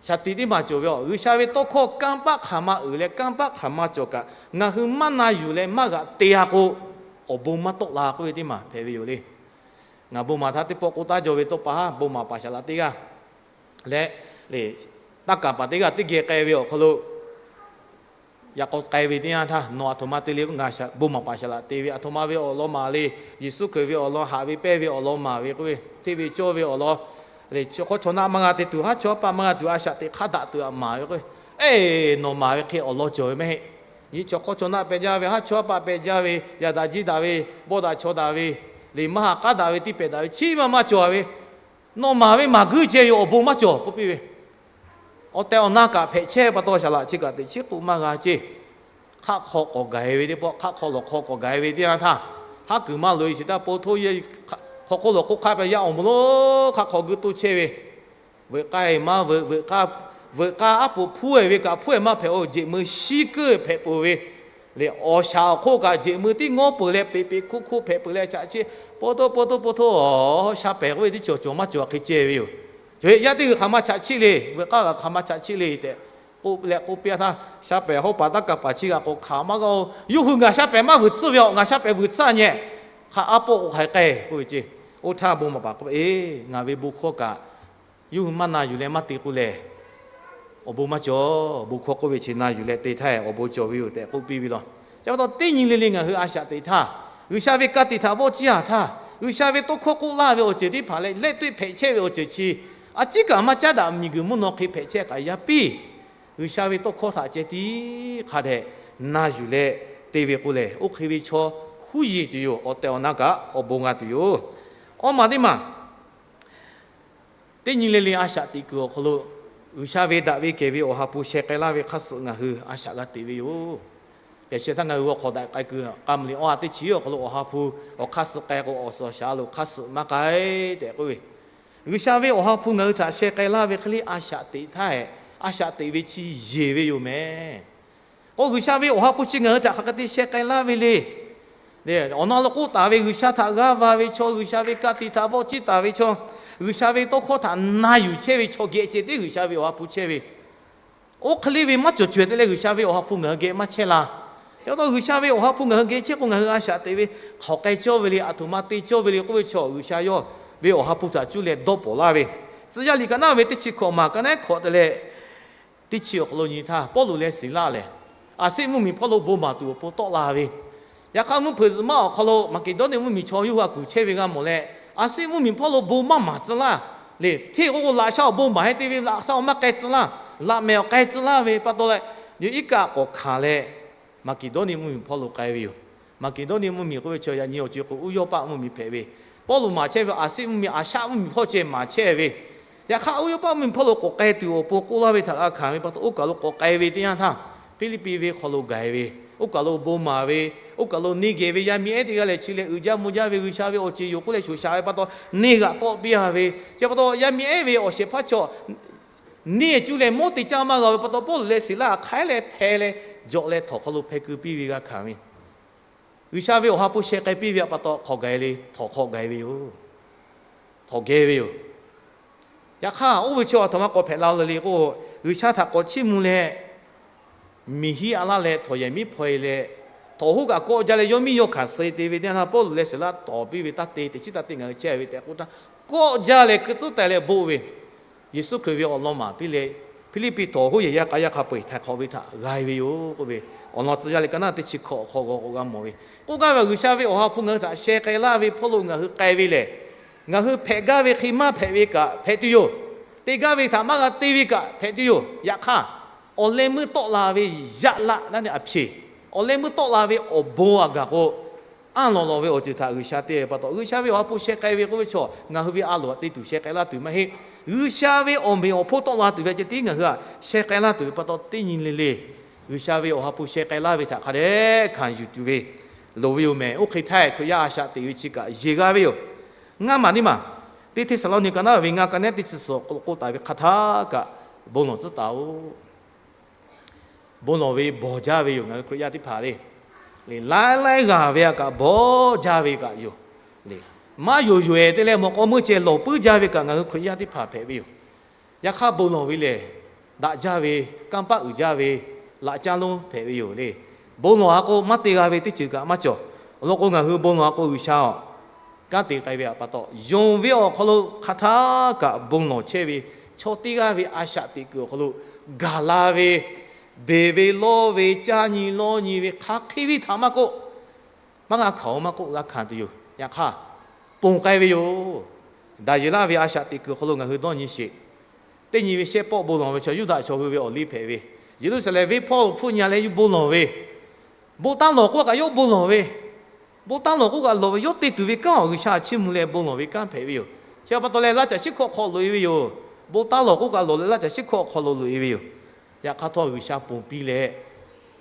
Shaˍ tiꞈ teˇ maˬ cawˬ ve awˬ, G'uiˬsha ve tawˇ hkawˇ kanˇ paˆ hk'aˬ ma uiˍ leh kanˇ paˆ hk'aˬ ma cawˬ kaꞈ ngaˬ hui maˇ na yuˬ leh maˇ g'aꞈ te-a k'o, awˬ bon maˇ tawˆ la k'oˆ ve teˇ maˬ hpehꞈ ve yoˬ le. Ngaˬ bon maˍ htaˇ teˇ pawˆ k'oˆ taˉ jaw ve tawˇ pa haˉ bon maˍ paˍ shaˍ laꞈ teˇ g'aˇ leh, le, taˇ kaˍ paˍ teˇ g'aˇ teˇ geh k'ai ve awˬ hk'aw lo yaꞈ k'aw k'ai ve teˇ yanˇ htaˇ, nawˬ aˬ htoꞈ ma te le k'o, ngaˬ bon maˍ paˍ shaˍ laꞈ te ve aˬ htoꞈ ma ve awˬ lawn maˍ le. Yeˍsuˆ Hkriꞈ ve awˬ lawn, haꞈ ve pehnˇ ve awˬ lawn maˍ ve k'oˆ ve, hteˇ ve cawˇ ve awˬ lawn, le, chaw hk'awˇ chaw naˆ maˇ g'a te tuˬ, haˉ chaw haˉ paˆ maˇ g'a tuˬ, a shaꞈ teꞈ hk'aˇ daꞈ tuˬ aꞈ maˍ ve k'o, eˬ, nawˬ maˍ ve hk'e awˬ lawn cawˬ ve maˇ heˆ. Nyi chaw hk'awˇ chaw naˆ peh jaˇ ve, haˉ chaw haˉ paˆ peh jaˇ ve, yaꞈ daꞈ jiˇ daꞈ ve, bawˆ daꞈ chaw daꞈ ve, le, maˇ ha k'aˉ daꞈ ve, tiˇ pehˍ daꞈ ve, chi maˇ maˇ cawˬ ve, nawˬ maˍ ve maˍ guiˇ ceh ve awˬ bon maˇ cawˬ k'oˆ piˇ ve. Awˬ tehˬ awˬ na kaꞈ hpehꞈ chehˇ pa taw, shaˍ laꞈ chi kaꞈ teꞈ chiˉ k'oˆ maˇ g'a ceˇ. Hk'aˆ hk'aw k'awꞈ gaˬ-e ve teˇ pawˆ, hk'aˆ hk'aw lawˬ hk'aw k'awꞈ gaˬ-e ve teˇ yanˇ htaˇ, haˉ kuiˬ maˇ loꞈ-e chi htaˇ, po htoˇ yehˇ hk'aw hk'oˆ lawˬ hk'oˆ hk'aˆ peh yaˇ awˬ moˍ lonˉ hk'aˆ hk'aw g'uiˇ toˇ chehˇ ve, veuꞈ k'aˇ-e maˇ veuꞈ, veuꞈ k'aˇ, veuꞈ k'aˇ aˉ poꞈ hpuˉ-e ve kaꞈ hpuˉ-e maˇ hpehꞈ-o. Jeꞈ mui shiˉ keuˆ hpehꞈ peuˬ ve, le, awˬ shaˍ awˬ hk'oˆ kaꞈ jeꞈ mui tiˉ ngawˉ peuˬ leh peꞈ peꞈ hkuˆ hkuˆ hpehꞈ peuˬ leh chaꞈ chiˆ, po htoˇ po htoˇ po htoˇ, sha pehˍ k'oˆ ve teˇ cawˬ cawˬ maˇ cawˬ hk'e ceh ve yoˬ. Yaˇ teˇ g'uiˬ hk'aˬ ma chaꞈ chiˆ le, veuꞈ k'aˇ kaꞈ hk'aˬ ma chaꞈ chiˆ le tehꞈ k'oˆ leh k'oˆ piˇ-a htaˇ, sha pehˍ hawˉ paˍ taˇ kaˍ paˍ chi g'aꞈ k'awꞈ hkanˍ maˇ g'a-o. Yawˇ hui ngaˬ sha pehˍ maˇ vuiˬ tcuhˇ ve awˬ, ngaˬ sha pehˍ vuiˬ tcuhˇ-a nyeh, hk'a aˉ pawˆ k'o hk'aˬ hk'e k'ai k'oˆ ve ceˇ. Oˇ htaˇ bon maˍ paˍ k'oˆ ve, Ngaˬ ve bon hkawˇ kaꞈ yawˇ hui maˇ na yuˬ leh maˇ te k'o lehˬ, awˬ bon maˇ cawˬ. Bon hkawˇ k'oˆ ve chi na yuˬ leh te htaˇ awˬ bon cawˬ ve yoˬ tehꞈ k'oˆ piˇ ve law. Chi pa taw teˇ nyi le le ngaˬ hui a shaꞈ teꞈ htaˇ, G'uiˬsha ve ka tiꞈ htaꞈ vawˆ ciˇ-a htaˇ, G'uiˬsha ve tawˇ hkawˇ k'oˆ laˇ ve awˬ ceuˬ teˇ hpaˍ leh lehˆ toˆ hpehꞈ chehˇ ve awˬ ceuˬ chi a ciˉ kaꞈ maˇ caˉ daꞈ miˬguiˬ mvuhˇ naw hk'e hpehꞈ chehˇ k'ai yaˇ piˇ. G'uiˬsha ve tawˇ hkawˇ htaꞈ ceh tiˉ hk'a dehꞈ na yuˬ leh te ve k'o lehˬ, oˇ hk'e ve chaw huˉ yeˬ tuˬ yoˬ. Awˬ tehˬ awˬ na kaꞈ awˬ bon g'a tuˬ yoˬ. Awˇ maˬ teˇ maˬ, teˇ nyi le le a shaꞈ teꞈ kuiˬ awˬ hk'aw lo G'uiˬsha ve daꞈ ve kehˬ ve Awˬ ha hpu sheh k'ai laˇ ve hk'aˇ suh ngaˬ hui a shaꞈ g'a teꞈ ve yoˬ. Pehˬ sheh htaˇ ngaˬ hui g'aw hk'awꞈ daꞈ k'ai kuiˬ k'a mvuh liꞈ awˇ ha teˇ chi awˬ hk'aw lo Awˬ ha hpu awˬ hk'aˇ suh k'ai k'o, awˬ suhˍ awˬ shaˍ lo hk'aˇ suh maˇ k'ai tehꞈ k'oˆ ve, G'uiˬsha ve Awˬ ha hpu ngaˬ hui htaꞈ sheh k'ai laˇ ve hk'e le a shaꞈ teꞈ htaˇ, a shaꞈ teꞈ ve chi yeˬ ve yoˬ mehˍ. K'o G'uiˬsha ve Awˬ ha hpu chi ngaˬ hui htaꞈ hk'aˬ hk'e te sheh k'ai laˇ ve le. Awˬ na lo k'oˆ taˍ ve, G'uiˬsha htaꞈ g'a va ve chaw, G'uiˬsha ve ka tiꞈ htaꞈ vawˆ ciˇ taˍ ve chaw, G'uiˬsha ve tawˇ hkawˇ htaꞈ na yuˬ chehˇ ve chaw geh ceh tiˉ G'uiˬsha ve Awˬ ha hpu chehˇ ve. Oˇ hk'e le ve maˇ cawˬ cawehˬ te leh G'uiˬsha ve Awˬ ha hpu ngaˬ hui geh maˇ chehˇ la. Chi pa taw G'uiˬsha ve Awˬ ha hpu ngaˬ hui geh chehˇ k'o, ngaˬ hui a shaꞈ teꞈ ve hk'aˬ k'ai cawˇ ve le, aˬ htoꞈ ma te cawˇ ve le k'oˆ ve chaw, G'uiˬsha yawˇ ve Awˬ ha hpu htaꞈ cuˇ leh dawˇ pawnˍ laˇ ve, Tcuh yaˇ liꞈ ka naˉ ve teˇ chi hkawꞈ maˬ ka naˉ hkawꞈ te leh, teˇ chi awˬ hk'aw lo nyi htaˇ, Pawˇluꞈ leh Siˍlaˆ lehˬ, Aˍsiˆ mvuhˇmiˬ hpawˇ lo bon maˍ tuˬ awˬ pon tawˆ la ve. Yaꞈ hk'aˇ, mvuhˇ hpeuꞈ zuhꞈ maˇ awˬ hk'aw lo Maˍkeˍdawˇniˆ mvuhˇmiˬ chaw yawˇ hui a kuˬ chehˇ ve g'a mawˬ leh, Aˍsiˆ mvuhˇmiˬ hpawˇ lo bon maˇ maˍ tcuh laˇ. Le, hteˇ k'o k'o laꞈ sha awˬ bon maˍ heh te ve, laꞈ sha awˬ maˇ k'ai tcuh laˇ, laꞈ mehˍ awˬ k'ai tcuh laˇ ve pa taw leh, yawˇ iˉ kaˆ k'awꞈ hkanˍ leh, Maˍkeˍdawˇniˆ mvuhˇmiˬ hpawˇ lo k'ai ve yoˬ. Maˍkeˍdawˇniˆ mvuhˇmiˬ k'oˆ ve chaw yaꞈ nyi awˬ co-e k'o, uˇ yawˇ paˆ mvuhˇmiˬ hpehꞈ ve, Pawˇluꞈ maˍ chehˇ ve Aˍsiˆ mvuhˇmiˬ, Aˍshaˆ mvuhˇmiˬ hpawˇ ceh maˍ chehˇ ve, yaꞈ hk'aˇ uˇ yawˇ paˆ mvuhˇmiˬ hpawˇ lo k'awꞈ k'ai tuˬ awˬ pon k'oˆ laˇ ve htaꞈ g'a hkanˍ ve pa taw, oˇ kaˬ lo k'awꞈ k'ai ve teˇ yanˇ htaˇ, Hpiˇliˇpiˆ venˇ hk'aw lo gaˬ-e ve, oˇ kaˬ lo bon maˍ ve, oˇ kaˬ lo neˇ geh ve yaˇ miˇ ehˉ teˇ g'aˇ lehˬ, chi lehˬ uiˍ jaˇ mvuh jaˇ ve G'uiˬsha ve awˬ ceˬ yoˬ k'oˆ leh shoˍ shaˍ ve pa taw, neˇ g'aꞈ tawˆ piˇ-a ve. Chi pa taw yaˇ miˇ ehˉ ve awˬ shehˍ hpaˇ chaw neˇ cuˇ leh mawˉ te caˇ maˇ g'a ve pa taw, Pawˇluꞈ leh Siˍlaˆ hk'aiˉ leh hpeh leh, jawꞈ leh htawnˍ hk'aw lo hpeh keu piˇ ve g'a hkanˍ ve. G'uiˬsha ve Awˬ ha hpu sheh k'ai piˇ ve pa taw, hk'aw gaˬ-e le, htawnˍ hk'aw gaˬ-e ve yoˬ. Htawnˍ geh ve yoˬ. Yaꞈ hk'aˇ, oˇ ve chaw aˬ htoꞈ ma k'awꞈ hpehꞈ la le k'o, G'uiˬsha htaꞈ k'awꞈ chiˇ mvuh leh, miˬ hiˉ a laˇ leh htawnˍ yehˬ miˉ hpaw-e leh, htawnˍ hoˉ kaꞈ kawˆ jaˇ leh yawˇ miˇ yawˇ hkanˍ suh-e te ve teˇ yanˇ htaˇ, Pawˇluꞈ leh Siˍlaˆ tawˍ piˇ ve taˇ te, teꞈ chiˉ taˇ te ngaˬ hui chehˇ ve tehꞈ k'oˆ htaˇ, kawˆ jaˇ leh keu tcuhˉ taiˍ leh boˆ ve, Yeˍsuˆ Hkriꞈ ve awˬ lawn maˍ piˇ leh, Hpiˇliˇpiˆ htawnˍ hoˉ yehˬ yaˇ k'a yaˇ hk'a peu-eˬ htaiˍ hk'awꞈ ve htaꞈ g'a-e ve yoˬ k'oˆ ve, awˬ lawn tcuh yaˇ liꞈ ka naˉ teˇ chi hkawꞈ awˬ hk'aw g'aw k'o g'a mawˬ ve. K'oˆ gaˇ ve, G'uiˬsha ve Awˬ ha hpu ngaˬ hui htaꞈ sheh k'ai laˇ ve hpawˇ lo ngaˬ hui k'ai ve lehˬ, ngaˬ hui hpehꞈ gaˇ ve hk'e maˇ hpehꞈ ve kaꞈ hpehꞈ tuˬ yoˬ. Te gaˇ ve htaꞈ maˇ g'a te ve kaꞈ hpehꞈ tuˬ yoˬ. Yaꞈ hk'aˇ, awˬ leh meuˇ tawˆ la ve yaꞈ laˆ naˉ neˇ a hpeꞈ, awˬ leh meuˇ tawˆ la ve awˬ bon a gaˬ k'o, anˇ lawˬ lawˬ ve awˬ ceuˬ htaꞈ G'uiˬsha te ve pa taw, G'uiˬsha ve Awˬ ha hpu sheh k'ai ve k'oˆ ve chaw, ngaˬ hui ve a loˍ htaꞈ te tuˬ sheh k'ai laˇ tuˬ maˇ heˆ. G'uiˬsha ve awˬ meꞈ awˬ hponˇ tawˆ la tuˬ ve ceh tiˉ ngaˬ hui htaꞈ sheh k'ai laˇ tuˬ ve pa taw, teˇ nyi le le G'uiˬsha ve Awˬ ha hpu sheh k'ai laˇ ve htaꞈ hk'a dehꞈ hkanˍ yuˬ tuˬ ve loˍ ve yoˬ mehˍ. Oˇ hk'e htaˇ Hkriꞈ yaˇ a shaꞈ teꞈ ve chi kaꞈ yeˬ g'a ve yoˬ. Ngaˇ maˬ teˇ maˬ, teˇ Hteˇsaˍlawˇniˆ ka naˉ ve ngaˇ ka nehˉ teˇ chi suhˍ awˬ hk'aw lo k'oˆ taˍ ve hk'aˬ htaˇ kaꞈ bon lawˬ tcuhˉ taˍ-oˬ. Bon lawˬ ve bawˬ jaˇ ve yoˬ. Ngaˬ hui Hkriꞈ yaˇ teˇ hpaˍ le, laiˉ laiˉ g'aˇ ve a kaꞈ bawˬ jaˇ ve kaꞈ yoˬ. Maˇ yonˍ yonˍ-ehˍ te leh mawꞈ k'aw meuˇ ceh lawˬ puiˉ jaˇ ve kaꞈ ngaˬ hui Hkriꞈ yaˇ teˇ hpaˍ hpehꞈ ve yoˬ. Yaꞈ hk'aˇ bon lawˬ ve lehˬ, daꞈ jaˇ ve, kanˇ paˆ uiˍ jaˇ ve, laꞈ caˉ lonˉ hpehꞈ ve yoˬ le. Bon lawˬ a k'o maˇ te g'a ve teˇ ceuˬ kaꞈ maˇ cawˬ. Awˬ lawn k'o ngaˬ hui bon lawˬ a k'o G'uiˬsha awˬ kanˉ te k'ai ve pa taw, yonˍ ve awˬ hk'aw lo hk'aˬ htaˇ kaꞈ bon lawˬ chehˇ ve chaw teˇ g'aˇ ve a shaꞈ teꞈ kuiˬ awˬ hk'aw lo gaˬ la ve, beˬ ve lawˇ ve, caˇ nyi lawˇ nyi ve hk'aˬ hk'e ve htaꞈ maˇ k'oˆ, maˇ g'a hkanˍ-oˬ, maˇ k'oˆ g'a hkanˍ tuˬ yoˬ. Yaꞈ hk'aˇ, ponˬ k'ai ve yoˬ. Daˍyeˍlaˆ ve a shaꞈ teꞈ kuiˬ awˬ hk'aw lo ngaˬ hui dawˇ nyi sheˍ. Teˇ nyi ve shehˆ pawˆ bon lawˬ ve chaw Yuˇdaꞈ chaw hui ve awˬ liˇ hpehꞈ ve, Yeˍruˆsaˍlehnˍ venˇ hpawˇ hpfuhˆ nyi leh yuˬ bon lawˬ ve, bon taˇ lawˬ k'oˆ kaꞈ yawˇ bon lawˬ ve, bon taˇ lawˬ k'oˆ kaꞈ lawˬ ve, yawˇ te tuˬ ve kanˉ awˬ G'uiˬsha a chiˇ mvuh leh bon lawˬ ve kanˉ hpehꞈ ve yoˬ. Chi pa taw leh laˇ caˬ shiˉ hkawꞈ hk'aw loꞈ-e ve yoˬ. Bon taˇ lawˬ k'oˆ kaꞈ lawˬ leh laˇ caˬ shiˉ hkawꞈ hk'aw lo loꞈ-e ve yoˬ. Yaꞈ hk'aˇ htawˇ G'uiˬsha ponˬ piˇ leh,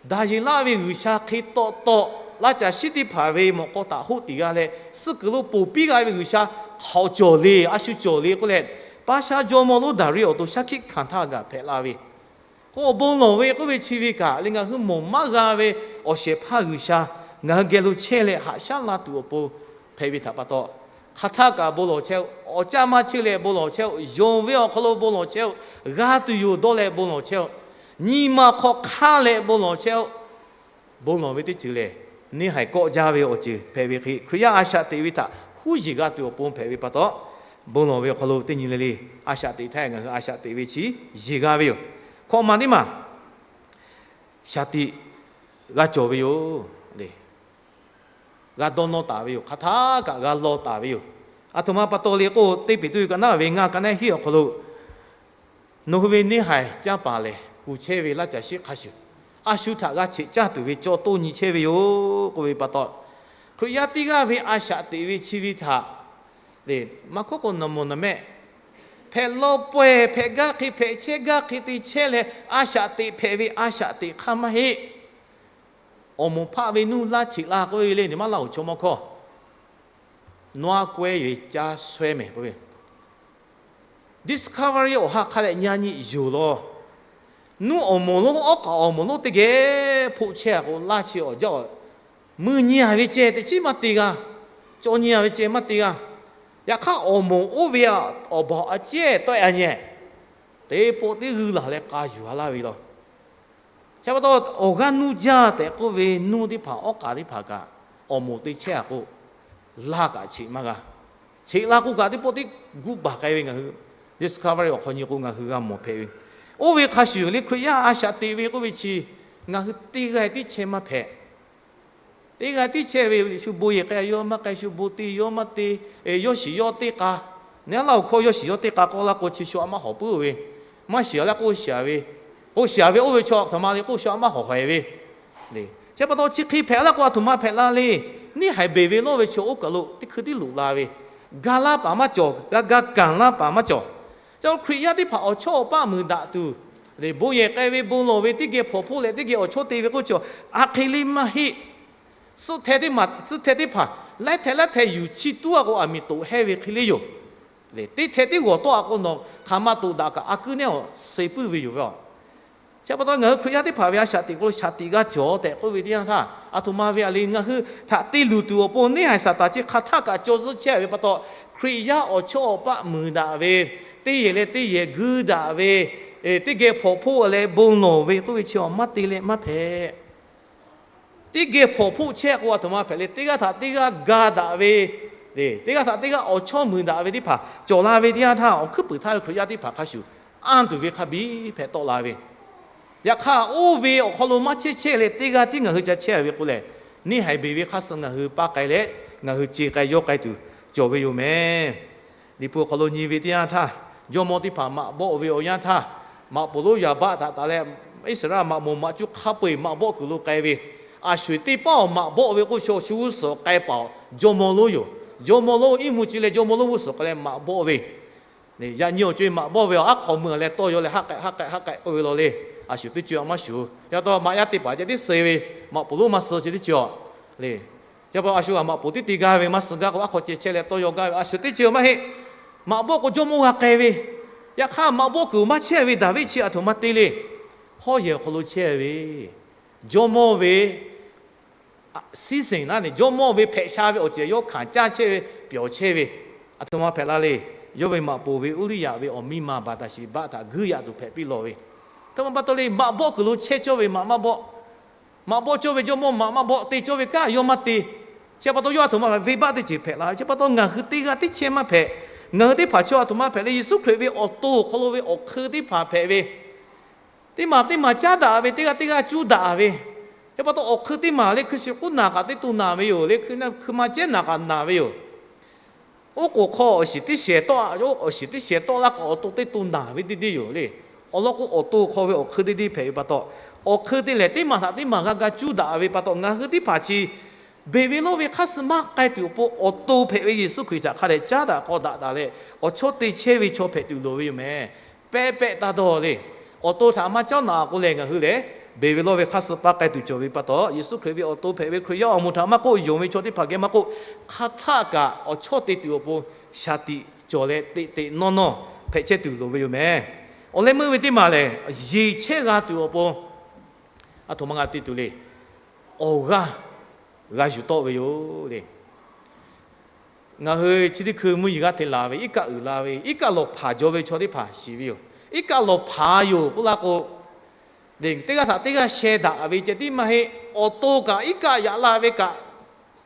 Daˍyeˍlaˆ ve G'uiˬsha hk'e tawˆ tawˆ laˇ caˬ shiˉ teˇ hpaˍ ve mawꞈ k'aw htaꞈ hoˆ tiˍ g'a leh, suh kuiˬ lo ponˬ piˇ g'a ve G'uiˬsha hk'aoˍ cawˬ le, a shu cawˬ le k'oˆ leh, paˇ shaˉ jawˇmawˇ lonˉ Daˍriˆ awˬ to shaˉ hkiˆ hkanˍ htaˇ gaˬ hpehꞈ la ve k'o, awˬ bon lawˬ ve k'oˆ ve chi ve kaꞈ le, ngaˬ hui mawˬ maˇ g'a ve awˬ shehˍ hpaˇ G'uiˬsha ngaˬ hui geh lo chehˇ leh haꞈ shaˉ la tuˬ awˬ pon hpehꞈ ve htaꞈ pa taw, hk'aˬ htaˇ kaꞈ bon lawˬ chehˇ-oˆ. Awˬ caˇ maˇ chehˇ leh bon lawˬ chehˇ-oˆ. Yonˍ ve awˬ hk'aw lo bon lawˬ chehˇ-oˆ. G'a tuˬ yoˬ dawˇ leh bon lawˬ chehˇ-oˆ. Nyi ma hk'aw hk'aˇ leh bon lawˬ chehˇ-oˆ. Bon lawˬ ve teˇ ceuˬ lehˬ, neˇ haiˬ kawˆ jaˇ ve awˬ ceuˬ hpehꞈ ve hk'e, Hkriꞈ yaˇ a shaꞈ teꞈ ve htaꞈ huˉ yeˬ g'a tuˬ awˬ pon hpehꞈ ve pa taw, bon lawˬ ve awˬ hk'aw lo teˇ nyi le le a shaꞈ teꞈ htaˇ ngaˬ hui a shaꞈ teꞈ ve chi yeˬ g'a ve yoˬ. Hkawꞈ maˬ teˇ maˬ, shaˍ tiꞈ g'a cawˬ ve yoˬ. G'a dawˇ nawˇ taˍ ve yoˬ. Hk'aˬ htaˇ kaꞈ g'a law taˍ ve yoˬ. Aˬ htoꞈ ma pa taw le k'o, teˇ Peˍtruˆ ka naˉ ve ngaˇ ka nehˉ hiˆ awˬ hk'aw lo, nawˬ hui ve neˇ haiˬ canˇ paˍ lehˬ, kuˬ chehˇ ve laˇ caˬ shiˉ hk'a shuˍ, a shu htaꞈ g'a cheꞈ caˇ tuˬ ve caw toˇ nyi chehˇ ve yoˬ k'oˆ ve pa taw, Hkriꞈ yaˇ teˇ g'aˇ ve a shaꞈ teꞈ ve chi ve htaꞈ le, maˇ hkawˉ k'o naˍ mawˬ naˍ mehˆ hpehꞈ law pawehˇ, hpehꞈ gaˇ hk'e hpehꞈ chehˇ gaˇ hk'e te chehˇ leh a shaꞈ teꞈ hpehꞈ ve a shaꞈ teꞈ hk'aˇ maˇ heˆ. Awˬ moˍ hpaˆ ve nuˇ laˇ cheꞈ la k'oˆ ve le, niˬ maˇ laˇ-oˬ chaw mawˇ hkawˇ. Nawˉ kawehˇ ve caˇ sawehˇ mehˍ k'oˆ ve, Discovery awˬ ha hk'a leh nyi a nyi yoˬ law. Nuˇ awˬ moˍ lonˉ, awˉ k'aꞈ awˬ moˍ lonˉ teˇ geh hpoˆ chehˇ a k'o, laˇ chi awˬ jaˇ-oˬ, mui nyi a ve ceh teꞈ chiˉ maˇ te g'a. Caw nyi a ve ceh maˇ te g'a. Yaꞈ hk'aˇ, awˬ moˍ oˇ ve awˬ bawˬ a cehˇ tawˆ-e a nyi, teˇ pawˆ teˇ g'uiˇ laˬ leh k'a yuˬ a laˇ ve law. Chi pa taw, awˬ g'aˇ nuˇ jaˇ tehꞈ k'oˆ ve nuˇ teˇ hpaˍ, awˉ k'aꞈ teˇ hpaˍ kaꞈ awˬ moˍ te chehˇ a k'o, laˇ kaꞈ cheꞈ maˇ g'a. Cheꞈ la k'o kaꞈ teˇ pawˆ teˇ guˇ baˬ k'ai ve ngaˬ hui Discovery awˬ hk'aw nyi k'o ngaˬ hui g'a mawˬ hpehꞈ ve. Oˇ ve hk'a shuˍ le, Hkriꞈ yaˇ a shaꞈ teꞈ ve k'oˆ ve chi ngaˬ hui teˇ g'aˇ tiˉ chehˇ maˇ hpehꞈ. Teˇ g'aˇ tiˉ chehˇ ve, shu bon yehˬ k'ai yawˇ maˇ k'ai, shu bon te yawˇ maˇ te, yawˇ shiˍ yawˇ teˇ k'a, neˇ laˇ awˬ hkawˇ yawˇ shiˍ yawˇ teˇ k'a k'oˆ laˇ k'o, chi shu a maˇ hawˍ puiˉ ve, maˇ shiˍ a laˇ k'o shiˍ ve, k'o shiˍ ve oˇ ve chaw aˬ htoꞈ ma le k'o shu a maˇ hawˍ haiˬ ve. Chi pa taw chi hk'e hpehꞈ laˇ k'o aˬ htoꞈ ma hpehꞈ la le. Neˇ haiˬ beˬ ve lawˇ ve chaw oˇ kaˬ lo teˇ hkui tiˉ loꞈ la ve, ga laˇ paˍ maˇ cawˬ, g'a ga kanˍ laˇ paˍ maˇ cawˬ. Chi Hkriꞈ yaˇ teˇ hpaˍ awˬ chawˇ awˬ paˆ muiˬ daꞈ tuˬ, bon yehˬ k'ai ve, bon lawˬ ve, teˇ geh hpawnˬ hpoˆ leh teˇ geh awˬ chawˇ te ve k'oˆ chaw, a hk'e le maˇ heˆ. Suhˆ hteh teˇ maˬ, suhˆ hteh teˇ hpaˍ laiˉ hteh laiˉ hteh yuˬ chi tuˉ a k'o, aˬ miˍ toꞈ heˇ ve hk'e le yoˬ. Teˇ hteh teˇ g'awˬ tawˆ a k'o, nawˬ hk'aˬ ma toꞈ daꞈ kaꞈ a kuiˉ neˉ awˬ suh puiˉ ve yoˬ ve a. Chi pa taw ngaˬ hui Hkriꞈ yaˇ teˇ hpaˍ ve a shaꞈ teꞈ k'o lo shaˍ tiꞈ g'a cawˬ tehꞈ k'oˆ ve teˇ yanˇ htaˇ, aˬ htoꞈ ma ve a le, ngaˬ hui htaꞈ te luˬ tuˬ awˬ pon neˇ haiˬ Saˍtanˍ chi hk'aˬ htaˇ kaꞈ caw zuhˇ chehˇ ve pa taw, Hkriꞈ yaˇ awˬ chawˇ awˬ paˆ muiˬ daꞈ ve, teˇ yehˬ leh teˇ yehˬ guiˇ daꞈ ve, teˇ geh hpawnˬ hpoˆ leh bon lawˬ ve k'oˆ ve chi awˬ maˇ te leh maˇ hpehꞈ. Teˇ geh hpawnˬ hpoˆ chehˇ k'o, aˬ htoꞈ ma hpehꞈ le, teˇ g'aˇ htaꞈ teˇ g'aˇ ga daꞈ ve, teˇ g'aˇ htaꞈ teˇ g'aˇ awˬ chawˇ muiˬ daꞈ ve teˇ hpaˍ cawˬ la ve teˇ yanˇ htaˇ, awˬ hkuiˉ puiˍ htaˇ ve Hkriꞈ yaˇ teˇ hpaˍ hk'a shuˍ anˇ tuˬ ve hk'a biˇ hpehꞈ tawˆ la ve. Yaꞈ hk'aˇ, oˇ ve awˬ hk'aw lo maˇ chehˇ chehˇ leh teˇ g'aˇ tiˉ ngaˬ hui ca chehˇ ve k'o lehˬ, neˇ haiˬ beˬ ve hk'a suh ngaˬ hui paˇ k'ai leh, ngaˬ hui ce k'ai yawˇ k'ai tuˬ cawˬ ve yoˬ mehˍ. Liꞈ hpu awˬ hk'aw lo nyi ve teˇ yanˇ htaˇ, jawˇmawˇ teˇ hpaˍ maꞈ bawˆ ve awˬ yanˇ htaˇ, maꞈ poˍ lonˉ yaˍ baˆ htaꞈ taˍ leh, Iˉsaˍreˍlaˆ maꞈ moˍ maꞈ cuˇ hk'a peu-eˬ maꞈ bawˆ kuiˬ lo k'ai ve, a shu-eˬ teˇ paˉ awˬ maꞈ bawˆ ve k'oˆ chaw shu g'uˇ suhˍ k'ai paˍ-oˬ, jawˇmawˇ lonˉ yoˬ. Jawˇmawˇ lonˉ iˉ mvuhˇ ci leh jawˇmawˇ lonˉ g'uˇ suhˍ k'ai leh maꞈ bawˆ ve, yaꞈ nyi awˬ co-e maꞈ bawˆ ve, aˉ hk'aw mui leh tawˇ yaw leh haˆ k'ai haˆ k'ai haˆ k'ai k'oˆ ve law le. A shu teˇ co-e a maˇ shuˍ. Yaꞈ taw maꞈ yaˇ teˇ hpaˍ ceh tiˉ suh ve, maꞈ poˍ lonˉ maˇ suh ceh tiˉ co-e le. Yaꞈ pa a shu g'aꞈ maꞈ poˍ tiˉ te gaˇ ve maˇ suh gaˇ k'o, aˉ hk'aw ceh chehˇ leh tawˇ yaw gaˇ ve a shu teˇ ceuˬ maˇ heˆ. Maꞈ bawˆ k'o jawˇmawˇ g'a k'ai ve. Yaꞈ hk'aˇ maꞈ bawˆ kuiˬ maˇ chehˇ ve Daˍviˆ chi aˬ htoꞈ ma te le. Hawˉ yehˬ awˬ hk'aw lo chehˇ ve, jawˇmawˇ ve siˉ seˍ naˉ ne, jawˇmawˇ ve hpehꞈ sha ve awˬ ceuˬ yawˇ hkanˍ caˇ chehˇ ve, pyawˬ chehˇ ve, aˬ htoꞈ ma hpehꞈ la le. Yawˇ ve maꞈ poˍ ve Uˇriˇyaꞈ ve awˬ miˇ ma Baˍtaˍsheˍbaˆ htaꞈ guiˇ yaꞈ tuˬ hpehꞈ piˇ lawˬ ve. Aˬ htoꞈ ma pa taw le, maꞈ bawˆ kuiˬ lo chehˇ cawˇ ve maꞈ maˇ bawˆ, maꞈ bawˆ cawˇ ve jawˇmawˇ maꞈ maˇ bawˆ, te cawˇ ve kanˉ yawˇ maˇ te. Chi pa taw yawˇ aˬ htoꞈ ma hpehꞈ, venˇbaˆ teˇ ceuˬ hpehꞈ la ve. Chi pa taw ngaˬ hui teˇ g'aˇ teˇ chehˇ maˇ hpehꞈ. Ngaˬ hui teˇ hpaˍ chaw aˬ htoꞈ ma hpehꞈ le, Yeˍsuˆ Hkriꞈ ve awˬ to awˬ hk'aw lo ve awˬ hk'eun teˇ hpaˍ hpehꞈ ve, teˇ maˬ teˇ maˬ caˉ daꞈ ve, teˇ g'aˇ teˇ g'aˇ cuˇ daꞈ ve. Chi pa taw awˬ hk'eun teˇ maˬ le, hkui shiˍ k'uˉ naˬ kaꞈ teˇ to naˬ ve yoˬ le, hkui maˬ cehˉ naˬ kaꞈ naˬ ve yoˬ. Oˉ k'oˍ hk'aw awˬ shiˍ teˇ shehˍ tawˆ, awˬ shiˍ teˇ shehˍ tawˆ laˇ kaꞈ awˬ to teˇ to naˬ ve deˇ deˇ yoˬ le. Awˬ lawn k'o, awˬ to hk'aw ve awˬ hk'eun deˇ deˇ hpehꞈ ve pa taw, awˬ hk'eun te lehˬ teˇ maˬ htaꞈ teˇ maˬ g'a ga cuˇ daꞈ ve pa taw, ngaˬ hui teˇ hpaˍ chi beˬ ve lawˇ ve hk'aˇ suh maˇ k'ai tuˬ awˬ pon, awˬ to hpehꞈ ve Yeˍsuˆ Hkriꞈ htaꞈ hk'a dehꞈ caˉ daꞈ k'aw daꞈ taˍ leh, awˬ chawˇ te chehˇ ve chaw hpehꞈ tuˬ loˍ ve yoˬ meh. Pehˇ pehˆ taˇ dawˇ le. Awˬ to htaꞈ maˇ caˉ naꞈ k'o lehˬ, ngaˬ hui lehˬ beˬ ve lawˇ ve hk'aˇ suh paˇ k'ai tuˬ cawˬ ve pa taw, Yeˍsuˆ Hkriꞈ ve awˬ to hpehꞈ ve Hkriꞈ yaˇ awˬ moˍ htaꞈ maˇ k'oˆ, yonˍ ve chaw teˇ hpaˍ geh maˇ k'oˆ, hk'aˬ htaˆ kaꞈ awˬ chawˇ te tuˬ awˬ pon shaˍ tiꞈ cawˬ leh, teꞈ teꞈ nawˇ nawˇ hpehꞈ chehˇ tuˬ loˍ ve yoˬ meh. Awˬ leh meuˇ ve teˇ maˬ lehˬ, yeˬ chehˇ g'a tuˬ awˬ pon aˬ htoꞈ ma g'a te tuˬ le. Awˬ g'aˇ g'a yuˬ tawˆ ve yoˬ le. Ngaˬ hui chi teˇ hkui mvuhˇ yeˬ g'aˇ hteꞈ laˬ ve, iˉ kaˆ uiˍ la ve, iˉ kaˆ lawˬ hpaˍ jaw ve chaw teˇ hpaˍ shiˍ ve yoˬ. Iˉ kaˆ lawˬ hpaˍ yoˬ k'oˆ laˇ k'o, teˇ g'aˇ htaꞈ teˇ g'aˇ sheh daꞈ ve ceh tiˉ maˇ heˆ. Awˬ to kaꞈ iˉ kaˆ yaꞈ la ve kaꞈ,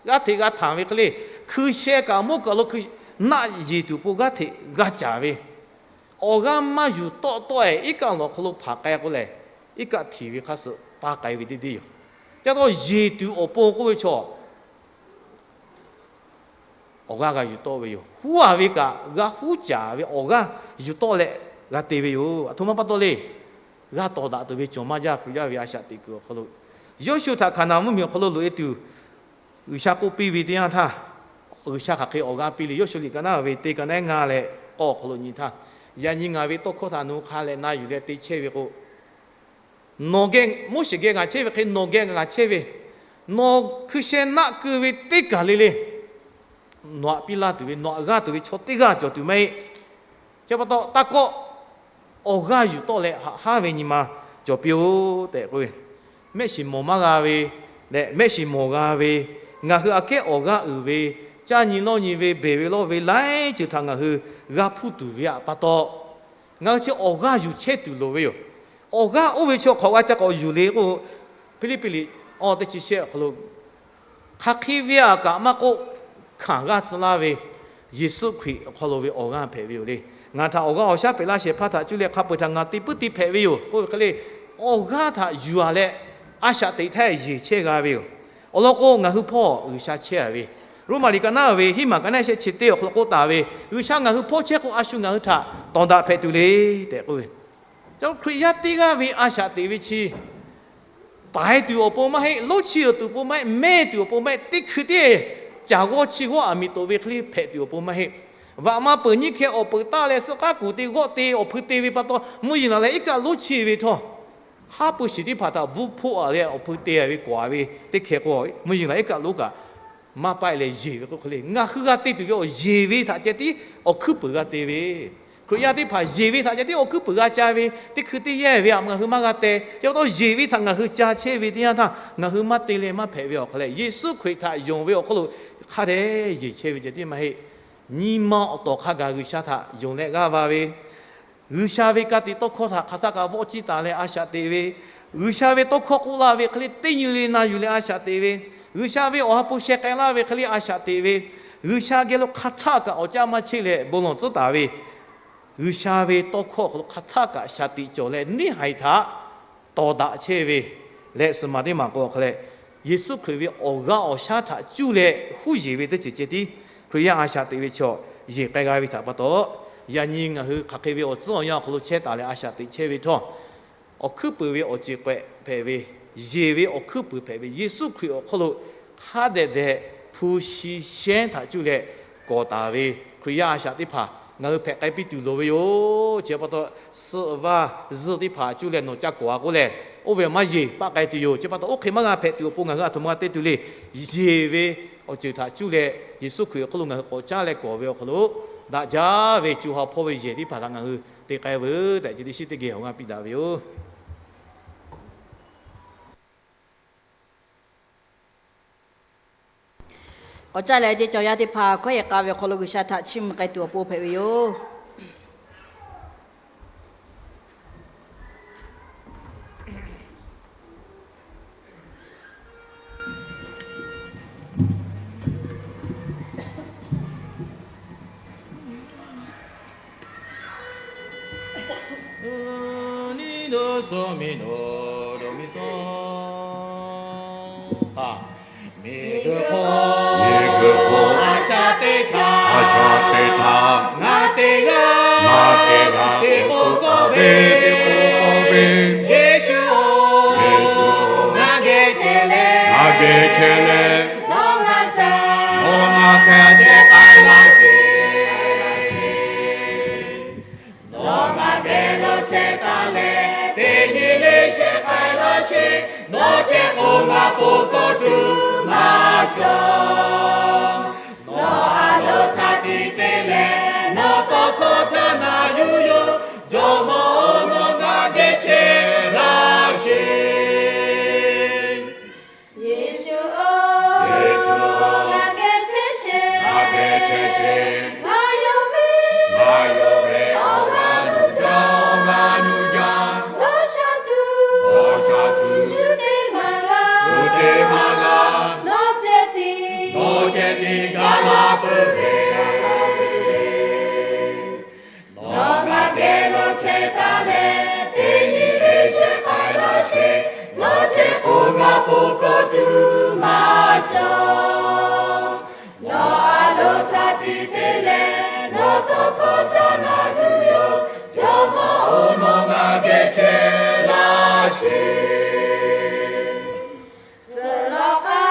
g'aˇ hteꞈ g'a htanˍ ve hk'e le, hkui sheh kaꞈ mvuhˇ kaꞈ lo hkui naˆ yeˬ tuˬ awˬ pon g'aˇ hteꞈ g'a caˍ ve, awˬ g'aˇ maˇ yuˬ tawˆ tawˆ-e iˉ kaˆ lawˬ hk'aw lo hpaˍ k'ai k'o lehˬ, iˉ kaˆ htiˍ ve hk'aˇ suh paˇ k'ai ve deˇ deˇ yoˬ. Ca taw yeˬ tuˬ awˬ pon k'oˆ ve chaw, awˬ g'aˇ g'a yuˬ tawˆ ve yoˬ. Huˉ a ve kaꞈ g'a huˉ caˍ ve awˬ g'aˇ yuˬ tawˆ leh g'a te ve yoˬ. Aˬ htoꞈ ma pa taw le. G'a tawˍ daꞈ tuˬ ve cawˬ maˇ jaˇ. Hkriꞈ yaˇ ve a shaꞈ teꞈ kuiˬ awˬ hk'aw lo, Yoˇshuˆ htaꞈ Hkaˍnanˍ mvuhˇmiˬ awˬ hk'aw lo loꞈ e tuˬ, G'uiˬsha k'oˆ piˇ ve teˇ yanˇ htaˇ, G'uiˬsha hk'aˬ hk'e awˬ g'aˇ piˇ le. Yoˇshuˆ liꞈ ka naˉ ve teˇ ka naˉ ngaˇ leh k'awˇ awˬ hk'aw lo nyi htaˇ, yaꞈ nyi ngaˬ ve tawˇ hkawˇ htaꞈ nawˬ hui hk'a leh na yuˬ leh te chehˇ ve k'o, nawˬ geh, Moˉseˍ geh ngaˬ chehˇ ve hk'e nawˬ geh ngaˬ chehˇ ve, nawˬ hkui sheh naˆ keu ve teˇ kaˬ le le, nawˬ htaꞈ piˇ laˇ tuˬ ve, nawˬ htaꞈ g'aˇ tuˬ ve chaw teˇ g'aˇ cawˬ tuˬ maˇ heˆ. Chi pa taw taˇ kawˆ, awˬ g'aˇ yuˬ tawˆ leh haꞈ haˉ ve nyi ma cawˬ piˇ-oˆ tehꞈ k'oˆ ve, mehˆ shiˍ mawˬ maˇ g'a ve leh mehˆ shiˍ mawˬ g'a ve, ngaˬ hui aꞈ kehˉ awˬ g'aˇ uiˍ ve, caˇ nyi lawˇ nyi ve, beˬ ve lawˇ ve laiˉ ceuˬ htaꞈ ngaˬ hui g'a hpuˇ tuˬ ve htaꞈ pa taw, ngaˬ hui chi awˬ g'aˇ yuˬ chehˇ tuˬ loˍ ve yoˬ. Awˬ g'aˇ oˇ ve chi hk'awꞈ g'a ca k'awꞈ yuˬ le k'o, Hpiˇliˇpiˆ liꞈ awˬ teˇ chi shehˆ awˬ hk'aw lo, hk'aˬ hk'e ve aꞈ kaꞈ maˇ k'oˆ, hkanˍ g'aˇ tcuh laˇ ve Yeˍsuˆ Hkriꞈ awˬ hk'aw lo ve awˬ g'aˇ hpehꞈ ve yoˬ le. Ngaˬ htaꞈ awˬ g'aˇ awˬ shaˉ peꞈ laˇ shehˍ hpaˇ htaꞈ cuˇ leh hk'a peu-eˬ htaꞈ ngaˬ te puiˉ te hpehꞈ ve yoˬ k'oˆ ve hk'e le, awˬ g'aˇ htaꞈ yuˬ-a leh a shaꞈ teꞈ htaˇ yeˬ chehˇ g'a ve yoˬ. Awˬ lawn k'o, ngaˬ hui hpawˇ G'uiˬsha chehˇ-a ve, Roˉmaꞈ liꞈ ka naˉ ve hiˉ maˬ ka naˉ shehˆ chi teˇ awˬ hk'aw lo k'oˆ taˍ ve, G'uiˬsha ngaˬ hui hpawˇ chehˇ k'o, a shu ngaˬ hui htaꞈ tawˍ daꞈ hpehꞈ tuˬ le tehꞈ k'oˆ ve. Ca Hkriꞈ yaˇ teˇ g'aˇ ve a shaꞈ teꞈ ve chi paiˍ tuˬ awˬ pon maˇ heˆ, lonˉ chiˇ tuˬ awˬ pon maˇ heˆ, mehˇ tuˬ awˬ pon maˇ heˆ, teˇ hkui teˇ caˬ g'awˇ chi g'awˇ aˬ miˍ toꞈ ve hk'e le hpehꞈ tuˬ awˬ pon maˇ heˆ. Vaꞈ ma peuˬ nyiˇ hkeh awˬ peuˬ taˆ leh suh k'aˉ kuˬ te g'awˆ te awˬ hpui te ve pa taw, mvuhˇ yeˬ laˬ leh iˉ kaˆ lonˉ chiˇ ve htawˇ, haˉ pui shiˍ teˇ hpaˍ htaꞈ bvuhˇ hpoˆ-a leh awˬ hpui te-a ve, k'awꞈ-a ve teˇ hkeh k'o, mvuhˇ yeˬ laˬ iˉ kaˆ lonˉ kaꞈ maˇ paˆ leh yeˬ ve k'oˆ hk'e le. Ngaˬ hui g'a te tuˬ ve awˬ yeˬ ve htaꞈ ceh tiˉ awˬ hkuiˉ puiˍ g'a te ve, Hkriꞈ yaˇ teˇ hpaˍ yeˬ ve htaꞈ ceh tiˉ awˬ hkuiˉ puiˍ g'a ca ve, teˇ hkui teˇ yanˇ ve aꞈ ngaˬ hui maˇ g'a teh. Chi pa taw yeˬ ve htaꞈ ngaˬ hui ca chehˇ ve teˇ yanˇ htaˇ, ngaˬ hui maˇ te leh maˇ hpehꞈ ve awˬ hk'aw leh, Yeˍsuˆ Hkriꞈ htaꞈ yonˍ ve awˬ hk'aw lo hk'a dehꞈ yeˬ chehˇ ve ceh tiˉ maˇ heˆ. Nyi ma awˬ tawˍ hk'a gaˬ G'uiˬsha htaꞈ yonˍ leh g'aˇ va ve, G'uiˬsha ve ka tiꞈ tawˇ hkawˇ htaꞈ hk'aˬ htaˆ kaꞈ vawˆ ciˇ taˍ leh a shaꞈ teꞈ ve, G'uiˬsha ve tawˇ hkawˇ k'oˆ laˇ ve hk'e le teˇ nyi le na yuˬ leh a shaꞈ teꞈ ve, G'uiˬsha ve awˬ ha hpu sheh k'ai laˇ ve hk'e le a shaꞈ teꞈ ve, G'uiˬsha geh lo hk'aˬ htaˆ kaꞈ awˬ caˇ maˇ cheˇ leh bon lawˬ tcuhˉ taˍ ve, G'uiˬsha ve tawˇ hkawˇ awˬ hk'aw lo hk'aˬ htaˆ kaꞈ shaˍ tiꞈ cawˬ leh neˇ haiˬ htaꞈ tawˍ daꞈ chehˇ ve leh, suhˍ maˬ teˇ maˬ k'o awˬ hk'aw leh, Yeˍsuˆ Hkriꞈ ve awˬ g'aˇ awˬ shaˉ htaꞈ cuˇ leh huˉ yeˬ ve teˇ ceuˬ ceh tiˉ Hkriꞈ yaˇ a shaꞈ teꞈ ve chaw yeˬ k'ai g'a ve htaꞈ pa taw, yaꞈ nyi ngaˬ hui hk'aˬ hk'e ve awˬ tcuhˉ awˬ yanˇ awˬ hk'aw lo chehˇ taˍ leh a shaꞈ teꞈ chehˇ ve htawˇ, awˬ hkuiˉ puiˍ ve awˬ ceˬ k'awehꞈ hpehꞈ ve, yeˬ ve awˬ hkuiˉ puiˍ hpehꞈ ve Yeˍsuˆ Hkriꞈ awˬ hk'aw lo hk'a dehꞈ dehꞈ hpu shi shehnˉ htaꞈ cuˇ leh kawˍ taˍ ve Hkriꞈ yaˇ a shaꞈ teˇ hpaˍ ngaˬ hui hpehꞈ k'ai piˇ tuˬ loˍ ve yoˬ. Chi pa taw, suhˍ vaˇ zuhˇ teˇ hpaˍ cuˇ leh nawˬ ca kawˍ-a k'oˆ leh, oˇ ve maˇ yeˬ paˆ k'ai tuˬ yoˬ. Chi pa taw, oˇ hk'e maˇ g'a hpehꞈ tuˬ awˬ pon ngaˬ hui aˬ htoꞈ ma g'a te tuˬ le. Yeˬ ve awˬ ceuˬ htaꞈ cuˇ leh Yeˍsuˆ Hkriꞈ awˬ hk'aw lo ngaˬ hui k'awꞈ caˉ leh kawˍ ve awˬ hk'aw lo, daꞈ jaˇ ve co ha hpawˇ ve yehˬ teˇ hpaˍ htaꞈ ngaˬ hui te k'ai veuˬ tehꞈ, chi teˇ shiˉ teˇ geh awˬ g'aˇ piˇ daꞈ ve yoˬ. K'awꞈ caˇ leh, ceˇ cawˬ yaˇ teˇ hpaˍ hkawˉ yehˬ k'a ve awˬ hk'aw lo G'uiˬsha htaꞈ chiˇ mvuh k'ai tuˬ awˬ pon hpehꞈ ve yoˬ. Miˬguiˬ hk'oˆ, miˬguiˬ hk'oˆ, a shaꞈ teˇ htaˇ, a shaꞈ teˇ htaˇ, ngaˬ teˇ g'aˇ, ngaˬ teˇ g'aˇ, teˇ k'oˆ k'oˆ ve, teˇ k'oˆ k'oˆ ve, Yeˍsuˆ-oˬ, Yeˍsuˆ-oˬ, ngaˬ geh chehˇ leh, ngaˬ geh chehˇ leh, nawˬ ngaˬ htaꞈ, nawˬ ngaˬ htaꞈ shehˍ k'ai laˇ sheˍ. Nawˬ ngaˬ geh lo chehˇ taˍ leh, teˇ nyi le shehˍ k'ai laˇ sheˍ. Nawˬ chehˇ k'o ngaˬ po k'oˆ tuˬ maˇ cawˬ. Nawˬ a loˍ htaꞈ tiꞈ te leh, nawˬ tawˇ hkawˇ htaꞈ ngaˬ yuˬ yoˬ. Jawˇmawˇ-oˬ, nawˬ ngaˬ geh chehˇ laˇ sheˍ. Yeˍsuˆ-oˬ, Yeˍsuˆ-oˬ, ngaˬ geh chehˇ sheˍ, ngaˬ geh chehˇ sheˍ. Ngaˬ yawˇ ve, ngaˬ yawˇ ve awˬ g'aˇ nuˇ jaˇ, awˬ g'aˇ nuˇ jaˇ. Nawˬ sha tuˬ, nawˬ sha tuˬ, shu teˇ maˬ g'a, shu teˇ maˬ g'a. Nawˬ ceh tiˉ, nawˬ ceh tiˉ gaˬ la peuˬ ve. Nawˬ ngaˬ geh lo chehˇ taˍ leh, teˇ nyi le shehˍ k'ai laˇ sheˍ. Nawˬ chehˇ k'o ngaˬ po k'oˆ tuˬ maˇ cawˬ. Nawˬ a loˍ htaꞈ tiꞈ te leh, nawˬ tawˇ hkawˇ htaꞈ ngaˬ tuˬ yoˬ. Jawˇmawˇ-oˬ, nawˬ ngaˬ geh chehˇ laˇ sheˍ. Suhˍ lawˬ k'a,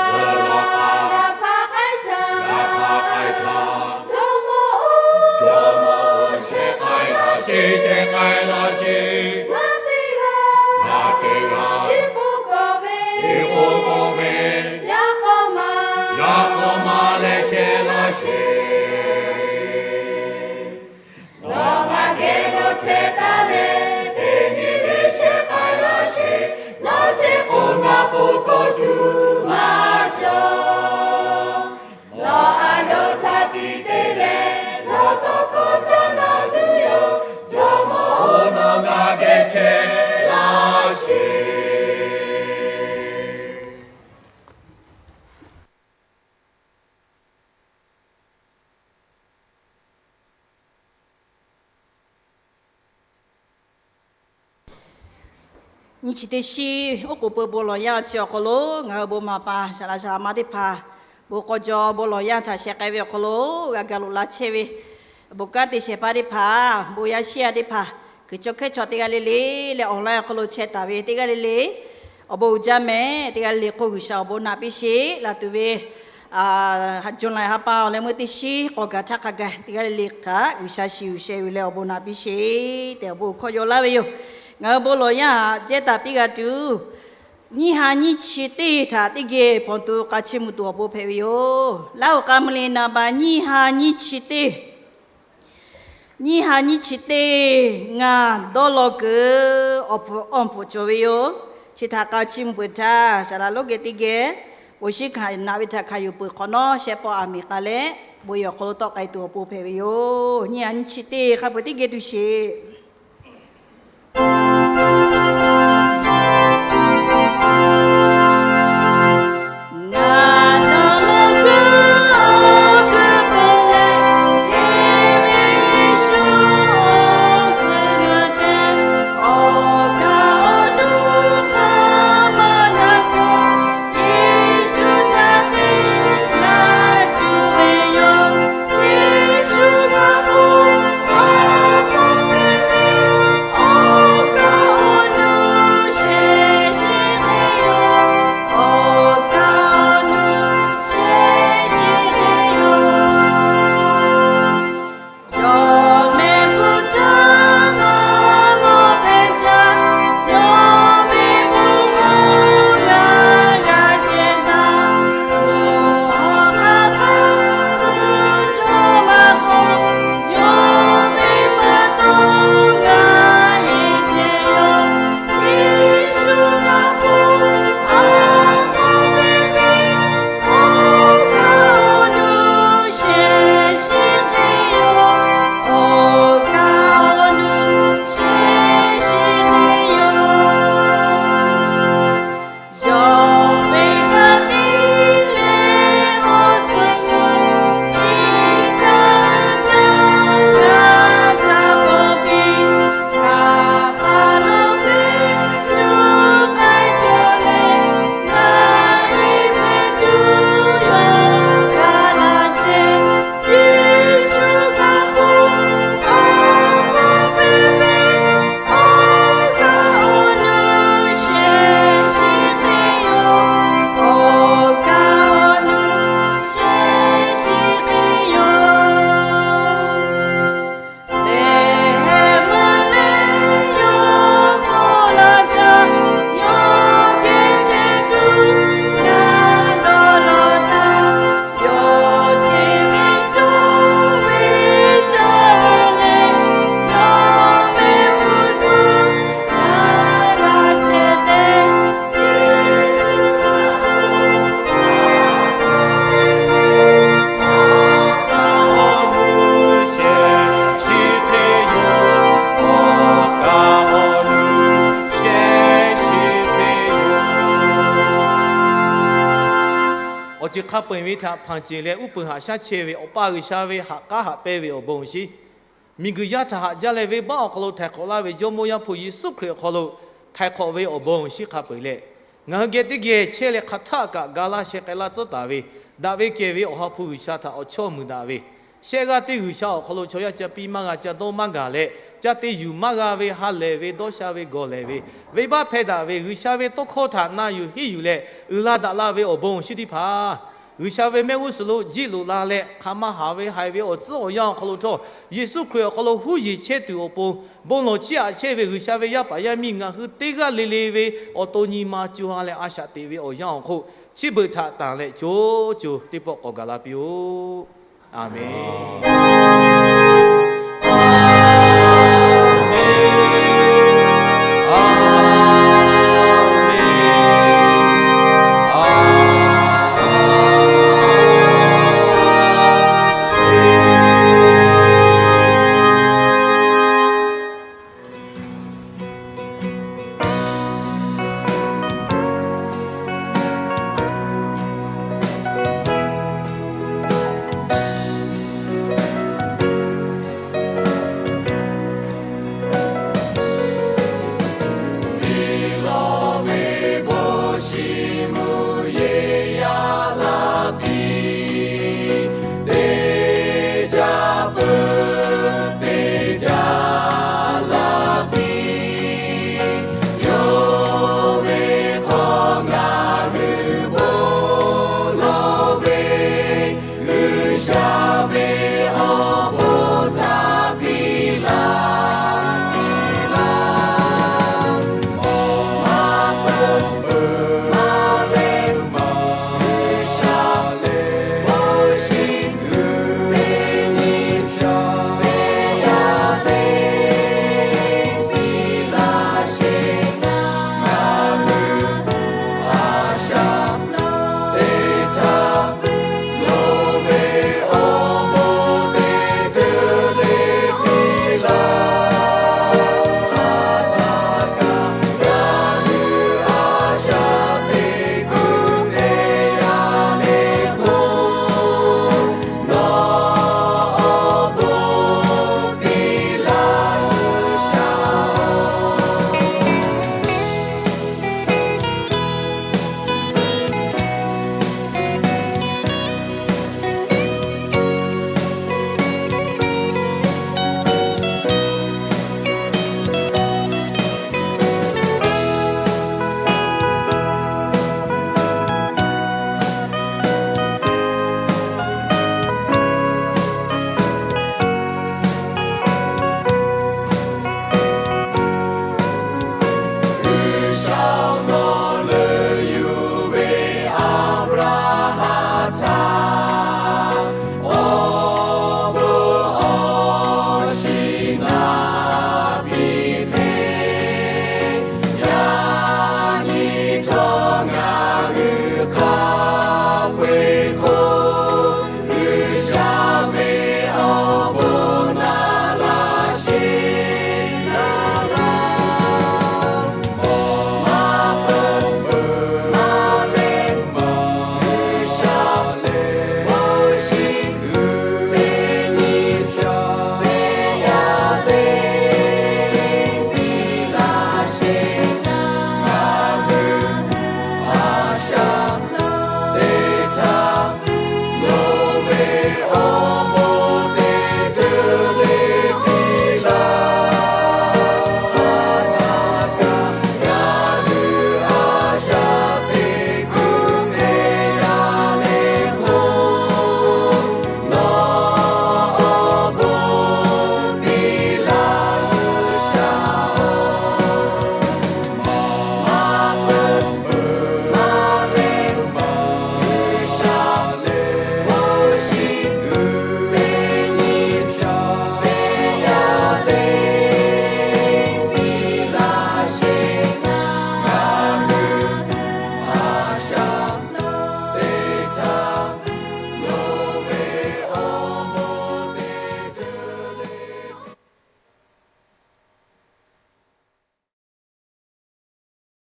suhˍ lawˬ k'a, g'a hpaˇ k'ai htaˇ, g'a hpaˇ k'ai htaˇ, Jawˇmawˇ-oˬ, Jawˇmawˇ-oˬ, shehˍ k'ai laˇ sheˍ, shehˍ k'ai laˇ sheˍ. Ngaˬ teˇ g'aˇ, ngaˬ teˇ g'aˇ, teˇ k'oˆ k'oˆ ve, teˇ k'oˆ k'oˆ ve, yaꞈ k'aw ma, yaꞈ k'aw ma leh chehˇ laˇ sheˍ. Nawˬ ngaˬ geh lo chehˇ taˍ leh, teˇ nyi le shehˍ k'ai laˇ sheˍ. Nawˬ chehˇ k'o ngaˬ po k'oˆ tuˬ maˇ cawˬ. Nawˬ a loˍ htaꞈ tiꞈ te leh, nawˬ tawˇ hkawˇ htaꞈ ngaˬ tuˬ yoˬ. Jawˇmawˇ-oˬ, nawˬ ngaˬ geh chehˇ laˇ sheˍ. Nyi chi teˇ shiˉ oˉ k'oˍ pui bon lawˬ yanˇ chi awˬ hk'aw lo ngaˬ hui bon maˍ paˍ saˍ laꞈ saˍ laꞈ ma teˇ hpaˍ, bon k'aw jaw bon lawˬ yanˇ htaꞈ sheh k'ai ve awˬ hk'aw lo g'a ga loꞈ la chehˇ ve bon kanˉ te shehˍ hpaˇ teˇ hpaˍ, bon yaˇ shiˉ yaˇ teˇ hpaˍ, kuiˬ chaw hkehˉ chaw teˇ g'aˇ le le leh awˬ lawn awˬ hk'aw lo chehˇ taˍ ve teˇ g'aˇ le le, awˬ bon uiˍ jaˇ meh. Teˇ g'aˇ le le k'o G'uiˬsha awˬ bon naꞈ piˇ sheˍ. Laˬ tuˬ ve June ha pa awˬ leh meuˇ teˇ shiˉ k'awꞈ gaˬ htaˇ hk'a gaˬ teˇ g'aˇ le le htaꞈ G'uiˬsha shiˍ uiˍ sheh ve leh awˬ bon naꞈ piˇ sheˍ tehꞈ awˬ bon hkawˇ yaw laˇ ve yoˬ. Ngaˬ hui bon lawˬ yanˇ htaꞈ jehˇ taˍ piˇ g'a tuˬ, nyiˇ ha nyiˇ chi teˇ htaꞈ teˇ geh hpawnˬ tuˬ k'a chiˇ mvuh tuˬ awˬ pon hpehꞈ ve yoˬ. Laˇ huˍ k'a mvuh le naˍ baˬ nyiˇ ha nyiˇ chi teˇ Nyiˇ ha nyiˇ chi teˇ ngaˬ dawˇ law kuiˬ awˬ hpfuhꞈ awˬ hpfuhꞈ cawˬ ve yoˬ. Chi htaꞈ k'a chiˇ mvuh peuˬ htaˇ, saˍ laꞈ lonˉ geh teˇ geh bon shinˉ hkanˍ naꞈ ve htaꞈ hkanˍ yuˬ peuˬ hk'awꞈ nawˉ, shehˆ pawˆ aˬ miˍ k'a leh bon yehˬ awˬ hk'aw lo tawˆ k'ai tuˬ awˬ pon hpehꞈ ve yoˬ. Nyiˇ ha nyiˇ chi teˇ hk'a peu-eˬ teˇ geh tuˬ sheˍ. hk'a peu-eˬ ve htaꞈ hpanˍ ceˬ leh uˉ peunˍ haꞈ shaˉ chehˇ ve Awˬ pa G'uiˬsha ve ha k'aˉ haꞈ pehnˇ ve awˬ bon awˬ shinˉ, miˬguiˬ yaˇ htaꞈ haꞈ jaˇ leh venˇbaˆ awˬ hk'aw lo htaiˍ hk'awꞈ laˇ ve Jawˇmawˇ Yaˇ hpu Yeˍsuˆ Hkriꞈ awˬ hk'aw lo htaiˍ hk'awꞈ ve awˬ bon awˬ shinˉ hk'a peu-eˬ leh, ngaˬ hui geh teˇ geh chehˇ leh hk'aˬ htaˆ kaꞈ ga laˇ sheh k'ai laˇ tcuhˉ taˍ ve, daꞈ ve kehˬ ve Awˬ ha hpu G'uiˬsha htaꞈ awˬ chawˇ mui daꞈ ve, shehˆ g'aˇ teˇ G'uiˬsha awˬ hk'aw lo chaw yaˇ ca piˇ maˇ g'a, ca dawˇ maˇ gaˬ leh, ca te yuˬ maˇ g'a ve ha lehˬ ve, dawˇ sha ve, gawˬ lehˬ ve, venˇbaˆ hpehˇ daꞈ ve G'uiˬsha ve tawˇ hkawˇ htaꞈ na yuˬ henˇ yuˬ leh uiˍ la daꞈ la ve awˬ bon awˬ shinˉ teˇ hpaˍ G'uiˬsha ve mehˆ g'uˇ suhˍ lo jiˆ loꞈ la leh, hk'aˬ ma haˍ ve haiˬ ve awˬ tcuhˉ awˬ yanˇ awˬ hk'aw lo htawˇ, Yeˍsuˆ Hkriꞈ awˬ hk'aw lo huˉ yeˬ chehˇ tuˬ awˬ pon bon lawˬ chiˇ aꞈ chehˇ ve G'uiˬsha ve yaˇ paˍ yaˇ miˇ ngaˬ hui teˇ g'aˇ le le ve awˬ to nyi ma co ha leh a shaꞈ teꞈ ve awˬ yanˇ awˬ hk'oˆ, chi beuꞈ htaꞈ tanˬ leh co co teˇ pawˆ k'awꞈ gaˬ la piˇ-oˆ. A menˬ.